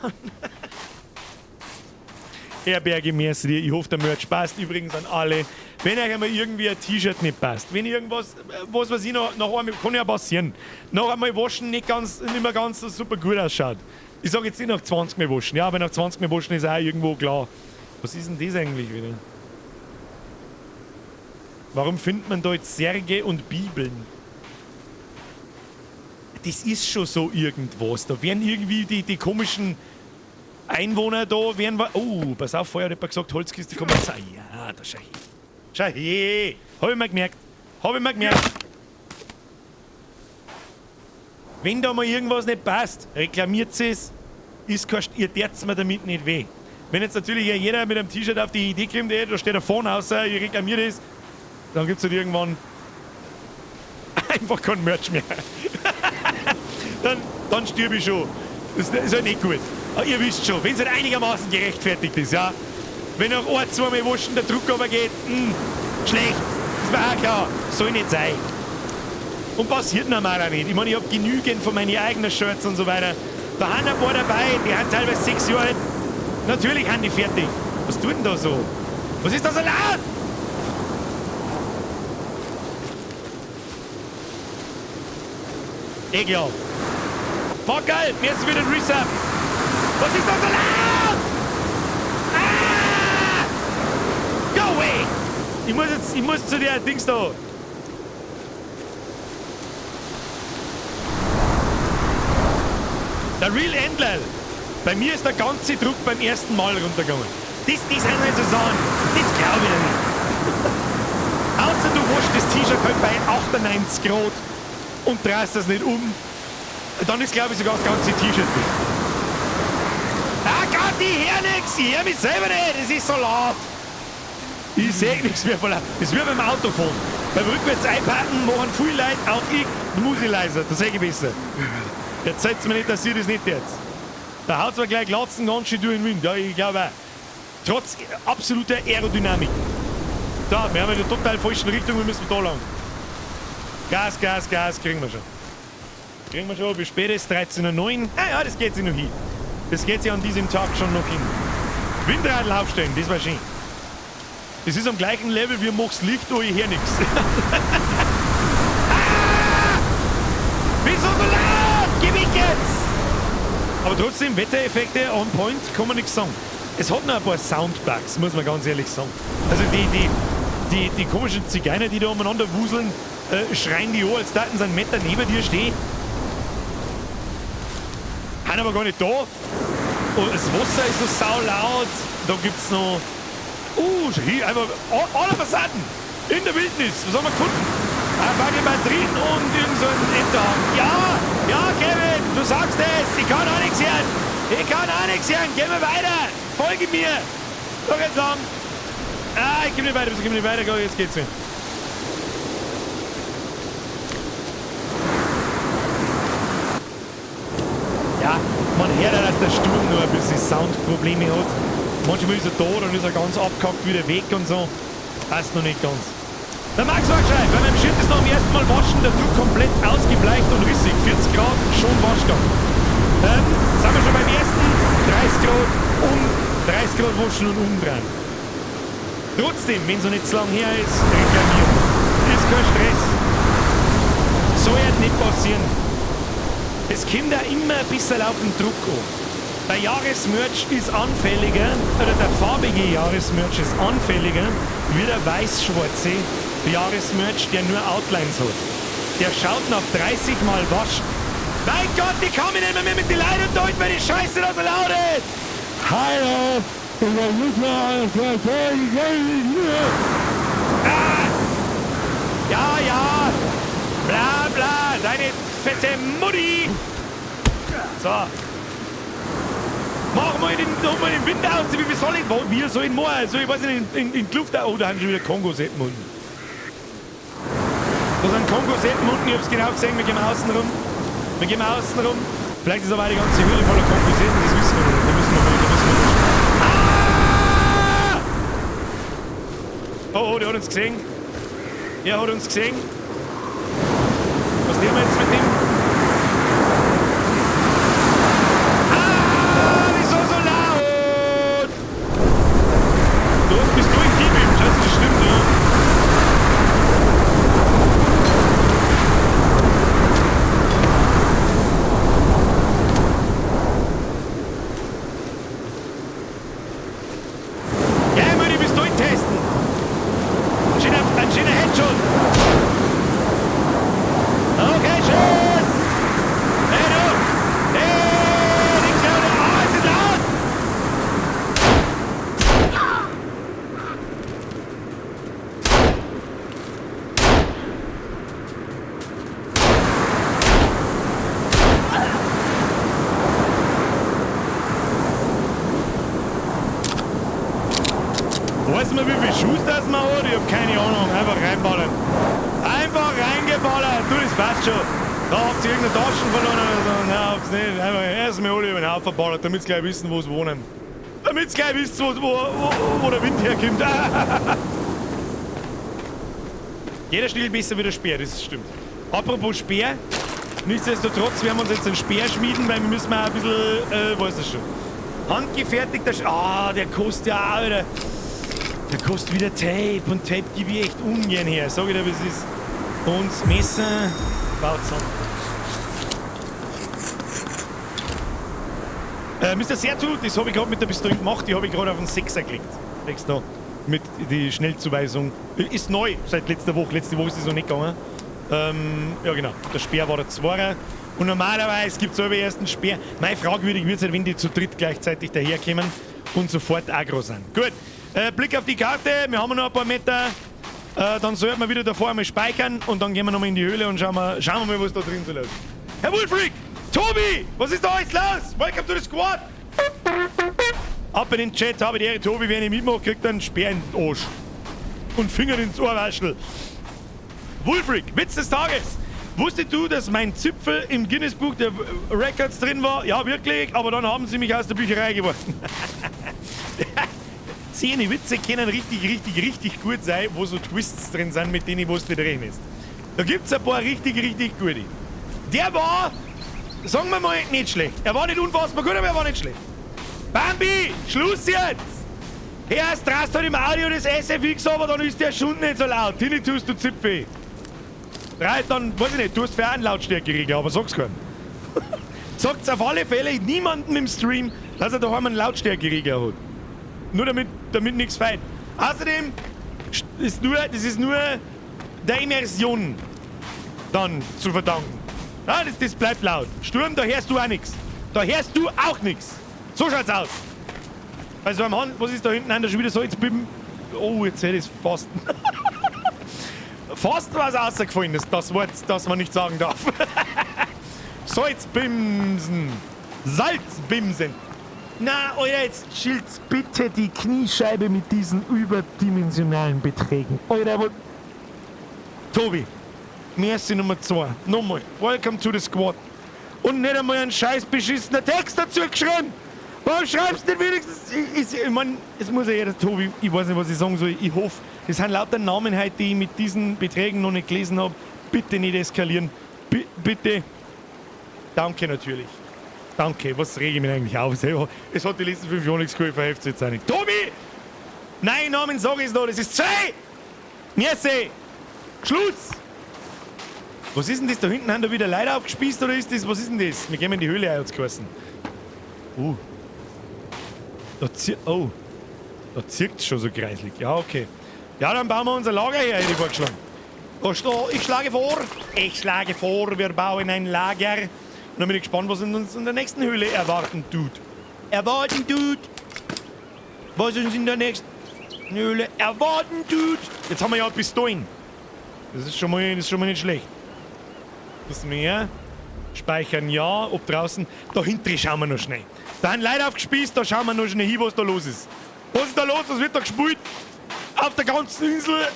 Herberge, merci dir. Ich hoffe, der Merch passt übrigens an alle. Wenn euch einmal irgendwie ein T-Shirt nicht passt, wenn irgendwas, was weiß ich noch, noch einmal, kann ja passieren, noch einmal waschen nicht mehr ganz so super gut ausschaut. Ich sag jetzt nicht nach 20 Mal waschen, ja, aber nach 20 Mal waschen ist auch irgendwo klar. Was ist denn das eigentlich wieder? Warum findet man da jetzt Särge und Bibeln? Das ist schon so irgendwas. Da werden irgendwie die komischen Einwohner da, werden wir. Oh, pass auf, vorher hat jemand gesagt, Holzkiste kommt jetzt. Ja, da schau her. Schau her. Hab ich mir gemerkt. Hab ich mir gemerkt. Wenn da mal irgendwas nicht passt, reklamiert es. Ist kein, ihr tät's mir damit nicht weh. Wenn jetzt natürlich jeder mit einem T-Shirt auf die Idee kommt, ey, da steht ein Phone raus, ich reklamiere das, dann gibt's halt irgendwann einfach kein Merch mehr. Dann stirb ich schon. Das ist halt nicht gut. Aber ihr wisst schon, wenn's halt einigermaßen gerechtfertigt ist, ja. Wenn auch ein, zweimal waschen der Druck aber geht, schlecht. Das war auch klar. Soll nicht sein. Und passiert normal auch nicht. Ich meine, ich hab genügend von meinen eigenen Shirts und so weiter. Da haben ein paar dabei, die haben teilweise 6 Jahre alt. Natürlich haben die fertig. Was tut denn da so? Was ist da so laut? Ekelhaft. Fuck geil, mir ist wieder ein Resub. Was ist da so laut? Ah! Go away! Ich muss jetzt, ich muss zu der Dings da. Der Real Endler. Bei mir ist der ganze Druck beim ersten Mal runtergegangen. Das sind halt so Sachen, das glaube ich nicht. Außer du waschst das T-Shirt halt bei 98 Grad und drehst das nicht um. Dann ist, glaube ich, sogar das ganze T-Shirt weg. Ah Gott, ich hör nix, ich hör mich selber nicht, es ist so laut. Ich seh nichts mehr von laut. Das ist wie beim Autofahren. Beim rückwärts einparken machen viele Leute, auch ich, muss ich leiser, das seh ich besser. Jetzt seid's mir nicht, dass ihr das nicht jetzt. Da haut's mir gleich Glatzen ganz schön durch den Wind. Ja, ich glaube auch. Trotz absoluter Aerodynamik. Da, wir haben in der total falschen Richtung, wir müssen da lang. Gas, Gas, Gas, kriegen wir schon. Kriegen wir schon, wie spät ist? 13:09 Uhr. Ah ja, das geht sich noch hin. Das geht sich an diesem Tag schon noch hin. Windradl aufstellen, das war schön. Das ist am gleichen Level wie machst Licht, oh, ich hör nix. Ah! Wieso so laut? Geh weg jetzt! Aber trotzdem, Wettereffekte on point, kann man nichts sagen. Es hat noch ein paar Soundbugs, muss man ganz ehrlich sagen. Also die komischen Zigeuner, die da umeinander wuseln, schreien die an, als täten sie einen Meter neben dir stehen. Sind aber gar nicht da. Und das Wasser ist so saulaut. Da gibt's noch... Hier einfach alle Fassaden. In der Wildnis. Was haben wir gefunden? Ein paar Batterien und irgend so ein Enterhaken. Ja, ja, Kevin, du sagst es. Ich kann auch nichts hören. Ich kann auch nichts hören. Geh mal weiter. Folge mir. Doch jetzt lang. Ah, ich geh nicht weiter. Ich geh nicht weiter. Jetzt geht's mir. Ja, man hört ja, dass der Sturm nur ein bisschen Soundprobleme hat. Manchmal ist er da, dann ist er ganz abgehackt wieder weg und so. Passt noch nicht ganz. Der Max war gescheit, bei meinem Shirt ist noch am ersten Mal waschen, der Druck komplett ausgebleicht und rissig. 40 Grad, schon Waschgang. Sind wir schon beim ersten? 30 Grad um, 30 Grad waschen und umdrehen. Trotzdem, wenn es noch nicht zu lang her ist, reklamieren. Ist kein Stress. Soll ja nicht passieren. Es kommt ja immer ein bisschen auf den Druck an. Der Jahresmerch ist anfälliger, oder der farbige Jahresmerch ist anfälliger, wie der weiß-schwarze Jahresmerch, der nur Outlines hat. Der schaut nach 30 Mal waschen. Mein Gott, ich kann mich nicht mehr mit den Leuten unterhalten, weil die Scheiße da so laut ist! Hallo! Ah! Ja, ja! Bla, bla! Deine fette Mutti! So. Mach mal den Wind aus, wie soll ich, wo, wie soll ich machen? Also, ich weiß nicht, in die Luft, oh, da haben schon wieder Kongo-Seppen unten. Da sind Kongo-Seppen unten, ich hab's genau gesehen, wir gehen außen rum. Wir gehen außen rum. Vielleicht ist aber auch die ganze Höhle voller Kongo-Seppen, das wissen wir noch nicht. Da müssen wir mal, da müssen wir mal. Ah! Oh, oh, der hat uns gesehen. Er hat uns gesehen. Was nehmen wir jetzt mit dem? Ah, wieso so laut? Du bist du im Team, das stimmt, ja. Ja, ich würde die Pistolen testen. Ein schöner Headshot. Okay, schön. Hey, du. Hey, die Klaue. Ah, es ist laut. Weiß man, wie viel Schuss das man hat? Ich hab keine Ahnung. Einfach reinballern. Einfach reingeballert. Du, das passt schon. Da habt ihr irgendeine Taschen verloren oder so. Nein, habt's nicht. Einfach erstmal alle über den Haufen ballert, damit sie gleich wissen, wo sie wohnen. Damit sie gleich wissen, wo der Wind herkommt. Jeder Stiel besser wie der Speer, das stimmt. Apropos Speer, nichtsdestotrotz werden wir uns jetzt einen Speer schmieden, weil wir müssen mal ein bisschen, weiß ich schon. Handgefertigter ah, der kostet ja auch wieder. Der kostet wieder Tape und Tape gebe ich echt ungern her. Sag ich dir, wie es ist. Und das Messer baut zusammen. Mister Sertu, das habe ich gerade mit der Pistole gemacht. Die habe ich gerade auf den 6er gelegt. Extra. Mit die Schnellzuweisung. Ist neu seit letzter Woche. Letzte Woche ist es noch nicht gegangen. Ja genau. Der Speer war der 2er. Und normalerweise gibt es aber erst einen Speer. Meine fragwürdig wird es halt, wenn die zu dritt gleichzeitig daherkommen und sofort aggro sind. Gut, Blick auf die Karte, wir haben noch ein paar Meter. Dann sollten wir wieder davor einmal speichern und dann gehen wir nochmal in die Höhle und schauen wir mal, was da drin so los ist. Herr Wolfric! Tobi! Was ist da alles los? Welcome to the squad! Ab in den Chat, habe die Ehre, Tobi, wer nicht mitmacht, kriegt einen Speer in den Arsch. Und Finger ins Ohrwaschel. Wulfric, Witz des Tages. Wusstest du, dass mein Zipfel im Guinness Buch der Records drin war? Ja, wirklich, aber dann haben sie mich aus der Bücherei geworfen. Seine Witze können richtig, richtig, richtig gut sein, wo so Twists drin sind, mit denen wo es nicht rechnest. Da gibt's ein paar richtig, richtig gute. Der war, sagen wir mal, nicht schlecht. Er war nicht unfassbar gut, aber er war nicht schlecht. Bambi, Schluss jetzt! Erst drast halt im Audio das SFX, aber dann ist der schon nicht so laut. Tinnitus, du Zipfel. Drei, dann, weiß ich nicht, du hast für einen Lautstärkeregler, aber sag's keinem. Sagt's auf alle Fälle niemandem im Stream, dass er daheim einen Lautstärkeregler hat. Nur damit nichts fehlt. Außerdem ist nur, das ist nur der Immersion dann zu verdanken. Ja, das bleibt laut. Sturm, da hörst du auch nichts. Da hörst du auch nichts. So schaut's aus. Also am Hand, was ist da hinten an der schon wieder Salzbimmen? Oh, jetzt hätte ich's fast. Fast was rausgefallen, das Wort, das man nicht sagen darf. Salzbimsen. Salzbimsen. Na, Alter, jetzt chillt's bitte die Kniescheibe mit diesen überdimensionalen Beträgen. Alter, wo... Tobi, merci Nummer 2. Nochmal, welcome to the squad. Und nicht einmal einen scheiß beschissener Text dazu geschrieben. Warum schreibst du nicht wenigstens? Ich mein, es muss ja jeder, Tobi, ich weiß nicht, was ich sagen soll. Ich hoffe, das sind lauter Namen heute, die ich mit diesen Beträgen noch nicht gelesen habe. Bitte nicht eskalieren. Bitte. Danke natürlich. Danke, was rege ich mich eigentlich auf? Es hat die letzten 5 Jahre nichts geholfen, hilft jetzt auch nicht. Tobi! Nein, Namen sag ich's noch, das ist 2! Merci! Schluss! Was ist denn das da hinten? Haben da wieder Leute aufgespießt oder ist das, was ist denn das? Wir gehen in die Höhle, hat's geheißen. Da oh. Da zirkt's schon so kreislig. Ja, okay. Ja, dann bauen wir unser Lager her, hätte ich vorgeschlagen. Ich schlage vor. Ich schlage vor, wir bauen ein Lager. Und dann bin ich gespannt, was uns in der nächsten Höhle erwarten tut. Erwarten tut. Was uns in der nächsten Höhle erwarten tut. Jetzt haben wir ja Pistolen. Das ist schon mal nicht schlecht. Das mehr. Speichern ja, ob draußen. Da hinten schauen wir noch schnell. Da haben Leute aufgespießt, da schauen wir noch schnell hin, was da los ist. Was ist da los? Was wird da gespielt? Auf der ganzen Insel?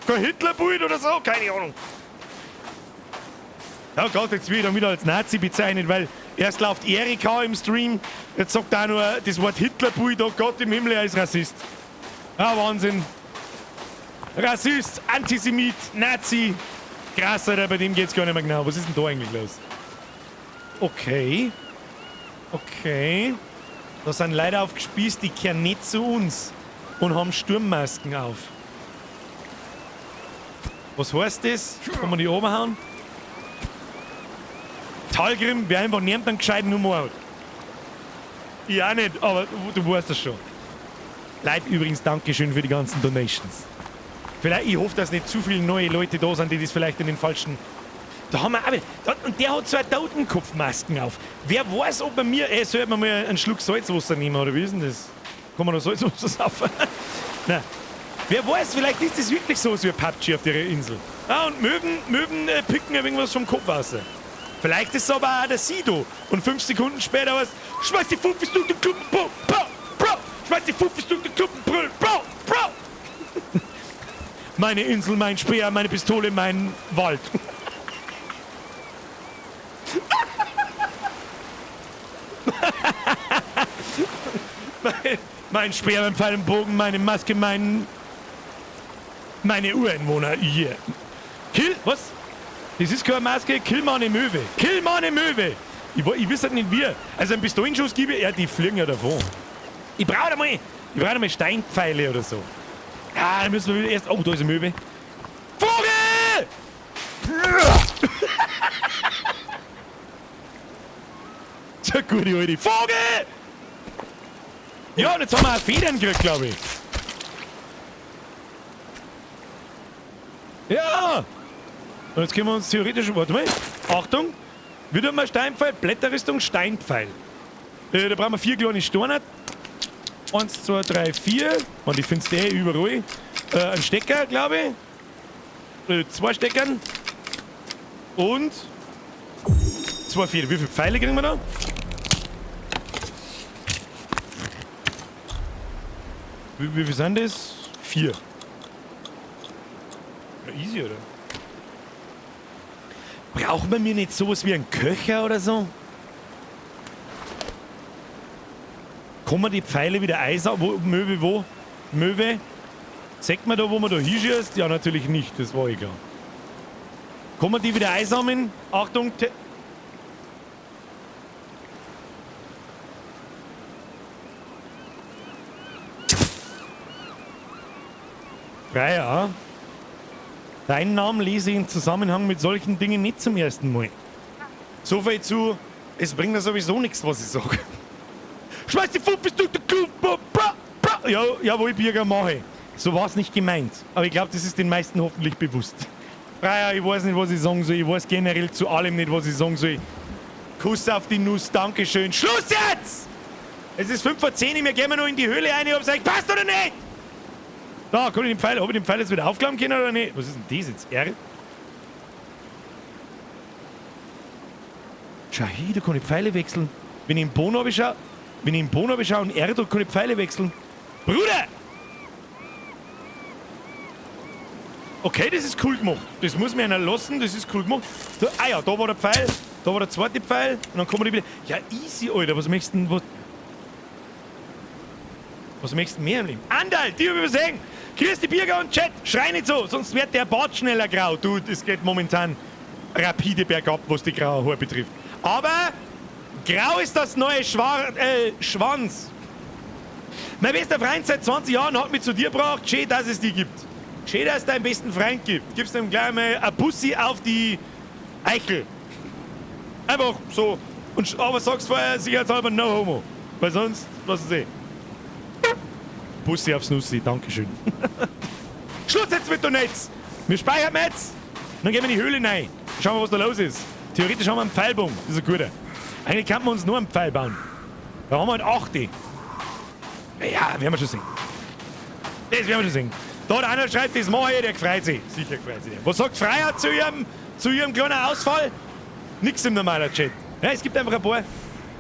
Kein Hitlerbild oder so? Keine Ahnung. Ja Gott, jetzt wird er wieder als Nazi bezeichnet, weil erst läuft Erika im Stream, jetzt sagt er nur das Wort Hitlerbild, oh Gott im Himmel, er ist Rassist. Ja, Wahnsinn. Rassist, Antisemit, Nazi. Krass, Alter, bei dem geht's gar nicht mehr genau. Was ist denn da eigentlich los? Okay. Okay. Da sind Leute aufgespießt, die kehren nicht zu uns und haben Sturmmasken auf. Was heißt das? Kann man die oben hauen? Talgrim, wer einfach niemand einen gescheiten Humor hat. Ich auch nicht, aber du weißt das schon. Leute, übrigens, Dankeschön für die ganzen Donations. Vielleicht, ich hoffe, dass nicht zu viele neue Leute da sind, die das vielleicht in den falschen... Da haben wir auch wieder, da, und der hat so eine Totenkopfmasken auf. Wer weiß, ob bei mir... Ey, sollte man mal einen Schluck Salzwasser nehmen, oder wie ist denn das? Kann man noch Salzwasser saufen? Nein. Wer weiß, vielleicht ist das wirklich so wie PUBG auf der Insel. Ah, und Möwen picken ja irgendwas vom Kopf raus. Vielleicht ist es aber auch der Sido. Und 5 Sekunden später was... Schmeiß die Fuffis durch den Klumpen, bro, bro, bro. Schmeiß die Fuffis durch den Klumpen, brüll, bro, bro. Meine Insel, mein Speer, meine Pistole, mein Wald. Mein Speer, mein Pfeil und Bogen, meine Maske, meine Ureinwohner. Yeah. Kill, was? Das ist keine Maske, kill meine Möwe. Kill meine Möwe. Ich weiß halt nicht wie. Also einen Pistolenschuss gebe ich, ja, die fliegen ja davon. Ich brauche einmal Steinpfeile oder so. Ja, dann müssen wir wieder erst... Oh, da ist eine Möwe. Vogel! So gute alte Vogel! Ja, und jetzt haben wir auch Federn gekriegt, glaub ich. Ja! Und jetzt können wir uns theoretisch... Warte mal. Achtung! Wieder mal Steinpfeil, Blätterrüstung, Steinpfeil. Da brauchen wir 4 kleine Steine. 1, 2, 3, 4. Und ich finde es eh überall. Ein Stecker, glaube ich. 2 Steckern. Und 2, 4. Wie viele Pfeile kriegen wir da? Wie viel sind das? 4. Ja, easy, oder? Braucht man mir nicht sowas wie einen Köcher oder so? Kommen die Pfeile wieder Eis auf? Wo, Möwe, wo? Möwe? Sagt man da, wo man da hinschießt? Ja, natürlich nicht, das war egal. Kommen die wieder einsammeln? Achtung! Freier, deinen Namen lese ich im Zusammenhang mit solchen Dingen nicht zum ersten Mal. So viel zu, es bringt ja sowieso nichts, was ich sage. Schmeiß die Fuffis durch den Klub! Ja, jawohl, Birger, mache ich. So war's nicht gemeint. Aber ich glaube, das ist den meisten hoffentlich bewusst. Freier, ich weiß nicht, was ich sagen soll. Ich weiß generell zu allem nicht, was ich sagen soll. Kuss auf die Nuss, Dankeschön. Schluss jetzt! Es ist 9:55, wir gehen noch in die Höhle rein, ob's euch passt oder nicht! Da, kann ich den Pfeil, hab ich den Pfeil jetzt wieder aufklappen können oder nicht? Was ist denn das jetzt? R? Schau hier, da kann ich Pfeile wechseln. Wenn ich im Boden runterschaue, wenn ich im Boden runterschaue und R drücke, kann ich Pfeile wechseln. Bruder! Okay, das ist cool gemacht. Das muss mir einer lassen, das ist cool gemacht. Da, ah ja, da war der Pfeil, da war der zweite Pfeil und dann kommen die wieder. Ja, easy, Alter, was möchtest du denn, was möchtest du mehr im Leben? Andal, die hab ich übersehen! Grüß die Birger und Chat, schrei nicht so, sonst wird der Bart schneller grau. Du, das geht momentan rapide bergab, was die graue Haare betrifft. Aber grau ist das neue Schwanz. Mein bester Freund seit 20 Jahren hat mich zu dir gebracht. Schön, dass es die gibt. Schön, dass es deinen besten Freund gibt. Gibst ihm gleich mal ein Bussi auf die Eichel. Einfach so. Und, aber sagst vorher sicherheitshalber no homo. Weil sonst, was ist eh. Bussi aufs Nussi, Dankeschön. Schluss jetzt mit Donates! Wir speichern jetzt! Dann gehen wir in die Höhle rein. Schauen wir, was da los ist. Theoretisch haben wir einen Pfeilbogen. Das ist ein guter. Eigentlich könnten wir uns nur einen Pfeil bauen. Da haben wir halt 8. Ja, werden wir schon sehen. Das werden wir schon sehen. Da hat einer schreibt, das mache ich, der freut sich. Sicher freut sich. Was sagt Freier zu ihrem kleinen Ausfall? Nix im normalen Chat. Ja, es gibt einfach ein paar.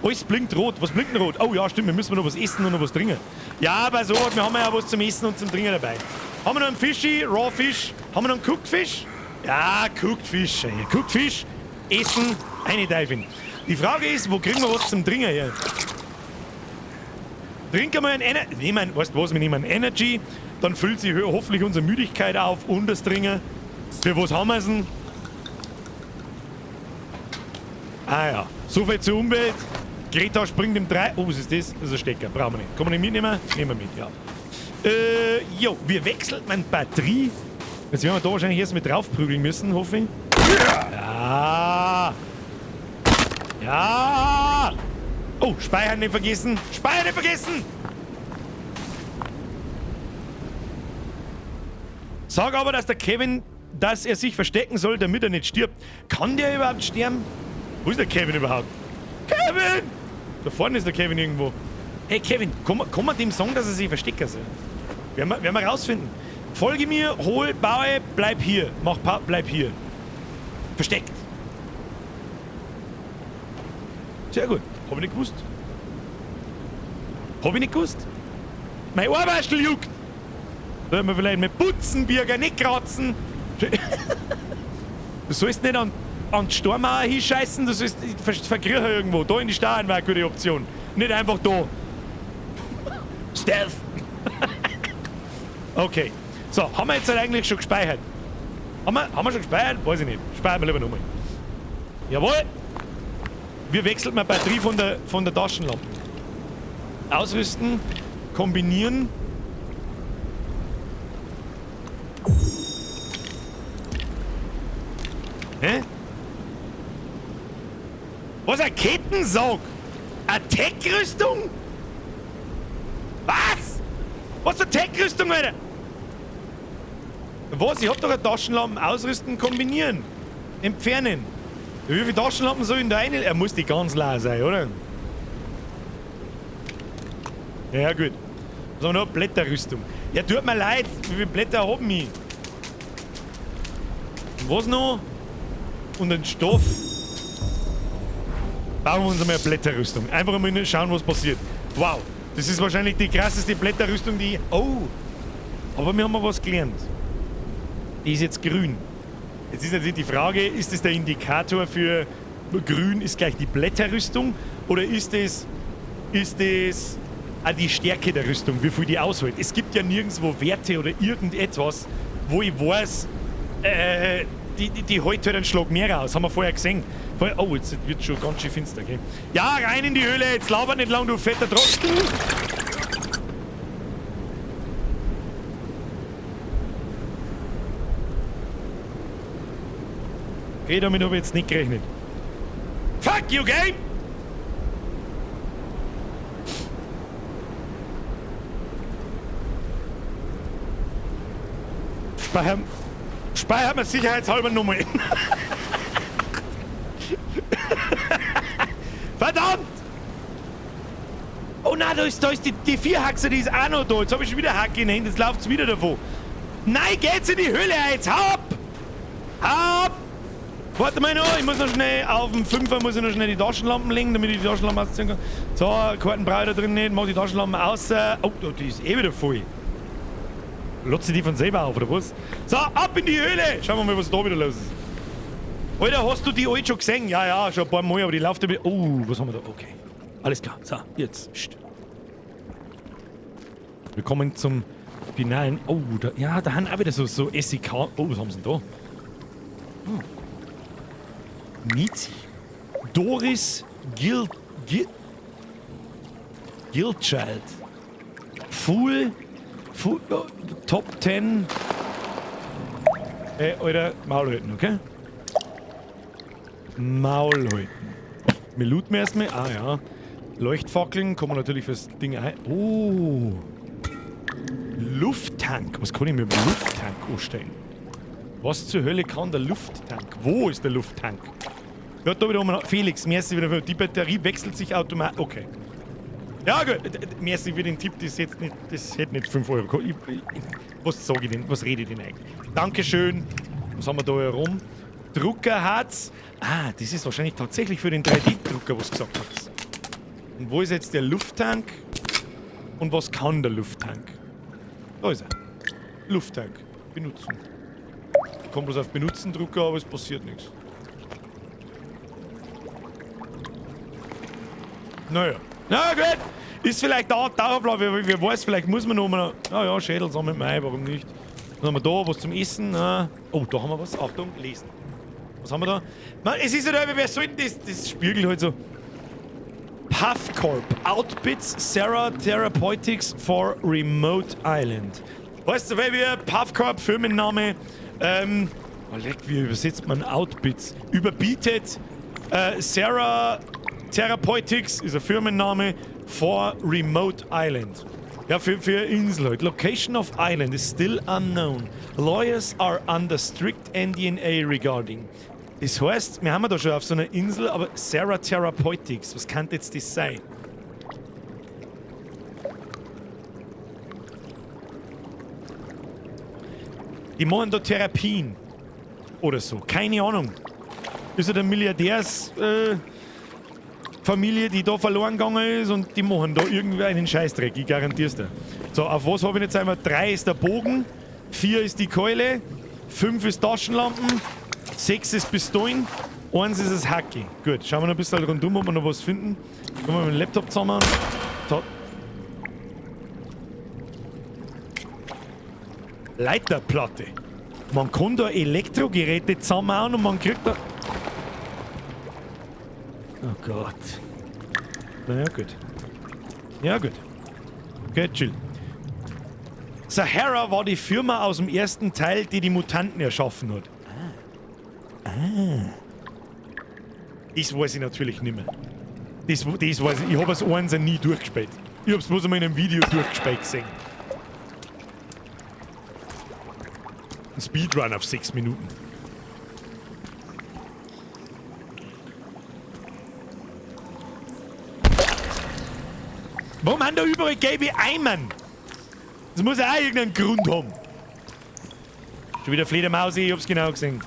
Alles blinkt rot. Was blinkt denn rot? Oh ja, stimmt, wir müssen noch was essen und noch was trinken. Ja, aber so, wir haben ja was zum Essen und zum Trinken dabei. Haben wir noch einen Fischi, Raw Fish? Haben wir noch einen Cooked Fish? Ja, Cooked Fish. Ey. Cooked Fish, Essen, eine Teufel. Die Frage ist, wo kriegen wir was zum Trinken her? Trinken wir einen Energy. Nehmen, weißt du was, wir nehmen einen Energy, dann füllt sich hoffentlich unsere Müdigkeit auf und das Trinken. Für was haben wir's denn? Ah ja, so viel zur Umwelt. Greta springt im 3. Oh, was ist das? Das ist ein Stecker. Brauchen wir nicht. Kann man nicht mitnehmen? Nehmen wir mit, ja. Jo, wie wechselt man Batterie? Jetzt werden wir da wahrscheinlich erst mit draufprügeln müssen, hoffe ich. Ja. Ja. Oh, Speichern nicht vergessen. Speichern nicht vergessen! Sag aber, dass der Kevin, dass er sich verstecken soll, damit er nicht stirbt. Kann der überhaupt sterben? Wo ist der Kevin überhaupt? Kevin! Da vorne ist der Kevin irgendwo. Hey Kevin, kann man dem sagen, dass er sich verstecken soll? Werden wir rausfinden. Folge mir, hol, baue, bleib hier. Mach, bleib hier. Versteckt. Sehr gut. Hab ich nicht gewusst. Hab ich nicht gewusst. Mein Ohrwaschel juckt. Sollen wir vielleicht mit putzen, Birger, nicht kratzen. Du sollst nicht an die Stormauer hinscheißen, du sollst verkriechen irgendwo. Da in die Staaten wäre eine gute Option. Nicht einfach da. Stealth. Okay. So, haben wir jetzt halt eigentlich schon gespeichert? Haben wir schon gespeichert? Weiß ich nicht. Speichern wir lieber nochmal. Jawohl. Wir wechseln mal Batterie von der Taschenlampe. Ausrüsten, kombinieren. Hä? Was, ein Kettensaug? Eine Tech-Rüstung? Was? Was für Tech-Rüstung, Alter? Was? Ich hab doch eine Taschenlampe. Ausrüsten, kombinieren. Entfernen. Wie viele Taschenlampen soll in da rein? Er muss die ganz leer sein, oder? Ja, gut. Was haben wir noch? Blätterrüstung. Ja, tut mir leid. Wie viele Blätter haben ich? Und was noch? Und einen Stoff. Bauen wir uns einmal eine Blätterrüstung. Einfach mal schauen, was passiert. Wow. Das ist wahrscheinlich die krasseste Blätterrüstung, die ich... Oh! Aber wir haben mal was gelernt. Die ist jetzt grün. Jetzt ist natürlich die Frage, ist das der Indikator für grün ist gleich die Blätterrüstung oder ist das auch die Stärke der Rüstung, wie viel die aushält? Es gibt ja nirgendwo Werte oder irgendetwas, wo ich weiß, die hält halt einen Schlag mehr aus. Haben wir vorher gesehen. Oh, jetzt wird schon ganz schön finster, gell? Ja, rein in die Höhle, jetzt laber nicht lang, du fetter Trottel! Okay, damit habe ich jetzt nicht gerechnet. Fuck you, Game! Speichern wir sicherheitshalber nochmal. Verdammt! Oh nein, da ist die Vierhaxe, die ist auch noch da. Jetzt habe ich schon wieder Hacke in den Händen, jetzt läuft's wieder davon. Nein, geht's in die Höhle, jetzt hau ab! Hau ab! Warte mal noch, ich muss noch schnell auf dem Fünfer muss ich noch schnell die Taschenlampen legen, damit ich die Taschenlampen ausziehen kann. So, Karten brauche ich da drin nicht, mach die Taschenlampen aus. Oh, die ist eh wieder voll. Lotzt sie die von selber auf, oder was? So, ab in die Höhle! Schauen wir mal, was da wieder los ist. Alter, hast du die alt schon gesehen? Ja, ja, schon ein paar Mal, aber die läuft ja wieder. Oh, was haben wir da? Okay. Alles klar. So, jetzt. Psst. Wir kommen zum finalen. Oh, da, ja, da haben auch wieder so SEK. Oh, was haben sie denn da? Oh. Nizi. Doris Gilchild. Full, Full, oh, Top 10. Alter, Maul halten, okay? Maul halten. Wir looten erstmal. Ah ja. Leuchtfackeln kommen natürlich fürs Ding ein. Oh. Lufttank. Was kann ich mit dem Lufttank anstellen? Was zur Hölle kann der Lufttank? Wo ist der Lufttank? Ja, da wieder um. Felix, merci wieder für die Batterie wechselt sich automatisch. Okay. Ja, gut. Merci für den Tipp, das jetzt nicht, das hätte nicht 5 Euro gekostet. Was sag ich denn? Was rede ich denn eigentlich? Dankeschön. Was haben wir da herum? Druckerharz. Ah, das ist wahrscheinlich tatsächlich für den 3D-Drucker, was du gesagt hast. Und wo ist jetzt der Lufttank? Und was kann der Lufttank? Da ist er. Lufttank. Benutzen. Ich komme bloß auf Benutzen drücken, aber es passiert nichts. Naja. Na gut. Ist vielleicht da, Dauerplan, wer weiß, vielleicht muss man noch mal. Naja, Schädel sammeln wir ein, warum nicht? Was haben wir da? Was zum Essen? Na. Oh, da haben wir was. Achtung, lesen. Was haben wir da? Man, es ist ja da, wer soll denn das? Das spiegelt halt so. Puffcorp. Outbits Sarah Therapeutics for Remote Island. Weißt du, weil wir Puffcorp, Firmenname, oh leck, wie übersetzt man Outbits? Überbietet Sarah Therapeutics ist ein Firmenname for Remote Island. Ja, für Insel halt. Location of Island is still unknown. Lawyers are under strict NDA regarding. Das heißt, wir haben ja da schon auf so einer Insel, aber Sarah Therapeutics, was kann jetzt das sein? Die machen da Therapien. Oder so, keine Ahnung. Ist ja der Milliardärs, Familie, die da verloren gegangen ist und die machen da irgendwie einen Scheißdreck, ich garantier's dir. So, auf was hab ich jetzt einmal? 3 ist der Bogen, 4 ist die Keule, 5 ist Taschenlampen, 6 ist Pistolen, 1 ist das Hacke. Gut, schauen wir noch ein bisschen rundum, ob wir noch was finden. Können wir mit dem Laptop zusammen. So. Leiterplatte. Man kann da Elektrogeräte zusammenhauen und man kriegt da... Oh Gott. Na ja, gut. Ja, gut. Okay, chill. Sahara war die Firma aus dem ersten Teil, die die Mutanten erschaffen hat. Ah. Ah. Das weiß ich natürlich nicht mehr. Das weiß ich. Ich hab es eins nie durchgespielt. Ich hab's bloß einmal in einem Video durchgespielt gesehen. Ein Speedrun auf 6 Minuten. Warum haben da überall gelbe Eimern? Das muss ja auch irgendeinen Grund haben. Schon wieder Fledermaus, ich hab's genau gesehen.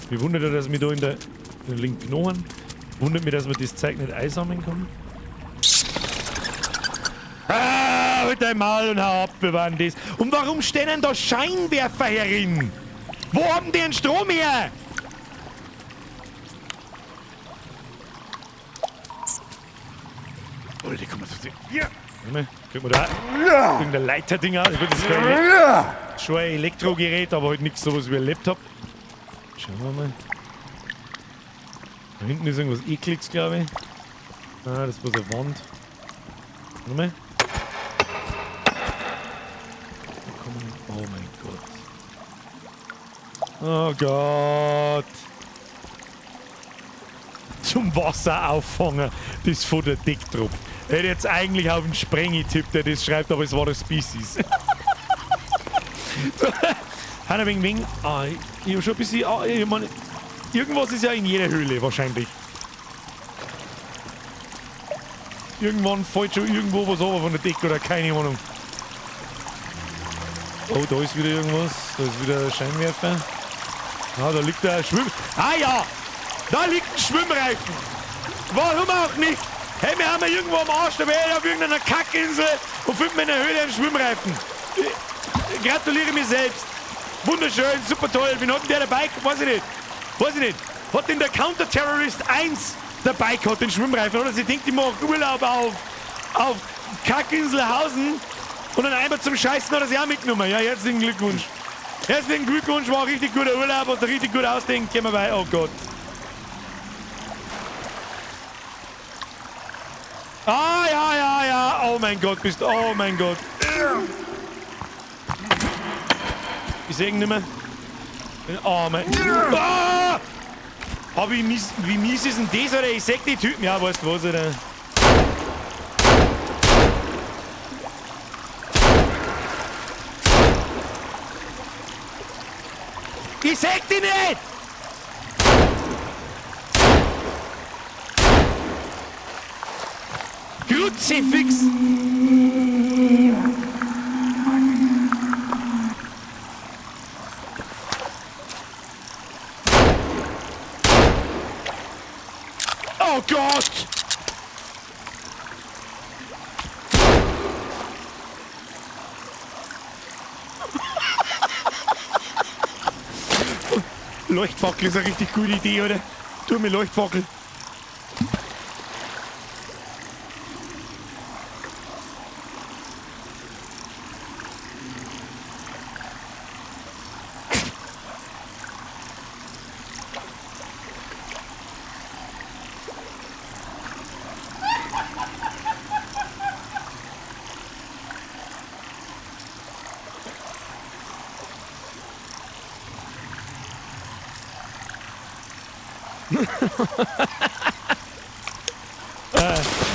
Mich wundert ja, dass wir da in der linken Knochen. Wundert mich, dass man das Zeug nicht einsammeln kann. Ah, halt dein Maul und hau ab, wir waren das. Und warum stehen denn da Scheinwerfer herin? Wo haben die den Strom her? Oh, die kommen so. Ja. Warte mal, kriegt man da irgendein Leiterding aus? Gut, das ist kein schon ein Elektrogerät, aber halt nichts sowas wie ein Laptop. Schauen wir mal. Da hinten ist irgendwas Ekliges, glaube ich. Ah, das war so eine Wand. Warte mal. Da kommen. Oh mein Gott. Oh Gott. Zum Wasser auffangen, das von der Decktrupp. Hätte jetzt eigentlich auf den Sprengi tippt, der das schreibt, aber es war das Species. So, Hanna wing wing. Ah, ich hab schon ein bisschen. Ah, ich mein, irgendwas ist ja in jeder Höhle wahrscheinlich. Irgendwann fällt schon irgendwo was runter von der Decke oder keine Ahnung. Oh, da ist wieder irgendwas. Da ist wieder ein Scheinwerfer. Ah, da liegt ein Schwimm... Ah ja! Da liegt ein Schwimmreifen! Warum auch nicht? Hey, wir haben ja irgendwo am Arsch der Welt auf irgendeiner Kackinsel und finden in der Höhle einen Schwimmreifen. Ich gratuliere mir selbst. Wunderschön, super toll. Wen hat denn der dabei? Weiß ich nicht. Weiß ich nicht. Hat denn der Counter-Terrorist 1 dabei gehabt, den Schwimmreifen? Oder sie denkt, ich mache Urlaub auf Kackinselhausen und dann einmal zum Scheißen hat er sich auch mitgenommen. Ja, herzlichen Glückwunsch. Herzlichen Glückwunsch, war ein richtig guter Urlaub und richtig gut ausdenken. Gehen wir weiter. Oh Gott. Ah, ja, ja, ja. Oh mein Gott, bist du. Oh mein Gott. Ich seh ihn nicht mehr. Oh mein. Ah! Oh, wie mies ist denn das, Alter? Ich seh die Typen. Ja, weißt du was, Alter? Ich seh die nicht! Kruzifix! Oh Gott! Leuchtfackel ist eine richtig gute Idee, oder? Tu mir Leuchtfackel.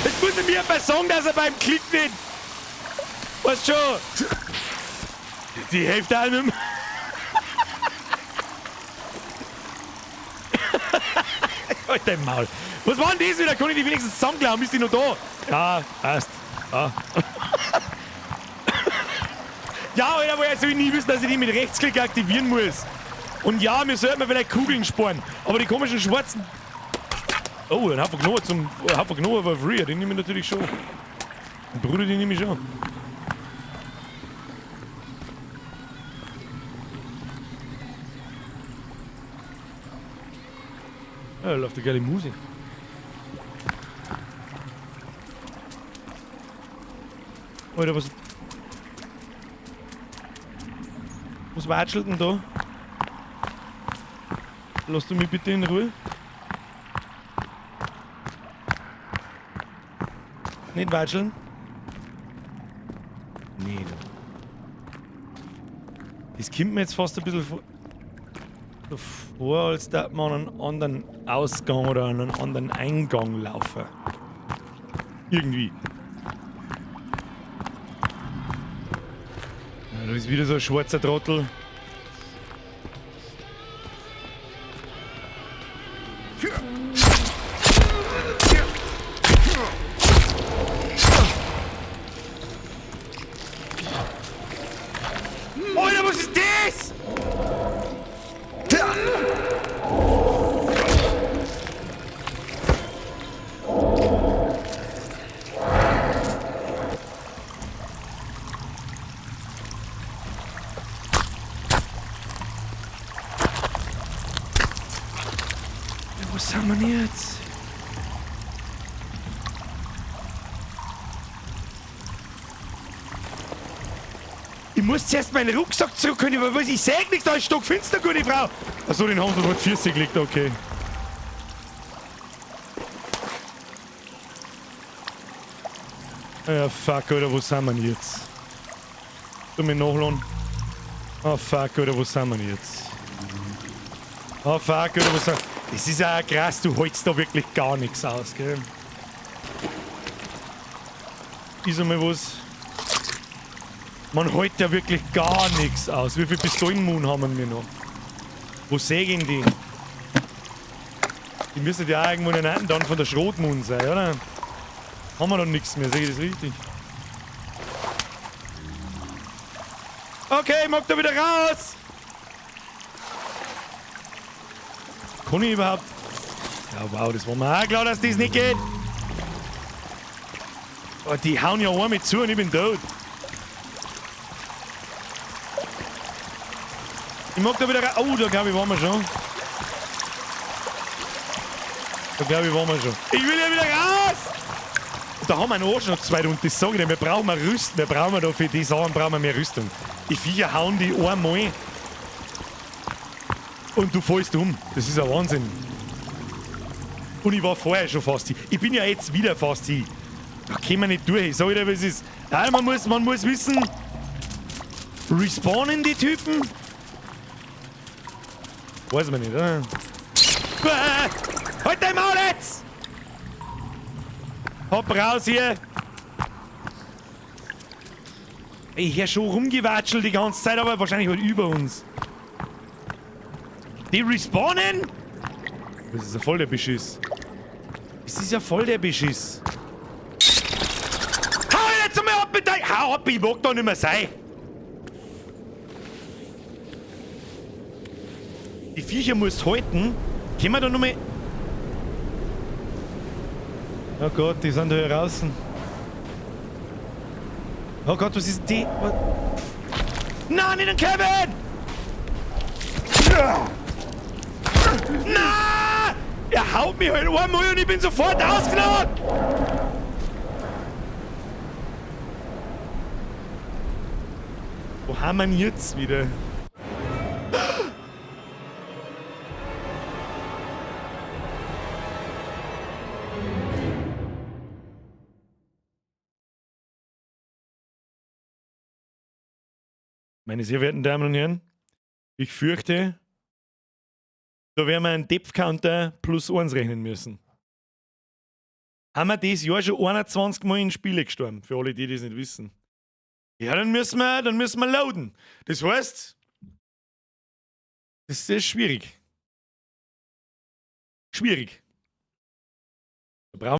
Jetzt muss ich mir jemand sagen, dass er beim Klick nicht. Weißt schon? Die Hälfte auch nicht mehr. Halt dein Maul. Was war denn das wieder? Kann ich die wenigstens zusammenklauen? Ist die noch da? Ja, passt. Ja. Ja, Alter, woher soll ich nie wissen, dass ich die mit Rechtsklick aktivieren muss? Und ja, mir sollten wir vielleicht Kugeln sparen. Aber die komischen schwarzen. Oh, einen Haufen genommen zum. Haufen genommen war free, den nehme ich natürlich schon. Den Bruder, den nehme ich schon. Ja, da läuft eine geile Musik. Alter, was. Was watschelt denn da? Lass du mich bitte in Ruhe? Nicht watscheln? Nee, du. Das kommt mir jetzt fast ein bisschen vor, als da man an einen anderen Ausgang oder an einen anderen Eingang laufen. Irgendwie. Ja, da ist wieder so ein schwarzer Trottel. Wo sind wir denn jetzt? Ich muss zuerst meinen Rucksack zurückholen, weil was ich sehe nichts, da ist stockfinster, gute Frau. Achso, den haben sie vor die Füße gelegt, okay. Ja, fuck, Alter, wo sind wir denn jetzt? Tu mich nachladen. Oh, fuck, Alter, wo sind wir denn jetzt? Oh, fuck, Alter, wo sind wir? Das ist ja krass, du hältst da wirklich gar nichts aus, gell? Ist einmal was. Man hält ja wirklich gar nichts aus. Wie viel Pistolenmoon haben wir noch? Wo sägen die? Die müssen ja auch irgendwo in den dann von der Schrotmoon sein, oder? Haben wir noch nichts mehr, sehe ich das richtig? Okay, ich mag da wieder raus! Kann ich überhaupt? Ja, wow, das war mir auch klar, dass das nicht geht. Oh, die hauen ja einmal zu und ich bin tot. Ich mag da wieder raus. Oh, da glaube ich, waren wir schon. Da glaube ich, waren wir schon. Ich will ja wieder raus! Da haben wir einen Arsch noch 2 Runden, das sag ich dir. Wir brauchen mehr Rüstung. Wir brauchen da für die Sachen brauchen wir mehr Rüstung. Die Viecher hauen die einmal. Und du fällst um. Das ist ein Wahnsinn. Und ich war vorher schon fast hin. Ich bin ja jetzt wieder fast hin. Da können wir nicht durch. Sag ich dir, was ist. Ja, man muss wissen, respawnen die Typen? Weiß man nicht, oder? Ah, halt dein Maul jetzt! Hopp raus hier! Ich hör schon rumgewatschelt die ganze Zeit, aber wahrscheinlich halt über uns. Die respawnen? Das ist ja voll der Beschiss. Das ist ja voll der Beschiss. Hau jetzt einmal ab mit dein... Hau ab, ich mag da nicht mehr sein. Die Viecher musst halten. Können wir da noch mal... Oh Gott, die sind da hier draußen. Oh Gott, was ist denn die? Was? Nein, nicht den Kevin! Nein! Er haut mich halt einmal und ich bin sofort ausgenockt! Wo haben wir denn jetzt wieder? Meine sehr verehrten Damen und Herren, ich fürchte, da werden wir einen Depth-Counter plus 1 rechnen müssen. Haben wir dieses Jahr schon 21 Mal in Spiele gestorben, für alle, die das nicht wissen. Ja, dann müssen wir loaden. Das heißt, das ist schwierig. Schwierig. Da brauchen